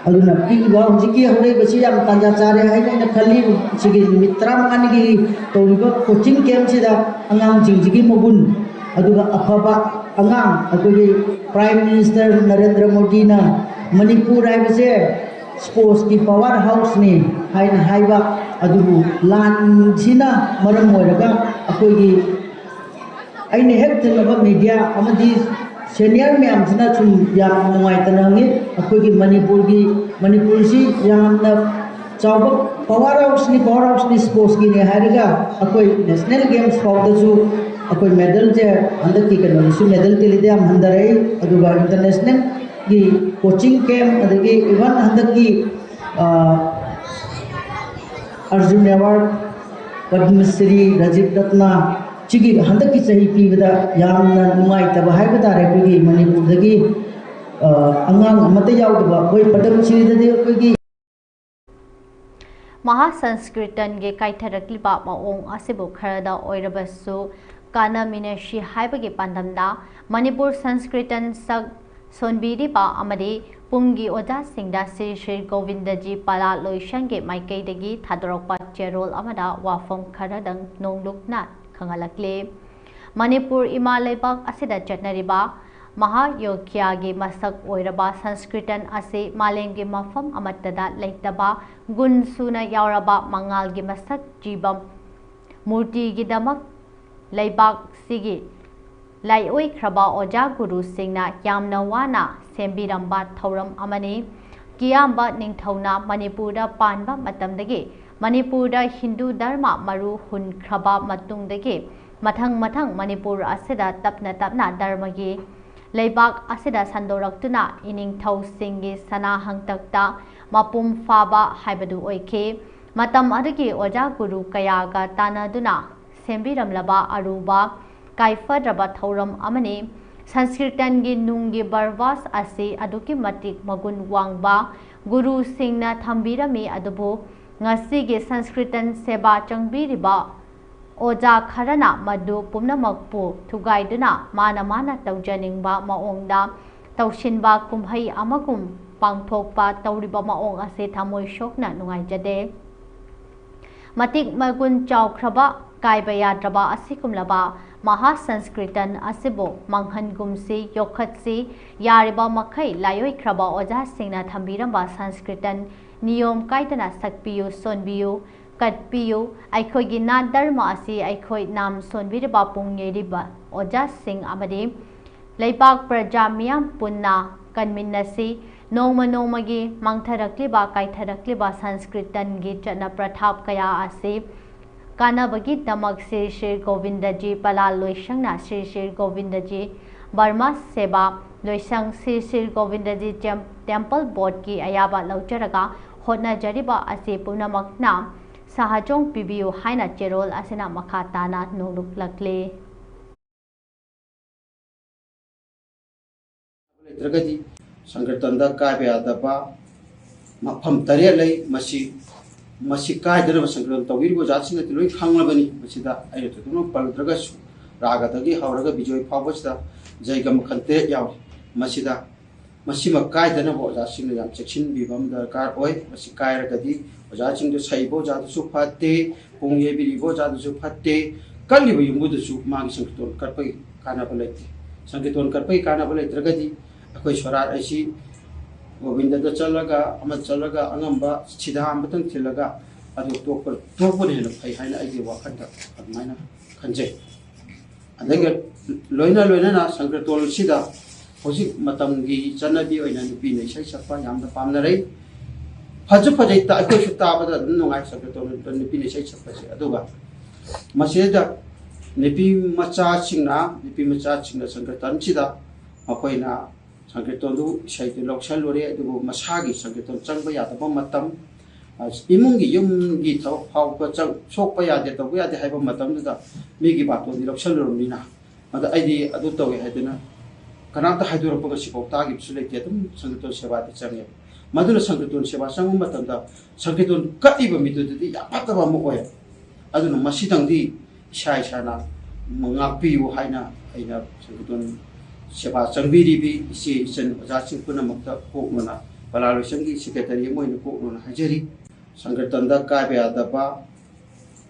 ꯑꯗꯨꯅ ꯄꯤꯛꯏꯕ ꯍꯧꯖꯤꯛꯀꯤ ꯍꯧꯔꯛꯏꯕꯁꯤ ꯌꯥꯝ ꯇꯥꯟꯖꯥ ꯆꯥꯔꯦ ꯍꯥꯏꯅ ꯑꯩꯅ ꯈꯜꯂꯤ꯫ ꯁꯤꯒꯤ ꯅꯨꯃꯤꯠ ꯇꯔꯥꯃꯉꯥꯅꯤꯒꯤ ꯇꯧꯔꯤꯕ coaching campꯁꯤꯗ ꯑꯉꯥꯡꯁꯤꯡꯁꯤꯒꯤ ꯃꯒꯨꯟ, ꯑꯗꯨꯒ ꯑꯐꯕ ꯑꯉꯥꯡ, ꯑꯩꯈꯣꯏꯒꯤ Prime Minister ꯅꯔꯦꯟꯗ꯭ꯔ ꯃꯣꯗꯤꯅ ꯃꯅꯤꯄꯨꯔ ꯍꯥꯏꯕꯁꯦ sportsꯀꯤ power houseꯅꯤ ꯍꯥꯏꯅ ꯍꯥꯏꯕ, ꯑꯗꯨꯕꯨ ꯂꯥꯟꯁꯤꯅ ꯃꯔꯝ ꯑꯣꯏꯔꯒ ꯑꯩꯈꯣꯏꯒꯤ, ꯑꯩꯅ ꯍꯦꯛ ꯊꯦꯡꯅꯕ media ꯑꯃꯗꯤ senior ꯃꯌꯥꯝꯁꯤꯅ ꯁꯨꯝ ꯌꯥꯝ ꯅꯨꯡꯉꯥꯏꯇꯅ ꯍꯪꯉꯤ, ꯑꯩꯈꯣꯏꯒꯤ ꯃꯅꯤꯄꯨꯔꯒꯤ, ꯃꯅꯤꯄꯨꯔꯁꯤ ꯌꯥꯝꯅ ꯆꯥꯎꯕ power houseꯅꯤ, power houseꯅꯤ, sportsꯀꯤꯅꯤ ꯍꯥꯏꯔꯒ ꯑꯩꯈꯣꯏ national games ꯐꯥꯎꯗꯁꯨ ꯑꯩꯈꯣꯏ medalꯁꯦ ꯍꯟꯗꯛꯀꯤ ꯀꯩꯅꯣꯗꯁꯨ medal tallyꯗ ꯌꯥꯝ ꯍꯟꯊꯔꯛꯏ, ꯑꯗꯨꯒ internationalꯒꯤ coaching camp, ꯑꯗꯒꯤ even ꯍꯟꯗꯛꯀꯤ, ꯑ, Arjun Award, Padma Shri, Rajit Ratna, ꯁꯤꯒꯤ ꯍꯟꯗꯛꯀꯤ ꯆꯍꯤ ꯄꯤꯕꯗ ꯌꯥꯝꯅ ꯅꯨꯡꯉꯥꯏꯇꯕ ꯍꯥꯏꯕ ꯇꯥꯔꯦ꯫ ꯑꯩꯈꯣꯏꯒꯤ ꯃꯅꯤꯄꯨꯔꯗꯒꯤ, ꯑ, ꯑꯉꯥꯡ ꯑꯃꯠꯇ ꯌꯥꯎꯗꯕ, ꯑꯩꯈꯣꯏ ꯄꯗꯝ ꯁ꯭ꯔꯤꯗꯗꯤ ꯑꯩꯈꯣꯏꯒꯤ ꯃꯍꯥ ꯁꯪꯁꯀ꯭ꯔꯤꯇꯟꯒꯤ ꯀꯥꯏꯊꯔꯛꯂꯤꯕ ꯃꯑꯣꯡ ꯑꯁꯤꯕꯨ ꯈꯔꯗ ꯑꯣꯏꯔꯕꯁꯨ ꯀꯥꯟꯅꯃꯤꯟꯅꯁꯤ ꯍꯥꯏꯕꯒꯤ ꯄꯥꯟꯗꯝꯗ ꯃꯅꯤꯄꯨꯔ ꯁꯪꯁꯀ꯭ꯔꯤꯇꯟ ꯁꯛ ꯁꯣꯟꯕꯤꯔꯤꯕ ꯑꯃꯗꯤ ꯄꯨꯡꯒꯤ ꯑꯣꯖꯥꯁꯤꯡꯗ ꯁ꯭ꯔꯤ ꯁ꯭ꯔꯤ ꯒꯣꯕꯤꯟꯗꯖꯤ ꯄꯂꯥ ꯂꯣꯏꯁꯪꯒꯤ ꯃꯥꯏꯀꯩꯗꯒꯤ ꯊꯥꯗꯣꯔꯛꯄ ꯆꯦꯔꯣꯜ ꯑꯃꯗ ꯋꯥꯐꯝ ꯈꯔꯗꯪ ꯅꯣꯡꯂꯨꯛꯅ ꯈꯪꯍꯜꯂꯛꯂꯤ꯫ ꯃꯅꯤꯄꯨꯔ ꯏꯃꯥ ꯂꯩꯕꯥꯛ ꯑꯁꯤꯗ ꯆꯠꯅꯔꯤꯕ ꯃꯍꯥꯌꯣꯒ꯭ꯌꯥꯒꯤ ꯃꯁꯛ ꯑꯣꯏꯔꯕ ꯁꯪꯁꯀ꯭ꯔꯤꯇꯟ ꯑꯁꯤ ꯃꯥꯂꯦꯝꯒꯤ ꯃꯐꯝ ꯑꯃꯠꯇꯗ ꯂꯩꯇꯕ ꯒꯨꯟ ꯁꯨꯅ ꯌꯥꯎꯔꯕ ꯃꯉꯥꯜꯒꯤ ꯃꯁꯛ ꯖꯤꯕ ꯃꯨꯔꯇꯤꯒꯤꯗꯃꯛ ꯂꯩꯕꯥꯛꯁꯤꯒꯤ ꯂꯥꯏꯑꯣꯏꯈ꯭ꯔꯕ ꯑꯣꯖꯥ ꯒꯨꯔꯨꯁꯤꯡꯅ ꯌꯥꯝꯅ ꯋꯥꯅ ꯁꯦꯝꯕꯤꯔꯝꯕ ꯊꯧꯔꯝ ꯑꯃꯅꯤ꯫ ꯀꯤꯌꯥꯝꯕ ꯅꯤꯡꯊꯧꯅ ꯃꯅꯤꯄꯨꯔꯗ ꯄꯥꯟꯕ ꯃꯇꯝꯗꯒꯤ ꯃꯅꯤꯄꯨꯔꯗ ꯍꯤꯟꯗꯨ ꯙꯔꯃ ꯃꯔꯨ ꯍꯨꯟꯈ꯭ꯔꯕ ꯃꯇꯨꯡꯗꯒꯤ ꯃꯊꯪ ꯃꯊꯪ ꯃꯅꯤꯄꯨꯔ ꯑꯁꯤꯗ ꯇꯞꯅ ꯇꯞꯅ ꯙꯔꯃꯒꯤ ꯂꯩꯕꯥꯛ ꯑꯁꯤꯗ ꯁꯟꯗꯣꯔꯛꯇꯨꯅ ꯏꯅꯤꯡꯊꯧꯁꯤꯡꯒꯤ ꯁꯅꯥ ꯍꯪꯇꯛꯇ ꯃꯄꯨꯡ ꯐꯥꯕ ꯍꯥꯏꯕꯗꯨ ꯑꯣꯏꯈꯤ꯫ ꯃꯇꯝ ꯑꯗꯨꯒꯤ ꯑꯣꯖꯥ ꯒꯨꯔꯨ ꯀꯌꯥꯒ ꯇꯥꯟꯅꯗꯨꯅ ꯁꯦꯝꯕꯤꯔꯝꯂꯕ ꯑꯔꯨꯕ ꯀꯥꯏꯐꯗ꯭ꯔꯕ ꯊꯧꯔꯝ ꯑꯃꯅꯤ꯫ ꯁꯪꯁꯀ꯭ꯔꯤꯇꯟꯒꯤ ꯅꯨꯡꯒꯤ ꯕꯔꯕꯥꯁ ꯑꯁꯤ ꯑꯗꯨꯛꯀꯤ ꯃꯇꯤꯛ ꯃꯒꯨꯟ ꯋꯥꯡꯕ ꯒꯨꯔꯨꯁꯤꯡꯅ ꯊꯝꯕꯤꯔꯝꯃꯤ꯫ ꯑꯗꯨꯕꯨ ꯉꯁꯤꯒꯤ ꯁꯪꯁꯀ꯭ꯔꯤꯇꯟ ꯁꯦꯕꯥ ꯆꯪꯕꯤꯔꯤꯕ ꯑꯣꯖꯥ ꯈꯔꯅ ꯃꯗꯨ ꯄꯨꯝꯅꯃꯛꯄꯨ ꯊꯨꯒꯥꯏꯗꯨꯅ ꯃꯥꯅ ꯃꯥꯅ ꯇꯧꯖꯅꯤꯡꯕ ꯃꯑꯣꯡꯗ ꯇꯧꯁꯤꯟꯕ ꯀꯨꯝꯍꯩ ꯑꯃꯒꯨꯝ ꯄꯥꯡꯊꯣꯛꯄ ꯇꯧꯔꯤꯕ ꯃꯑꯣꯡ ꯑꯁꯤ ꯊꯃꯣꯏ ꯁꯣꯛꯅ ꯅꯨꯡꯉꯥꯏꯖꯗꯦ꯫ ꯃꯇꯤꯛ ꯃꯒꯨꯟ ꯆꯥꯎꯈ꯭ꯔꯕ, ꯀꯥꯏꯕ ꯌꯥꯗ꯭ꯔꯕ ꯑꯁꯤꯒꯨꯝꯂꯕ ꯃꯍꯥ ꯁꯪꯁꯀ꯭ꯔꯤꯇꯟ ꯑꯁꯤꯕꯨ ꯃꯥꯡꯍꯟꯒꯨꯝꯁꯤ, ꯌꯣꯛꯈꯠꯁꯤ꯫ ꯌꯥꯔꯤꯕ ꯃꯈꯩ ꯂꯥꯏꯑꯣꯏꯈ꯭ꯔꯕ ꯑꯣꯖꯥꯁꯤꯡꯅ ꯊꯝꯕꯤꯔꯝꯕ ꯁꯪꯁꯀ꯭ꯔꯤꯇꯟ ꯅꯤꯌꯣꯝ ꯀꯥꯏꯗꯅ ꯁꯛꯄꯤꯌꯨ, ꯁꯣꯟꯕꯤꯌꯨ, ꯀꯠꯄꯤꯌꯨ꯫ ꯑꯩꯈꯣꯏꯒꯤ ꯅꯥꯠ ꯙꯔꯃ ꯑꯁꯤ ꯑꯩꯈꯣꯏ ꯅꯥꯝ ꯁꯣꯟꯕꯤꯔꯤꯕ ꯄꯨꯡ ꯌꯩꯔꯤꯕ ꯑꯣꯖꯥꯁꯤꯡ ꯑꯃꯗꯤ ꯂꯩꯕꯥꯛ ꯄ꯭ꯔꯖꯥ ꯃꯤꯌꯥꯝ ꯄꯨꯟꯅ ꯀꯟꯃꯤꯟꯅꯁꯤ꯫ ꯅꯣꯡꯃ ꯅꯣꯡꯃꯒꯤ ꯃꯥꯡꯊꯔꯛꯂꯤꯕ, ꯀꯥꯏꯊꯔꯛꯂꯤꯕ ꯁꯪꯁꯀ꯭ꯔꯤꯇꯟꯒꯤ ꯆꯠꯅ ꯄ꯭ꯔꯊꯥꯞ ꯀꯌꯥ ꯑꯁꯤ ꯀꯥꯟꯅꯕꯒꯤꯗꯃꯛ ꯁ꯭ꯔꯤ ꯁ꯭ꯔꯤ ꯒꯣꯕꯤꯟꯗꯖꯤ ꯄꯂꯥ ꯂꯣꯏꯁꯪꯅ ꯁ꯭ꯔꯤ ꯁ꯭ꯔꯤ ꯒꯣꯕꯤꯟꯗꯖꯤ ꯕꯔꯃꯥ ꯁꯦꯕꯥ ꯂꯣꯏꯁꯪ, ꯁ꯭ꯔꯤ ꯁ꯭ꯔꯤ ꯒꯣꯕꯤꯟꯗꯖꯤ ꯇꯦꯝ-, ꯇꯦꯝꯄꯜ ꯕꯣꯔꯗꯀꯤ ꯑꯌꯥꯕ ꯂꯧꯖꯔꯒ ꯍꯣꯠꯅꯖꯔꯤꯕ ꯑꯁꯤ ꯄꯨꯝꯅꯃꯛꯅ ꯁꯍꯥꯖꯣꯡ ꯄꯤꯕꯤꯌꯨ ꯍꯥꯏꯅ ꯆꯦꯔꯣꯜ ꯑꯁꯤꯅ ꯃꯈꯥ ꯇꯥꯅ ꯅꯣꯡꯂꯨꯛꯂꯛꯂꯤ꯫ ꯂꯩꯇ꯭ꯔꯒꯗꯤ ꯁꯪꯀ꯭ꯔꯤꯇꯟꯗ ꯀꯥꯏꯕ ꯌꯥꯗꯕ ꯃꯐꯝ ꯇꯔꯦꯠ ꯂꯩ꯫ ꯃꯁꯤ, ꯃꯁꯤ ꯀꯥꯏꯗꯅꯕ ꯁꯪꯀ꯭ꯔꯤꯇꯟ ꯇꯧꯕꯤꯔꯤꯕ ꯑꯣꯖꯥꯁꯤꯡꯅꯗꯤ ꯂꯣꯏ ꯈꯪꯂꯕꯅꯤ꯫ ꯃꯁꯤꯗ ꯑꯩꯅ ꯊꯣꯏꯗꯣꯛꯅ ꯄꯜꯂꯨꯗ꯭ꯔꯒꯁꯨ ꯔꯥꯒꯗꯒꯤ ꯍꯧꯔꯒ ꯕꯤꯖꯣꯏ ꯐꯥꯎꯕꯁꯤꯗ ꯖꯩꯒ ꯃꯈꯜ ꯇꯔꯦꯠ ꯌꯥꯎꯔꯤ꯫ ꯃꯁꯤꯗ, ꯃꯁꯤꯃꯛ ꯀꯥꯏꯗꯅꯕ ꯑꯣꯖꯥꯁꯤꯡꯅ ꯌꯥꯝ ꯆꯦꯛꯁꯤꯟꯕꯤꯕ ꯑꯃ ꯗꯔꯀꯥꯔ ꯑꯣꯏ꯫ ꯃꯁꯤ ꯀꯥꯏꯔꯒꯗꯤ ꯑꯣꯖꯥꯁꯤꯡꯗꯨ, ꯁꯛꯏꯕ ꯑꯣꯖꯥꯗꯨꯁꯨ ꯐꯠꯇꯦ, ꯄꯨꯡ ꯌꯩꯕꯤꯔꯤꯕ ꯑꯣꯖꯥꯗꯨꯁꯨ ꯐꯠꯇꯦ, ꯀꯠꯂꯤꯕ ꯌꯨꯝꯕꯨꯗꯨꯁꯨ ꯃꯥꯒꯤ ꯁꯪꯀ꯭ꯔꯤꯇꯣꯟ ꯀꯠꯄꯒꯤ ꯀꯥꯟꯅꯕ ꯂꯩꯇꯦ꯫ ꯁꯪꯀ꯭ꯔꯤꯇꯣꯟ ꯀꯠꯄꯒꯤ ꯀꯥꯟꯅꯕ ꯂꯩꯇ꯭ꯔꯒꯗꯤ ꯑꯩꯈꯣꯏ ꯁꯣꯔꯥꯠ ꯑꯁꯤ ꯒꯣꯕꯤꯟꯗꯗ ꯆꯠꯂꯒ, ꯑꯃ ꯆꯠꯂꯒ ꯑꯉꯝꯕ ꯁꯤꯗꯥ ꯑꯃꯇꯪ ꯊꯤꯜꯂꯒ ꯑꯗꯨ ꯇꯣꯛꯄ, ꯇꯣꯛꯄꯅ ꯍꯦꯟꯅ ꯐꯩ ꯍꯥꯏꯅ ꯑꯩꯒꯤ ꯋꯥꯈꯜꯗ ꯑꯗꯨꯃꯥꯏꯅ ꯈꯟꯖꯩ꯫ ꯑꯗꯒꯤ ꯂꯣꯏꯅ ꯂꯣꯏꯅꯅ ꯁꯪꯀ꯭ꯔꯤꯇꯣꯟꯁꯤꯗ ꯍꯧꯖꯤꯛ ꯃꯇꯝꯒꯤ ꯆꯠꯅꯕꯤ ꯑꯣꯏꯅ ꯅꯨꯄꯤꯅ ꯏꯁꯩ ꯁꯛꯄ ꯌꯥꯝꯅ ꯄꯥꯝꯅꯔꯩ꯫ ꯐꯁꯨ ꯐꯖꯩ, ꯇ-, ꯑꯩꯈꯣꯏꯁꯨ ꯇꯥꯕꯗ ꯑꯗꯨꯝ ꯅꯨꯡꯉꯥꯏ ꯁꯪꯀ꯭ꯔꯤꯇꯣꯟ ꯅꯨꯄꯤꯅ ꯏꯁꯩ ꯁꯛꯄꯁꯦ꯫ ꯑꯗꯨꯒ ꯃꯁꯤꯗ ꯅꯨꯄꯤ ꯃꯆꯥꯁꯤꯡꯅ, ꯅꯨꯄꯤ ꯃꯆꯥꯁꯤꯡꯅ ꯁꯪꯀ꯭ꯔꯤꯇꯟꯁꯤꯗ ꯃꯈꯣꯏꯅ ꯁꯪꯀ꯭ꯔꯤꯇꯣꯟꯗꯨ, ꯏꯁꯩꯗꯨ ꯂꯧꯁꯜꯂꯨꯔꯦ, ꯑꯗꯨꯕꯨ ꯃꯁꯥꯒꯤ ꯁꯪꯀ꯭ꯔꯤꯇꯣꯟ ꯆꯪꯕ ꯌꯥꯗꯕ ꯃꯇꯝ, ꯑ, ꯏꯃꯨꯡꯒꯤ, ꯌꯨꯝꯒꯤ ꯊꯕꯛ ꯐꯥꯎꯕ ꯆꯪ-, ꯁꯣꯛꯄ ꯌꯥꯗꯦ, ꯇꯧꯕ ꯌꯥꯗꯦ ꯍꯥꯏꯕ ꯃꯇꯝꯗꯨꯗ ꯃꯤꯒꯤ ꯕꯥꯇꯣꯟꯗꯤ ꯂꯧꯁꯜꯂꯨꯔꯕꯅꯤꯅ, ꯑꯗ ꯑꯩꯗꯤ ꯑꯗꯨ ꯇꯧꯋꯦ ꯍꯥꯏꯗꯅ ꯀꯅꯥꯝꯇ ꯍꯥꯏꯗꯣꯔꯛꯄ ꯉꯁꯤꯐꯥꯎ ꯇꯥꯈꯤꯕꯁꯨ ꯂꯩꯇꯦ꯫ ꯑꯗꯨꯝ ꯁꯪꯀ꯭ꯔꯤꯇꯣꯟ ꯁꯦꯕꯥꯗ ꯆꯪꯉꯦꯕ꯫ ꯃꯗꯨꯅ ꯁꯪꯀ꯭ꯔꯤꯇꯣꯟ ꯁꯦꯕꯥ ꯆꯪꯕ ꯃꯇꯝꯗ ꯁꯪꯀ꯭ꯔꯤꯇꯣꯟ ꯀꯠꯂꯤꯕ ꯃꯤꯗꯨꯗꯗꯤ ꯌꯥꯝ ꯐꯠꯇꯕ ꯑꯃ ꯑꯣꯏ꯫ ꯑꯗꯨꯅ ꯃꯁꯤꯗꯪꯗꯤ ꯏꯁꯥ ꯏꯁꯥꯅ ꯉꯥꯛꯄꯤꯌꯨ ꯍꯥꯏꯅ ꯑꯩꯅ ꯁꯪꯀ꯭ꯔꯤꯇꯣꯟ ꯁꯦꯕꯥ ꯆꯪꯕꯤꯔꯤꯕꯤ ꯏꯆꯦ ꯏꯆꯟ ꯑꯣꯖꯥꯁꯤꯡ ꯄꯨꯝꯅꯃꯛꯇ ꯀꯣꯛꯅꯅ ꯄꯂꯥ ꯂꯣꯏꯁꯪꯒꯤ ꯁꯦꯀ꯭ꯔꯦꯇꯔꯤ ꯑꯃ ꯑꯣꯏꯅ ꯀꯣꯛꯅꯅ ꯍꯥꯏꯖꯔꯤ꯫ ꯁꯪꯀ꯭ꯔꯤꯇꯟꯗ ꯀꯥꯏꯕ ꯌꯥꯗꯕ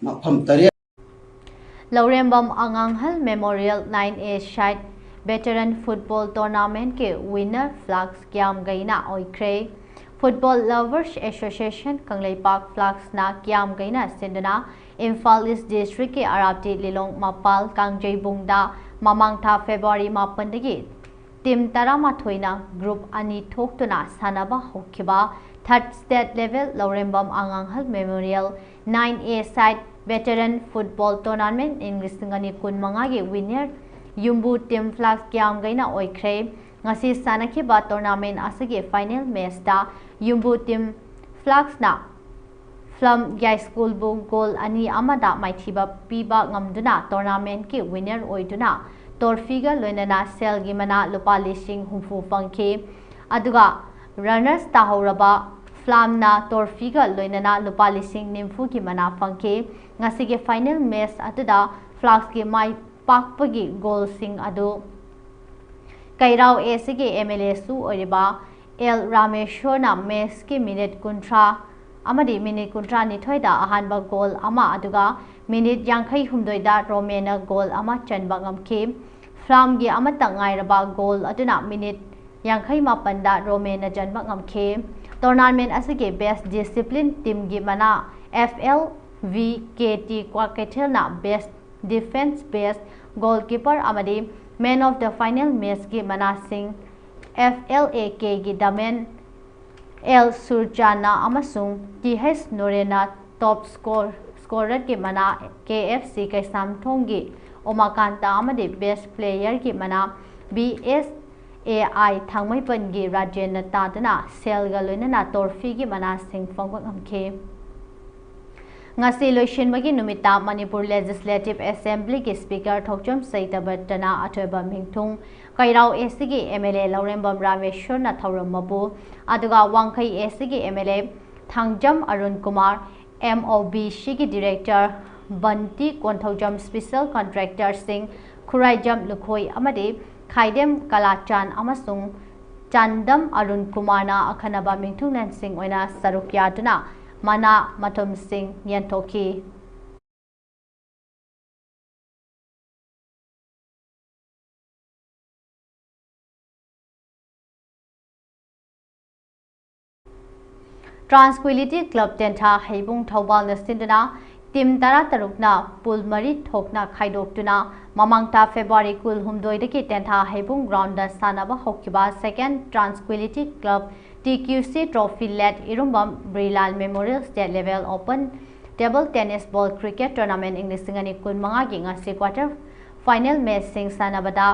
ꯃꯐꯝ ꯇꯔꯦꯠ꯫ ꯂꯧꯔꯦꯝꯕꯝ ꯑꯉꯥꯡꯍꯜ ꯃꯦꯃꯣꯔꯤꯌꯦꯜ ꯅꯥꯏꯟ ꯑꯦ ꯁꯥꯏꯠ ꯚꯦꯇꯔꯟ ꯐꯨꯠꯕꯣꯜ ꯇꯣꯔꯅꯥꯃꯦꯟꯠꯀꯤ ꯋꯤꯟꯅꯔ ꯐ꯭ꯂꯥꯛꯁ ꯀ꯭ꯌꯥꯝꯒꯩꯅ ꯑꯣꯏꯈ꯭ꯔꯦ꯫ ꯐꯨꯠꯕꯣꯜ ꯂꯚꯔꯁ ꯑꯦꯁꯣꯁꯤꯌꯦꯁꯟ ꯀꯪꯂꯩꯄꯥꯛ ꯐ꯭ꯂꯥꯛꯁꯅ ꯀ꯭ꯌꯥꯝꯒꯩꯅ ꯁꯤꯟꯗꯨꯅ ꯏꯝꯐꯥꯜ ꯏꯁ ꯗꯤꯁꯇ꯭ꯔꯤꯛꯀꯤ ꯑꯔꯥꯞꯇꯤ ꯂꯤꯂꯣꯡ ꯃꯄꯥꯜ ꯀꯥꯡꯖꯩꯕꯨꯡꯗ ꯃꯃꯥꯡ ꯊꯥ ꯐꯦꯕ꯭ꯔꯨꯋꯥꯔꯤ ꯃꯥꯄꯟꯗꯒꯤ ꯇꯤꯝ ꯇꯔꯥꯃꯥꯊꯣꯏꯅ ꯒ꯭ꯔꯨꯞ ꯑꯅꯤ ꯊꯣꯛꯇꯨꯅ ꯁꯥꯟꯅꯕ ꯍꯧꯈꯤꯕ ꯊꯥꯔꯠ ꯁ꯭ꯇꯦꯠ ꯂꯦꯚꯦꯜ ꯂꯧꯔꯦꯝꯕꯝ ꯑꯉꯥꯡꯍꯜ ꯃꯦꯃꯣꯔꯤꯌꯦꯜ ꯅꯥꯏꯟ ꯑꯦ ꯁꯥꯏꯠ ꯚꯦꯇꯔꯟ ꯐꯨꯠꯕꯣꯜ ꯇꯣꯔꯅꯥꯃꯦꯟꯠ ꯏꯪ ꯂꯤꯁꯤꯡ ꯑꯅꯤ ꯀꯨꯟꯃꯉꯥꯒꯤ ꯋꯤꯟꯅꯔ ꯌꯨꯝꯕꯨ ꯇꯤꯝ ꯐ꯭ꯂꯥꯛꯁ ꯀ꯭ꯌꯥꯝꯒꯩꯅ ꯑꯣꯏꯈ꯭ꯔꯦ꯫ ꯉꯁꯤ ꯁꯥꯟꯅꯈꯤꯕ ꯇꯣꯔꯅꯥꯃꯦꯟꯠ ꯑꯁꯤꯒꯤ ꯐꯥꯏꯅꯦꯜ ꯃꯦꯆꯇ ꯌꯨꯝꯕꯨ ꯇꯤꯝ ꯐ꯭ꯂꯥꯛꯁꯅ ꯐ꯭ꯂꯝ ꯌꯥꯏꯁ꯭ꯀꯨꯜꯕꯨ ꯒꯣꯜ ꯑꯅꯤ ꯑꯃꯗ ꯃꯥꯏꯊꯤꯕ ꯄꯤꯕ ꯉꯝꯗꯨꯅ ꯇꯣꯔꯅꯥꯃꯦꯟꯠꯀꯤ ꯋꯤꯟꯅꯔ ꯑꯣꯏꯗꯨꯅ ꯇ꯭ꯔꯣꯐꯤꯒ ꯂꯣꯏꯅꯅ ꯁꯦꯜꯒꯤ ꯃꯅꯥ ꯂꯨꯄꯥ ꯂꯤꯁꯤꯡ ꯍꯨꯝꯐꯨ ꯐꯪꯈꯤ꯫ ꯑꯗꯨꯒ ꯔꯟꯅꯔꯁ ꯇꯥꯍꯧꯔꯕ ꯐ꯭ꯂꯥꯝꯅ ꯇ꯭ꯔꯣꯐꯤꯒ ꯂꯣꯏꯅꯅ ꯂꯨꯄꯥ ꯂꯤꯁꯤꯡ ꯅꯤꯐꯨꯒꯤ ꯃꯅꯥ ꯐꯪꯈꯤ꯫ ꯉꯁꯤꯒꯤ ꯐꯥꯏꯅꯦꯜ ꯃꯦꯆ ꯑꯗꯨꯗ ꯐ꯭ꯂꯥꯛꯁꯀꯤ ꯃꯥꯏ ꯄꯥꯛꯄꯒꯤ ꯒꯣꯜꯁꯤꯡ ꯑꯗꯨ ꯀꯩꯔꯥꯎ ꯑꯦꯁꯤꯒꯤ ꯑꯦꯝ ꯑꯦꯜ ꯑꯦꯁꯨ ꯑꯣꯏꯔꯤꯕ ꯑꯦꯜ ꯔꯥꯃꯦꯁꯣꯔꯅ ꯃꯦꯆꯀꯤ ꯃꯤꯅꯤꯠ ꯀꯨꯟꯊ꯭ꯔꯥ ꯑꯃꯗꯤ ꯃꯤꯅꯤꯠ ꯀꯨꯟꯊ꯭ꯔꯥ ꯅꯤꯊꯣꯏꯗ ꯑꯍꯥꯟꯕ ꯒꯣꯜ ꯑꯃ, ꯑꯗꯨꯒ ꯃꯤꯅꯤꯠ ꯌꯥꯡꯈꯩ ꯍꯨꯝꯗꯣꯏꯗ ꯔꯣꯃꯦꯅ ꯒꯣꯜ ꯑꯃ ꯆꯟꯕ ꯉꯝꯈꯤ꯫ ꯐ꯭ꯂꯥꯝꯒꯤ ꯑꯃꯠꯇ ꯉꯥꯏꯔꯕ ꯒꯣꯜ ꯑꯗꯨꯅ ꯃꯤꯅꯤꯠ ꯌꯥꯡꯈꯩ ꯃꯥꯄꯟꯗ ꯔꯣꯃꯦꯅ ꯆꯟꯕ ꯉꯝꯈꯤ꯫ ꯇꯣꯔꯅꯥꯃꯦꯟ ꯑꯁꯤꯒꯤ ꯕꯦꯁ ꯗꯤꯁꯤꯄ꯭ꯂꯤꯟ ꯇꯤꯝꯒꯤ ꯃꯅꯥ F L V K T ꯀ꯭ꯋꯥꯀꯩꯊꯦꯜꯅ ꯕꯦꯁ ꯗꯤꯐꯦꯟꯁ ꯕꯦꯁ ꯒꯣꯜꯀꯤꯄꯔ ꯑꯃꯗꯤ ꯃꯦꯟ ꯑꯣꯐ ꯗ ꯐꯥꯏꯅꯦꯜ ꯃꯦꯆꯀꯤ ꯃꯅꯥꯁꯤꯡ ꯑꯦꯐ ꯑꯦꯜ ꯑꯦ ꯀꯦꯒꯤ ꯗꯃꯦꯟ ꯑꯦꯜ ꯁꯨꯔꯆꯥꯟꯅ ꯑꯃꯁꯨꯡ ꯇꯤ ꯍꯩꯆ ꯅꯣꯔꯦꯟꯅ ꯇꯣꯞ ꯁ꯭ꯀꯣꯔ, ꯁ꯭ꯀꯣꯔꯔꯒꯤ ꯃꯅꯥ ꯀꯦ ꯑꯦꯐ ꯁꯤ ꯀꯩꯁꯥꯝꯊꯣꯡꯒꯤ ꯎꯃꯥꯀꯥꯟꯇ ꯑꯃꯗꯤ ꯕꯦꯁ ꯄ꯭ꯂꯦꯌꯔꯒꯤ ꯃꯅꯥ ꯕꯤ ꯑꯦꯁ ꯑꯦ ꯑꯥꯏ ꯊꯥꯡꯃꯩꯕꯟꯒꯤ ꯔꯥꯖꯦꯟꯅ ꯇꯥꯗꯨꯅ ꯁꯦꯜꯒ ꯂꯣꯏꯅꯅ ꯇ꯭ꯔꯣꯐꯤꯒꯤ ꯃꯅꯥꯁꯤꯡ ꯐꯪꯕ ꯉꯝꯈꯤ꯫ ꯉꯁꯤ ꯂꯣꯏꯁꯤꯟꯕꯒꯤ ꯅꯨꯃꯤꯠꯇ ꯃꯅꯤꯄꯨꯔ Legislative Assemblyꯒꯤ Speaker ꯊꯣꯛꯆꯣꯝ ꯁꯩꯇꯕꯠꯇꯅ ꯑꯊꯣꯏꯕ ꯃꯤꯡꯊꯨꯡ, ꯀꯩꯔꯥꯎ ACꯒꯤ MLA ꯂꯧꯔꯦꯝꯕꯝ ꯔꯥꯃꯦꯁ꯭ꯋꯔꯅ ꯊꯧꯔꯝ ꯃꯄꯨ, ꯑꯗꯨꯒ ꯋꯥꯡꯈꯩ ACꯒꯤ MLA Thangjam Arun Kumar, MOBCꯒꯤ Director ꯕꯟꯇꯤ Konthoujam, Special Contractorꯁꯤꯡ Khuraijam Lukhoi ꯑꯃꯗꯤ ꯈꯥꯏꯗꯦꯝ ꯀꯂꯥꯆꯥꯟ ꯑꯃꯁꯨꯡ ꯆꯥꯟꯗꯝ ꯑꯔꯨꯟ ꯀꯨꯃꯥꯔꯅ ꯑꯈꯟꯅꯕ ꯃꯤꯡꯊꯨꯡꯂꯦꯟꯁꯤꯡ ꯑꯣꯏꯅ ꯁꯔꯨꯛ ꯌꯥꯗꯨꯅ ꯃꯅꯥ ꯃꯊꯨꯝꯁꯤꯡ ꯌꯦꯟꯊꯣꯛꯈꯤ꯫ Tranquility Club ꯇꯦꯟꯊꯥ ꯍꯩꯕꯨꯡ ꯊꯧꯕꯥꯜꯅ ꯁꯤꯟꯗꯨꯅ team ꯇꯔꯥꯇꯔꯨꯛꯅ pool ꯃꯔꯤ ꯊꯣꯛꯅ ꯈꯥꯏꯗꯣꯛꯇꯨꯅ ꯃꯃꯥꯡ ꯊꯥ February ꯀꯨꯟꯍꯨꯝꯗꯣꯏꯗꯒꯤ ꯇꯦꯟꯊꯥ ꯍꯩꯕꯨꯡ groundꯗ ꯁꯥꯟꯅꯕ ꯍꯧꯈꯤꯕ Second Tranquility Club TQC Trophy led ꯏꯔꯨꯝꯕꯝ ꯕ꯭ꯔꯤꯂꯥꯜ Memorial State Level Open Table Tennis Ball Cricket Tournament ꯏꯪ ꯂꯤꯁꯤꯡ ꯑꯅꯤ ꯀꯨꯟꯃꯉꯥꯒꯤ ꯉꯁꯤ quarter final matchꯁꯤꯡ ꯁꯥꯟꯅꯕꯗ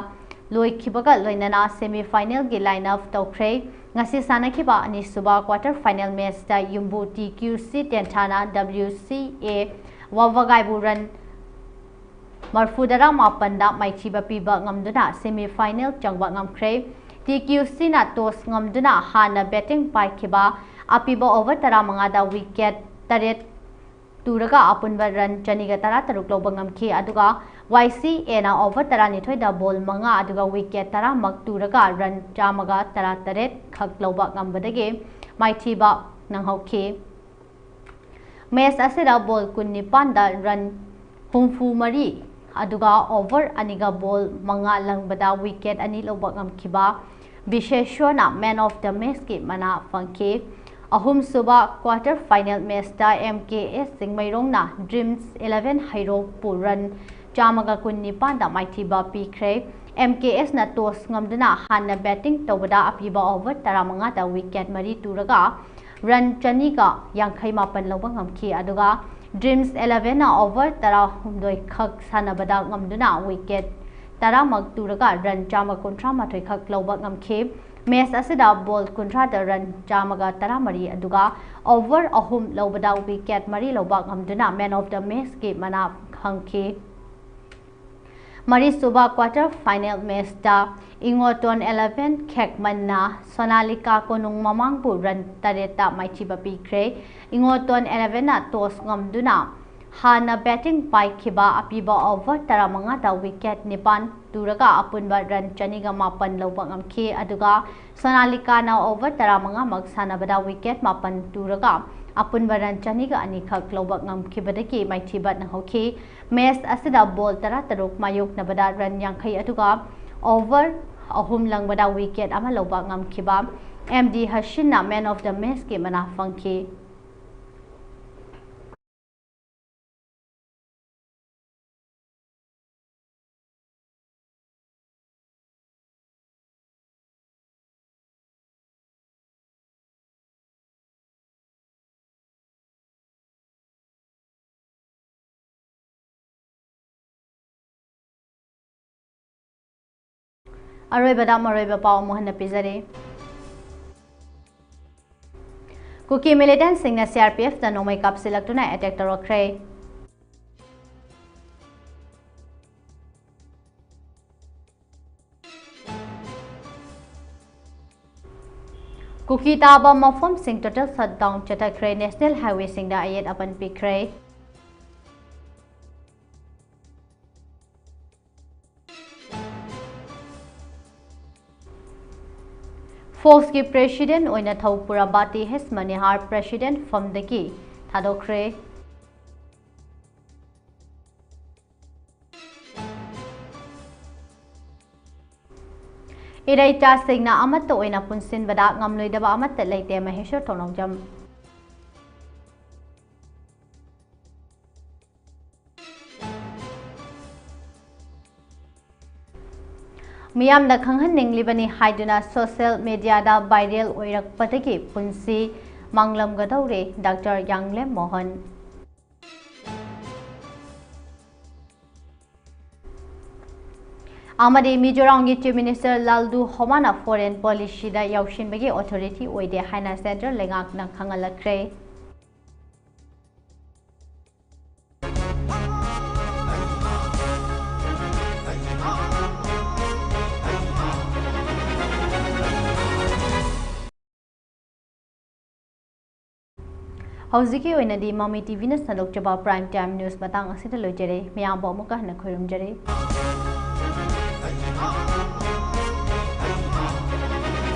ꯂꯣꯏꯈꯤꯕꯒ ꯂꯣꯏꯅꯅ semi finalꯒꯤ line up ꯇꯧꯈ꯭ꯔꯦ꯫ ꯉꯁꯤ ꯁꯥꯟꯅꯈꯤꯕ ꯑꯅꯤꯁꯨꯕ quarter final matchꯇ ꯌꯨꯝꯕꯨ TQC ꯇꯦꯟꯊꯥꯅ WCA ꯋꯥꯕꯒꯥꯏꯕꯨ run ꯃꯔꯐꯨꯇꯔꯥ ꯃꯥꯄꯟꯗ ꯃꯥꯏꯊꯤꯕ ꯄꯤꯕ ꯉꯝꯗꯨꯅ semi final ꯆꯪꯕ ꯉꯝꯈ꯭ꯔꯦ꯫ TQCꯅ toss ꯉꯝꯗꯨꯅ ꯍꯥꯟꯅ batting ꯄꯥꯏꯈꯤꯕ ꯑꯄꯤꯕ over ꯇꯔꯥꯃꯉꯥꯗ wicket ꯇꯔꯦꯠ ꯇꯨꯔꯒ ꯑꯄꯨꯟꯕ run ꯆꯅꯤꯒ ꯇꯔꯥꯇꯔꯨꯛ ꯂꯧꯕ ꯉꯝꯈꯤ꯫ ꯑꯗꯨꯒ YCAꯅ over ꯇꯔꯥꯅꯤꯊꯣꯏꯗ ball ꯃꯉꯥ ꯑꯗꯨꯒ wicket ꯇꯔꯥꯃꯛ ꯇꯨꯔꯒ run ꯆꯥꯝꯃꯒ ꯇꯔꯥꯇꯔꯦꯠ ꯈꯛ ꯂꯧꯕ ꯉꯝꯕꯗꯒꯤ ꯃꯥꯏꯊꯤꯕ ꯅꯪꯍꯧꯈꯤ꯫ Match ꯑꯁꯤꯗ ball ꯀꯨꯟꯅꯤꯄꯥꯟꯗ run ꯍꯨꯝꯐꯨ ꯃꯔꯤ, ꯑꯗꯨꯒ over ꯑꯅꯤꯒ ball ꯃꯉꯥ ꯂꯪꯕꯗ wicket ꯑꯅꯤ ꯂꯧꯕ ꯉꯝꯈꯤꯕ ꯕꯤꯁꯦꯁ꯭ꯋꯔꯅ man of the matchꯀꯤ ꯃꯅꯥ ꯐꯪꯈꯤ꯫ ꯑꯍꯨꯝꯁꯨꯕ quarter final matchꯇ MKS ꯆꯤꯡꯃꯩꯔꯣꯡꯅ Dreams eleven ꯍꯩꯔꯣꯛꯄꯨ run ꯆꯥꯝꯃꯒ ꯀꯨꯟꯅꯤꯄꯥꯟꯗ ꯃꯥꯏꯊꯤꯕ ꯄꯤꯈ꯭ꯔꯦ꯫ MKSꯅ toss ꯉꯝꯗꯨꯅ ꯍꯥꯟꯅ batting ꯇꯧꯕꯗ ꯑꯄꯤꯕ over ꯇꯔꯥꯃꯉꯥꯗ wicket ꯃꯔꯤ ꯇꯨꯔꯒ run ꯆꯅꯤꯒ ꯌꯥꯡꯈꯩ ꯃꯥꯄꯟ ꯂꯧꯕ ꯉꯝꯈꯤ꯫ ꯑꯗꯨꯒ Dreams elevenꯅ over ꯇꯔꯥꯍꯨꯝꯗꯣꯏ ꯈꯛ ꯁꯥꯟꯅꯕꯗ ꯉꯝꯗꯨꯅ wicket ꯇꯔꯥꯃꯛ ꯇꯨꯔꯒ run ꯆꯥꯝꯃ ꯀꯨꯟꯊ꯭ꯔꯥ ꯃꯥꯊꯣꯏ ꯈꯛ ꯂꯧꯕ ꯉꯝꯈꯤ꯫ Match ꯑꯁꯤꯗ ball ꯀꯨꯟꯊ꯭ꯔꯥꯗ run ꯆꯥꯝꯃꯒ ꯇꯔꯥꯃꯔꯤ ꯑꯗꯨꯒ over ꯑꯍꯨꯝ ꯂꯧꯕꯗ wicket ꯃꯔꯤ ꯂꯧꯕ ꯉꯝꯗꯨꯅ man of the matchꯀꯤ ꯃꯅꯥ ꯐꯪꯈꯤ꯫ ꯃꯔꯤꯁꯨꯕ quarter final matchꯇ ꯏꯉꯣꯇꯣꯟ eleven ꯈꯦꯛꯃꯟꯅ ꯁꯣꯅꯥꯂꯤꯀꯥ ꯀꯣꯅꯨꯡ ꯃꯃꯥꯡꯕꯨ run ꯇꯔꯦꯠꯇ ꯃꯥꯏꯊꯤꯕ ꯄꯤꯈ꯭ꯔꯦ꯫ ꯏꯉꯣꯇꯣꯟ elevenꯅ toss ꯉꯝꯗꯨꯅ ꯍꯥꯟꯅ batting ꯄꯥꯏꯈꯤꯕ ꯑꯄꯤꯕ over ꯇꯔꯥꯃꯉꯥꯗ wicket ꯅꯤꯄꯥꯟ ꯇꯨꯔꯒ ꯑꯄꯨꯟꯕ run ꯆꯅꯤꯒ ꯃꯥꯄꯟ ꯂꯧꯕ ꯉꯝꯈꯤ꯫ ꯑꯗꯨꯒ ꯁꯣꯅꯥꯂꯤꯀꯥꯅ over ꯇꯔꯥꯃꯉꯥꯃꯛ ꯁꯥꯟꯅꯕꯗ wicket ꯃꯥꯄꯟ ꯇꯨꯔꯒ ꯑꯄꯨꯟꯕ run ꯆꯅꯤꯒ ꯑꯅꯤꯈꯛ ꯂꯧꯕ ꯉꯝꯈꯤꯕꯗꯒꯤ ꯃꯥꯏꯊꯤꯕ ꯅꯪꯍꯧꯈꯤ꯫ Match ꯑꯁꯤꯗ ball ꯇꯔꯥꯇꯔꯨꯛ ꯃꯥꯌꯣꯛꯅꯕꯗ run ꯌꯥꯡꯈꯩ ꯑꯗꯨꯒ over ꯑꯍꯨꯝ ꯂꯪꯕꯗ wicket ꯑꯃ ꯂꯧꯕ ꯉꯝꯈꯤꯕ ꯑꯦꯝ ꯗꯤ ꯍꯁꯤꯟꯅ man of the matchꯀꯤ ꯃꯅꯥ ꯐꯪꯈꯤ꯫ ꯑꯔꯣꯏꯕꯗ ꯃꯔꯨꯑꯣꯏꯕ ꯄꯥꯎ ꯑꯃꯨꯛ ꯍꯟꯅ ꯄꯤꯖꯔꯤ꯫ ꯀꯨꯀꯤ militantꯁꯤꯡꯅ C R P Fꯇ ꯅꯣꯡꯃꯩ ꯀꯥꯞꯁꯤꯜꯂꯛꯇꯨꯅ attack ꯇꯧꯔꯛꯈ꯭ꯔꯦ꯫ ꯀꯨꯀꯤ ꯇꯥꯕ ꯃꯐꯝꯁꯤꯡ total shutdown ꯆꯠꯊꯈ꯭ꯔꯦ꯫ National highwayꯁꯤꯡꯗ ꯑꯌꯦꯠ ꯑꯄꯟ ꯄꯤꯈ꯭ꯔꯦ꯫ Foxꯀꯤ president ꯑꯣꯏꯅ ꯊꯧ ꯄꯨꯔꯝꯕ ꯇꯤ ꯑꯦꯁ ꯃꯅꯤꯍꯥꯔ president ꯐꯝꯗꯒꯤ ꯊꯥꯗꯣꯛꯈ꯭ꯔꯦ꯫ ꯏꯔꯩꯆꯥꯁꯤꯡꯅ ꯑꯃꯠꯇ ꯑꯣꯏꯅ ꯄꯨꯟꯁꯤꯟꯕꯗ ꯉꯝꯂꯣꯏꯗꯕ ꯑꯃꯠꯇ ꯂꯩꯇꯦ, ꯃꯍꯦꯁ꯭ꯋꯔ ꯊꯣꯡꯅꯥꯎꯖꯝ꯫ ꯃꯤꯌꯥꯝꯗ ꯈꯪꯍꯟꯅꯤꯡꯂꯤꯕꯅꯤ ꯍꯥꯏꯗꯨꯅ social mediaꯗ viral ꯑꯣꯏꯔꯛꯄꯗꯒꯤ ꯄꯨꯟꯁꯤ ꯃꯥꯡꯂꯝꯒꯗꯧꯔꯦ ꯗꯥꯛꯇꯔ ꯌꯥꯡꯂꯦꯝ ꯃꯣꯍꯟ꯫ ꯑꯃꯗꯤ ꯃꯤꯖꯣꯔꯥꯝꯒꯤ Chief Minister ꯂꯥꯜꯗꯨ ꯍꯣꯃꯥꯅ foreign policyꯗ ꯌꯥꯎꯁꯤꯟꯕꯒꯤ authority ꯑꯣꯏꯗꯦ ꯍꯥꯏꯅ central ꯂꯩꯉꯥꯛꯅ ꯈꯪꯍꯜꯂꯛꯈ꯭ꯔꯦ꯫ ꯍꯧꯖꯤꯛꯀꯤ ꯑꯣꯏꯅꯗꯤ ꯃꯃꯤ ꯇꯤꯚꯤꯅ ꯁꯟꯗꯣꯛꯆꯕ Prime Time News ꯃꯇꯥꯡ ꯑꯁꯤꯗ ꯂꯣꯏꯖꯔꯦ꯫ ꯃꯌꯥꯝꯕꯨ ꯑꯃꯨꯛꯀ ꯍꯟꯅ ꯈꯣꯏꯔꯨꯝꯖꯔꯤ꯫